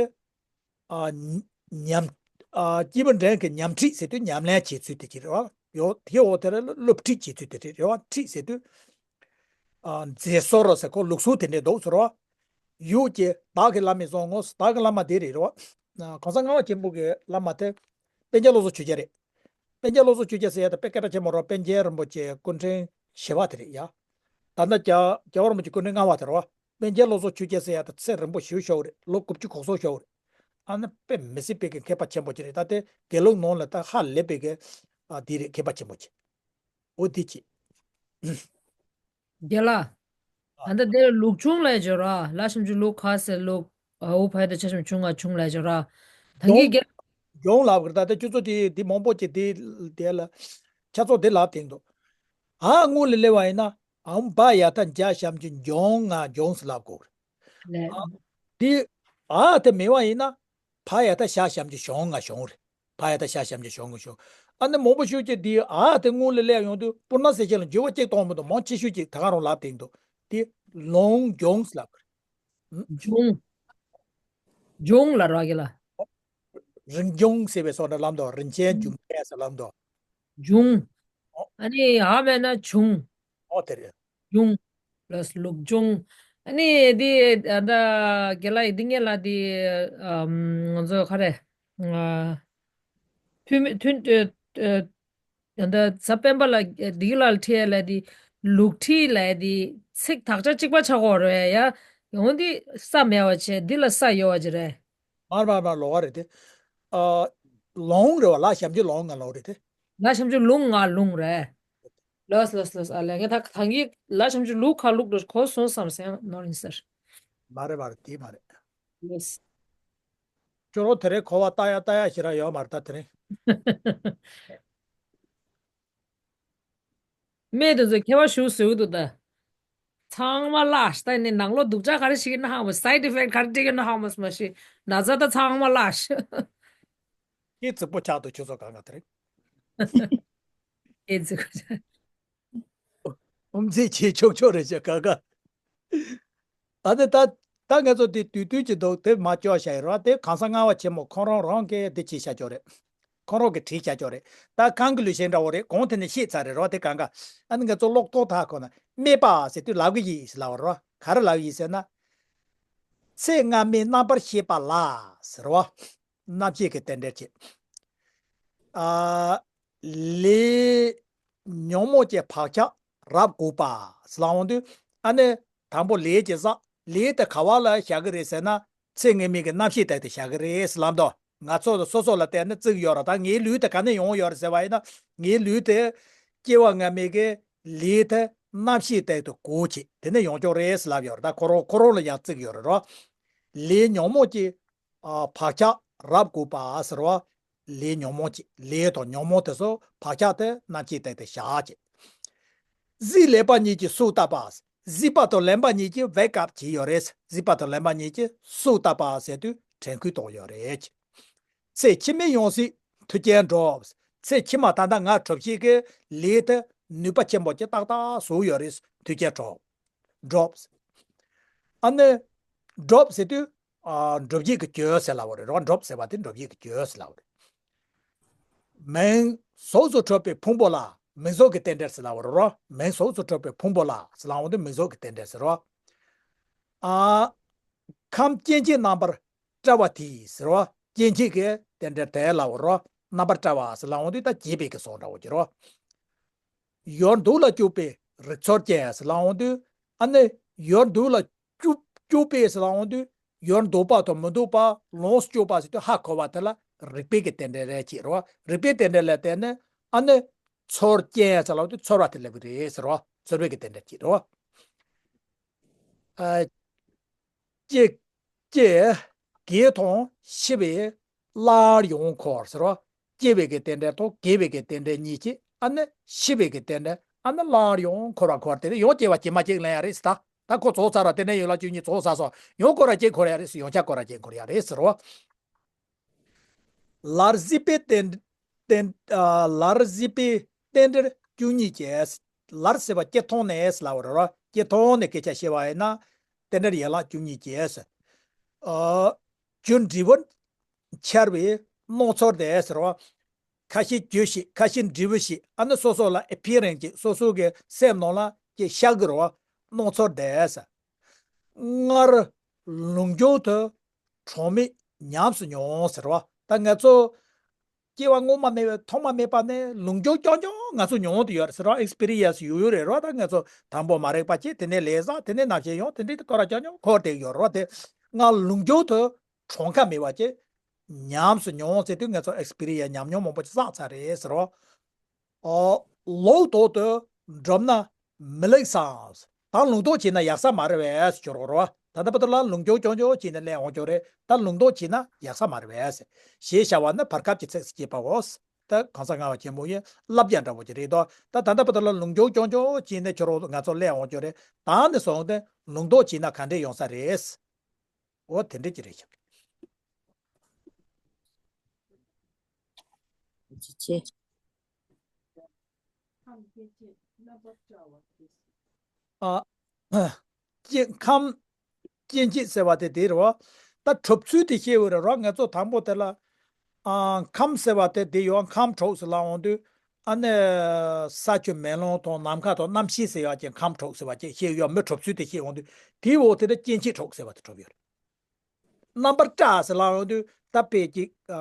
ཨ། ཉམས། ཨ། སྐྱེས་བུ་འབྲིང་གི་ཉམས་ཁྲིད་ཟེར་དུས་ཉམས་ལེན་བྱེད་ཚུལ་དེ་ཅིག་རེད་བ། ཡོ། དེའི་འོག་དེ་ལ་སློབ་ཁྲིད་བྱེད་ཚུལ་དེ་རེད་རེད་བ། ཁྲིད་ཟེར་དུས། ཨ། མཛད་སྲོལ་ཟེར་ཁོ་ལུགས་སྲོལ་དེ་འདྲའི་འདུག་ཟེར་བ། ཡུལ་གྱི་བདག་གི་བླ་མའི་གསུང་ངོ་། བདག་གི་བླ་མ་དེ་རེད་རེད་བ། གོང་ས་ལྔ་པ་ཆེན་པོ་གི་བླ་མ་དེ། པཎ་ཆེན་བློ་བཟང་ཆོས་རྒྱལ་རེད། པཎ་ཆེན་བློ་བཟང་ཆོས་རྒྱལ་ཟེར་ཡ་དེ་དཔེ་སྐད་གྲགས་ཆེན་པོ་རེད། པཎ་ཆེན་རིན་པོ་ཆེ་སྐུ་ཕྲེང་བཞི་པ་དེ་རེད་ཡ། ད་ལྟ་རྒྱལ་རྒྱལ་བ་རིན་པོ་ཆེ་སྐུ་ཕྲེང་ལྔ་པ་དེ་རེད་བ། པཎ་ཆེན་བློ་བཟང་ཆོས་རྒྱལ་ཟེར་ཡ་དེ་ཚེ་རིང་པོ་ཞེ་པོ་ཤོར་བ་རེད། ལོ་དགུ་བཅུ་གོ་གསུམ་ཤོར་བ་རེད། ཨ་ནི་དཔེ་མི་སྲིད་པའི་གི་མཁས་པ་ཆེན་པོ་ཅིག་རེད། ད་དེ་དགེ་ལུགས་ནང་ལ་ད་ཧ་ལས་པའི་གི། ཨ། དེ་རེད། མཁས་པ་ཆེན་པོ་ཅིག་འོ་དེ་ཅིག་རྒན་ལགས། ད་ལྟ་དེ་ལུགས་འབྱུང་ལབ་ཡ་ཅིག་ཡོད་ར། ལ་ཤམ་ཅུ་ལུག་ཁ་ཟེར་ལུག་ཨ། འུ་ཕ་ཡ་དང་ཆ་ཤམ་ཆུང་ང་ཆུང་ལབ་ཡ་ཅིག་ཡོད་ར། ད་གིན་རྒན། འབྱུང་ལབ་གི་རེད། ད་ལྟ་ཁྱོད་ཚོ་དེ་དེ་མང་པོ་ཅིག་དེ་དེ་ལ་ཆ་ཚང་དེ་ལབ་བསྡད་འདུག་ཨ། སྔོན་ལ་སླེབས་པ་ཡིན་ན་ཨམ་བ་ཡ་མཐའ་འཇའ་ཞབས་ཀྱུ་འབྱུང་ང་འབྱུང་ཟེར་ལབ་དགོས་རེད། ལས། ཨ། དེ་ཨ་དེ་མེད་པ་ཡིན་ན་ཕ་ཡ་མཐའ་ཞ་ཞབས་ཀྱུ་བྱུང་ང་བྱུང་རེད། ཕ་ཡ་མཐའ་ཞ་ཞབས་ཀྱུ་བྱུང་ང་བྱུང་། ཨ་ནི་མང་པོ་ཞིག་གིས་དེ་ཨ་དེ་སྔོན་ལ་སླེབས་ཡོང་དུས་སྤུ་ན་ཟེར་ཆེད་ལ་འགྱུར་བ་གཅིག་གཏོང་མི་འདུག་མང་ཆེ་ཤོས་ཀྱིས་ད་ག་རང་ལབ་བསྡད་འདུག་དེ་ལུག་འབྱུང་ཟེར་ལབ་གི་རེད། འབྱུང་། འབྱུང་ལབ་ར་གི་ལ། རིགས་འབྱུང་ཟེར་བའི་སོགས་འདྲ་ལབ་འདུག་རིན་ཆེན་འབྱུང་ལྡན་ཟེར་ལབ་འདུག་འབྱུང་། ཨ་ནི་ཨ་མེད་ན་བྱུང་། ཨོ་དེ་རེད། འབྱུང་། ལ་ལུག་འབྱུང་། ཨ་ནི་འདི་ཨ་ད་རྒན་ལགས་ཡིན་འདི་ངེད་ལ་འདི་ཨམ་ང་ཚོ་ག་རེ། ཨ་ཐུན་མི་ཐུན་ཨ་ཨ་ད་གཟའ་སྤེན་པ་ལ་འདི་ལ་ཁྲིད་ལ་འདི་ལུག་ཁྲིད་ལ་འདི་ཚིག་དག་ཆ་གཅིག་པ་ཆགས་ཀྱི་ཡོད་རེད་ཡ། ཡང་འདི་ས་མེད་པ་བྱས་འདི་ལ་ས་ཡོད་པ་ཅིག་རེད། མར་མར་མར་ལོག་པ་རེད་དེ། ཨ་ལོང་རེད་བ། ལ་ཞབས་ཀྱུ་ལོང་ང་ལོང་རེད་དེ། ལ་ཞབས་ཀྱུ་ལུང་ང་ལུང་རེད། ལོས་ལོས་ལོས། ཨ་ལས་ངས་ད་ད་གིན་ལ་ཞབས་ཀྱུ་ལུག་ཁ་ལུག་འགྲོ་གོ་སོང་བསམ་སེམས་ནོར་ཡིན་ཟེར། མ་རེད་མ་རེད། དེ་མ་རེད། ལོས། ཁྱོད་རང་དེ་རིང་གོ་བ་ལྟ་ཡ་ལྟ་ཡ་ཞིག་ར་ཡོད་མ་རེད་ད་དེ་རིང་། སྨན་དེ་ཚོ་ཁྱད་པར་ཞུ་བཟོས་འདུག་ད། ཚང་མ་བརླགས་ཤག་ད་ནི་ནང་ལོགས་སྡུག་ཅག་ག་རེ་ཞིག་ཡིན་ན་ཧང་མ་side effect ག་རེ་འགྲིག་ཡོད་ན་ཧང་མ་མ་ཤེས། ན་ཚ་ད་ཚང་མ་བརླགས་ཤག་ཨེ་ཙི་པོ་ཆགས་འདུག་ཁྱོད་ཚོ་གང་ག་དེ་རིང་། ཨེ་ཙི་པོ་ཆགས། ཨོམ་ཚིག་བྱེད་ཆོག་ཆོག་རེད་ཤག་ག་ག་ཨ་ནི་ད་ད་ང་ཚོ་དེ་དུས་དུས་ཀྱི་འདུག་དེ་མ་སྐྱོར་བྱ་ཡི་རོགས། དེ་གང་ཟག་ལྔ་པ་ཆེན་མོ་ཁོང་རང་རང་གིས་དེ་བྱས་བྱ་ཆོག་རེད། ཁོང་རང་གིས་བྲིས་བྱ་ཆོག་རེད། ད་གང་གི་ལུས་ཤེས་འདྲ་བོ་རེད། གོང་དེ་ནས་བཤད་ཚར་རེད་རོགས། དེ་གང་ག་ཨ་ནི་ང་ཚོ་ཀློག་རྟོག་ཐག་ཁོ་ན་སྨྲས་པ་ཟེར་དུས་ལབ་གི་ཡིན་ཟེར་ལབ་པ་རོགས། ག་རེ་ལབ་གི་ཡིན་ཟེར་ན། ཚེ་སྔ་མའི་རྣམ་པར་ཤེས་པ་ལ་ཟེར་བ། རྣམ་ཤེས་ཀྱི་རྟེན་འབྲེལ་བྱེད། ཨ། ལས་ཉོན་མོངས་ཀྱི་བག་ཆགས་རབ་གོམས་པ་ཟེར་ལབ་འོང་དུས་ཨ་ནི་དང་པོ་ལས་ཀྱི་བསགས། ལས་དེ་ག་བ་ལ་བཞག་གི་རེད་ཟེར་ན་ཚེ་སྔ་མའི་གི་རྣམ་ཤེས་དེ་དེ་བཞག་གི་རེད་ཟེར་ལབ་འདུག་ང་ཚོ་སོ་སོ་ལ་བལྟས་ན་བརྩི་གི་ཡོད་རེད། ད་ངའི་ལུས་དེ་ག་ནས་ཡོང་ཡོད་རེད་ཟེར་བ་ཡིན་ན་ངའི་ལུས་དེ་སྐྱེ་བ་སྔ་མའི་གི་ལས་དེ་རྣམ་ཤེས་དེ་དེ་གོམས་བྱས་དེ་ནས་ཡོང་ཆོག་རེད་ཟེར་ལབ་ཡོད་རེད། ད་ཁོ་རང་ཁོ་རང་ལ་ཡང་བརྩི་གི་ཡོད་རེད་རོ། ལས་ཉོན་མོངས་ཀྱི་ཨ་བག་ཆགས་རབ་གོམས་པ་ཟེར་བ། ལས་ཉོན་མོངས་ཀྱི་ལས་དང་ཉོན་མོངས་དེ་ཚོ་བག་ཆགས་དེ་རྣམ་ཤེས་དེ་དེ་བཞག་བྱས། གཟིགས་ལེགས་པ་ཉིད་ཀྱིས་སུ་བལྟ་བ། གཟིགས་པ་དང་ལེགས་པ་ཉིད་ཀྱིས་wake up བྱས་ཡོད་རེད། གཟིགས་པ་དང་ལེགས་པ་ཉིད་ཀྱིས་སུ་བལྟ་བ་ཟེར་དུས་དྲན་སྐུལ་གཏོང་ཡོད་རེད། ཚེ་ཕྱི་མའི་ཡང་སྲིད་མཐུན་རྐྱེན་སྒྲུབ། ཚེ་ཕྱི་མ་ད་ལྟ་ང་གྲུབ་བྱེད་ཀྱི་ལས་དེ་ནུས་པ་ཆེན་པོ་ཅིག་ཏག་ཏག་བཟོ་ཡོད་རེད། མཐུན་རྐྱེན་སྒྲུབ། སྒྲུབ། ཨ་ནི། སྒྲུབ་ཟེར་དུས། ཨ་སྒྲུབ་བྱེད་ཀྱི་རྒྱུ་ཟེར་ལབ་པ་རེད་རོ། སྒྲུབ་ཟེར་བ་དེ་སྒྲུབ་བྱེད་ཀྱི་རྒྱུ་ཟེར་ལབ་པ་རེད། མིང་གཟུགས་སུ་གྲུབ་པའི་ཕུང་པོ་ལ་མིང་གཟུགས་ཀྱི་རྟེན་འབྲེལ་ཟེར་ལབ་པ་རེད་རོ། མིང་གཟུགས་སུ་གྲུབ་པའི་ཕུང་པོ་ལ་ཟེར་ལབ་པ་དེ་མིང་གཟུགས་ཀྱི་རྟེན་འབྲེལ་ཟེར་རོ། ཨ། ཁམས་སྐྱེ་མཆེད་རྣམ་པར་བཀྲ་བ་དེ་ཟེར་བ། སྐྱེ་མཆེད་ཀྱི་རྟེན་འབྲེལ་དེ་ལབ་པ་རོ། རྣམ་པར་བཀྲ་བ་ཟེར་ལབ་པ་དེ་ད་སྐྱེས་པའི་གི་བཟོ་འདྲ་བོ་ཅིག་རོ། ཡོད་འདུག་ལ་སྤྱོད་པའི་རིག་ཚོར་ཅན་ཟེར་ལབ་འོང་དུས་ཨ་ནི་ཡོད་འདུག་ལ་སྤྱོད་སྤྱོད་པའི་ཟེར་ལབ་འོང་དུས་ཡོད་འདུག་པ་དང་མི་འདུག་པ་ལོངས་སུ་སྤྱོད་པ་ཟེར་དུས་ཧ་གོ་བ་དེ་ལ་རིག་པའི་གི་རྟེན་འབྲེལ་རེད་ཅེས་རོ། རིག་པའི་རྟེན་འབྲེལ་ལ་བརྟེན་ནས་ཨ་ནི་ཚོར་ཅན་ཟེར་ལབ་འོང་དུས་ཚོར་བ་དེ་སླེབས་ཀྱི་རེད་ཟེར་རོ། ཚོར་བའི་གི་རྟེན་འབྲེལ་ཅེས་རོ། ཨ། སྐྱེ། སྐྱེ། རྒས་དང་ཤི་བས་སླར་ཡང་འཁོར་ཟེར་བ། སྐྱེ་བའི་གི་རྟེན་འབྲེལ་དང་རྒས་པའི་གི་རྟེན་འབྲེལ་གཉིས་ཀྱིས་ཨ་ནི་ཤི་བའི་གི་རྟེན་འབྲེལ་ཨ་ནི་སླར་ཡང་འཁོར་བར་འཁོར་དེ་ནས་ཡང་སྐྱེ་བ་ཇི་མ་ཇི་བཞིན་ལེན་ཡ་རེད་ཟེར། ད་ད་ཁོ་རྫོགས་ཚར་བ་དེ་ནས་ཡན་ལག་བཅུ་གཉིས་རྫོགས་ཚར་སོང་། ཡང་སྐོར་ར་སྐྱེ་འཁོར་ཡ་རེད་ཟེར། ཡང་བསྐྱར་སྐོར་ར་སྐྱེ་འཁོར་ཡ་རེད་ཟེར་བ། ལར་གཟིགས་པའི་རྟེན། རྟེན། ཨ། ལར་གཟིགས་པའི་རྟེན་འབྲེལ་བཅུ་གཉིས་ཀྱིས། ལར་ཟེར་བ་སྐྱེ་ཐོག་ནས་ལབ་པ་རེད་རོ། སྐྱེ་ཐོག་ནས་སྐད་ཆ་བཤད་པ་ཡིན་ན། རྟེན་འབྲེལ་ཡན་ལག་བཅུ་གཉིས་ཀྱིས། ཨ། རྒྱུ་འབྲས་བུ་འཆར་བའི་སྣང་ཚུལ་དེ་ཟེར་བ། ཁ་ཤས་རྒྱུ་ཞིག་ཁ་ཤས་འབྲས་བུ་ཞིག་ཨ་ནི་སོ་སོ་ལ་appearance ཅིག་སོ་སོ་གི་སེམས་ནང་ལ་ཅིག་ཤར་གི་རེད་བ། སྣང་ཚུལ་དེ་ཟེར། སྔར་ལུགས་འབྱུང་དུ་གྲངས་མེད་ཉམས་སུ་མྱོང་ཟེར་བ། ད་ང་ཚོ་སྐྱེ་བ་སྔོན་མ་མེད་པའི་ཐོག་མ་མེད་པ་ནས་ལུགས་འབྱུང་རྐྱང་རྐྱང་ང་ཚོ་མྱོང་དུ་ཡོད་ཟེར་བ། experience ཡོད་ཡོད་རེད་རོ། ད་ང་ཚོ་དང་པོ་མ་རིག་པ་སྐྱེས། དེ་ནས་ལས་བསགས། དེ་ནས་རྣམ་ཤེས་ཡོང་། དེ་འདྲའི་སྐོར་ར་རྐྱང་རྐྱང་འཁོར་བསྡད་ཡོད་རོ། དེ་སྔར་ལུགས་འབྱུང་དུ་གྲངས་ཀ་མེད་པ་ཅིག་ཉམས་སུ་མྱོང་ཟེར་དུས་ང་ཚོ་experience ཉམས་མྱོང་མང་པོ་ཅིག་བསགས་ཚར་རེད་ཟེར་རོ། ཨོ། ལུགས་ལྡོག་ཏུ་བསྒྲུབས་ན་མི་ལེགས་སམ། ད་ལུགས་ལྡོག་བྱས་ན་ཡག་ས་མ་རེད་པས་ཟེར་གྱི་རེད་བ། ད་ལྟ་བར་དུ་ལ་ལུགས་འབྱུང་རྐྱང་རྐྱང་བྱས་ནས་སླེབས་འོང་གྱི་རེད། ད་ལུགས་ལྡོག་བྱས་ན་ཡག་ས་མ་རེད་པས་ཟེར། ཞེས་བྱ་བ་ནི་བར་སྐབས་ཀྱི་ཚིགས་སུ་བཅད་པའོ། ད་གང་ཟག་ལྔ་པ་ཆེན་པོ་ཡི་བསླབ་བྱ་འདྲ་བོ་ཅིག་རེད་དོ། ད་ད་ལྟ་བར་དུ་ལ་ལུགས་འབྱུང་རྐྱང་རྐྱང་བྱས་ནས་ཁྱོད་རང་ང་ཚོ་སླེབས་འོང་གྱི་རེད། ད་ནས་བཟུང་སྟེ་ལུགས་ལྡོག་བྱས་ན་ག་འདྲས་ཡོང་ས་རེད། འོ་དེ་འདྲ་ཅིག་རེད་ཤག་ཅི་ཅི། ཨ། སྐྱེ། ཁམས་སྐྱེ་མཆེད་ཟེར་བ་དེ་དེ་རེད་བ། ད་གྲུབ་ཚུལ་དེ་ཤེས་དགོས་རེད་རོ། ང་ཚོ་དང་པོ་དེ་ལ། ཨ། ཁམས་ཟེར་བ་དེ་དེ་ཡོད། ཁམས་དྲུག་ཟེར་ལབ་འོང་དུས། ཨ་ནི་ས་ཆུ་མེ་རླུང་དང་ནམ་མཁའ་དང་རྣམ་ཤེས་ཟེར་ཡག་ཅིག་ཁམས་དྲུག་ཟེར་བ་ཅིག་བཤད་ཡོད། མི་གྲུབ་ཚུལ་དེ་བཤད་འོང་དུས་དེའི་འོག་དེ་ལ་སྐྱེ་མཆེད་དྲུག་ཟེར་བ་དེ་གྲུབ་ཡོད་རེད། རྣམ་པར་སྐྲག་ཟེར་ལབ་ཡོང་དུས་ད་དཔེ་ཅིག་ཨ།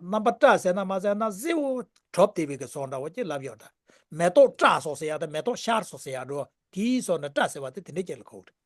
རྣམ་པར་སྐྲག་ཟེར་ན་མ་ཟེར་ན་གཟི་བོ་གྲུབ་བསྡད་པའི་གི་བཟོ་འདྲ་བོ་ཅིག་ལབ་ཡོད་ད། མེ་ཏོག་བཀྲ་སོང་ཟེར་ཡག་དང་མེ་ཏོག་ཤར་སོང་ཟེར་ཡག་འགྲོ་དེའི་བཟོ་འདྲ། སྐྲག་ཟེར་བ་དེ་དེ་འདྲའི་ཅིག་ལ་གོ་གི་རེད།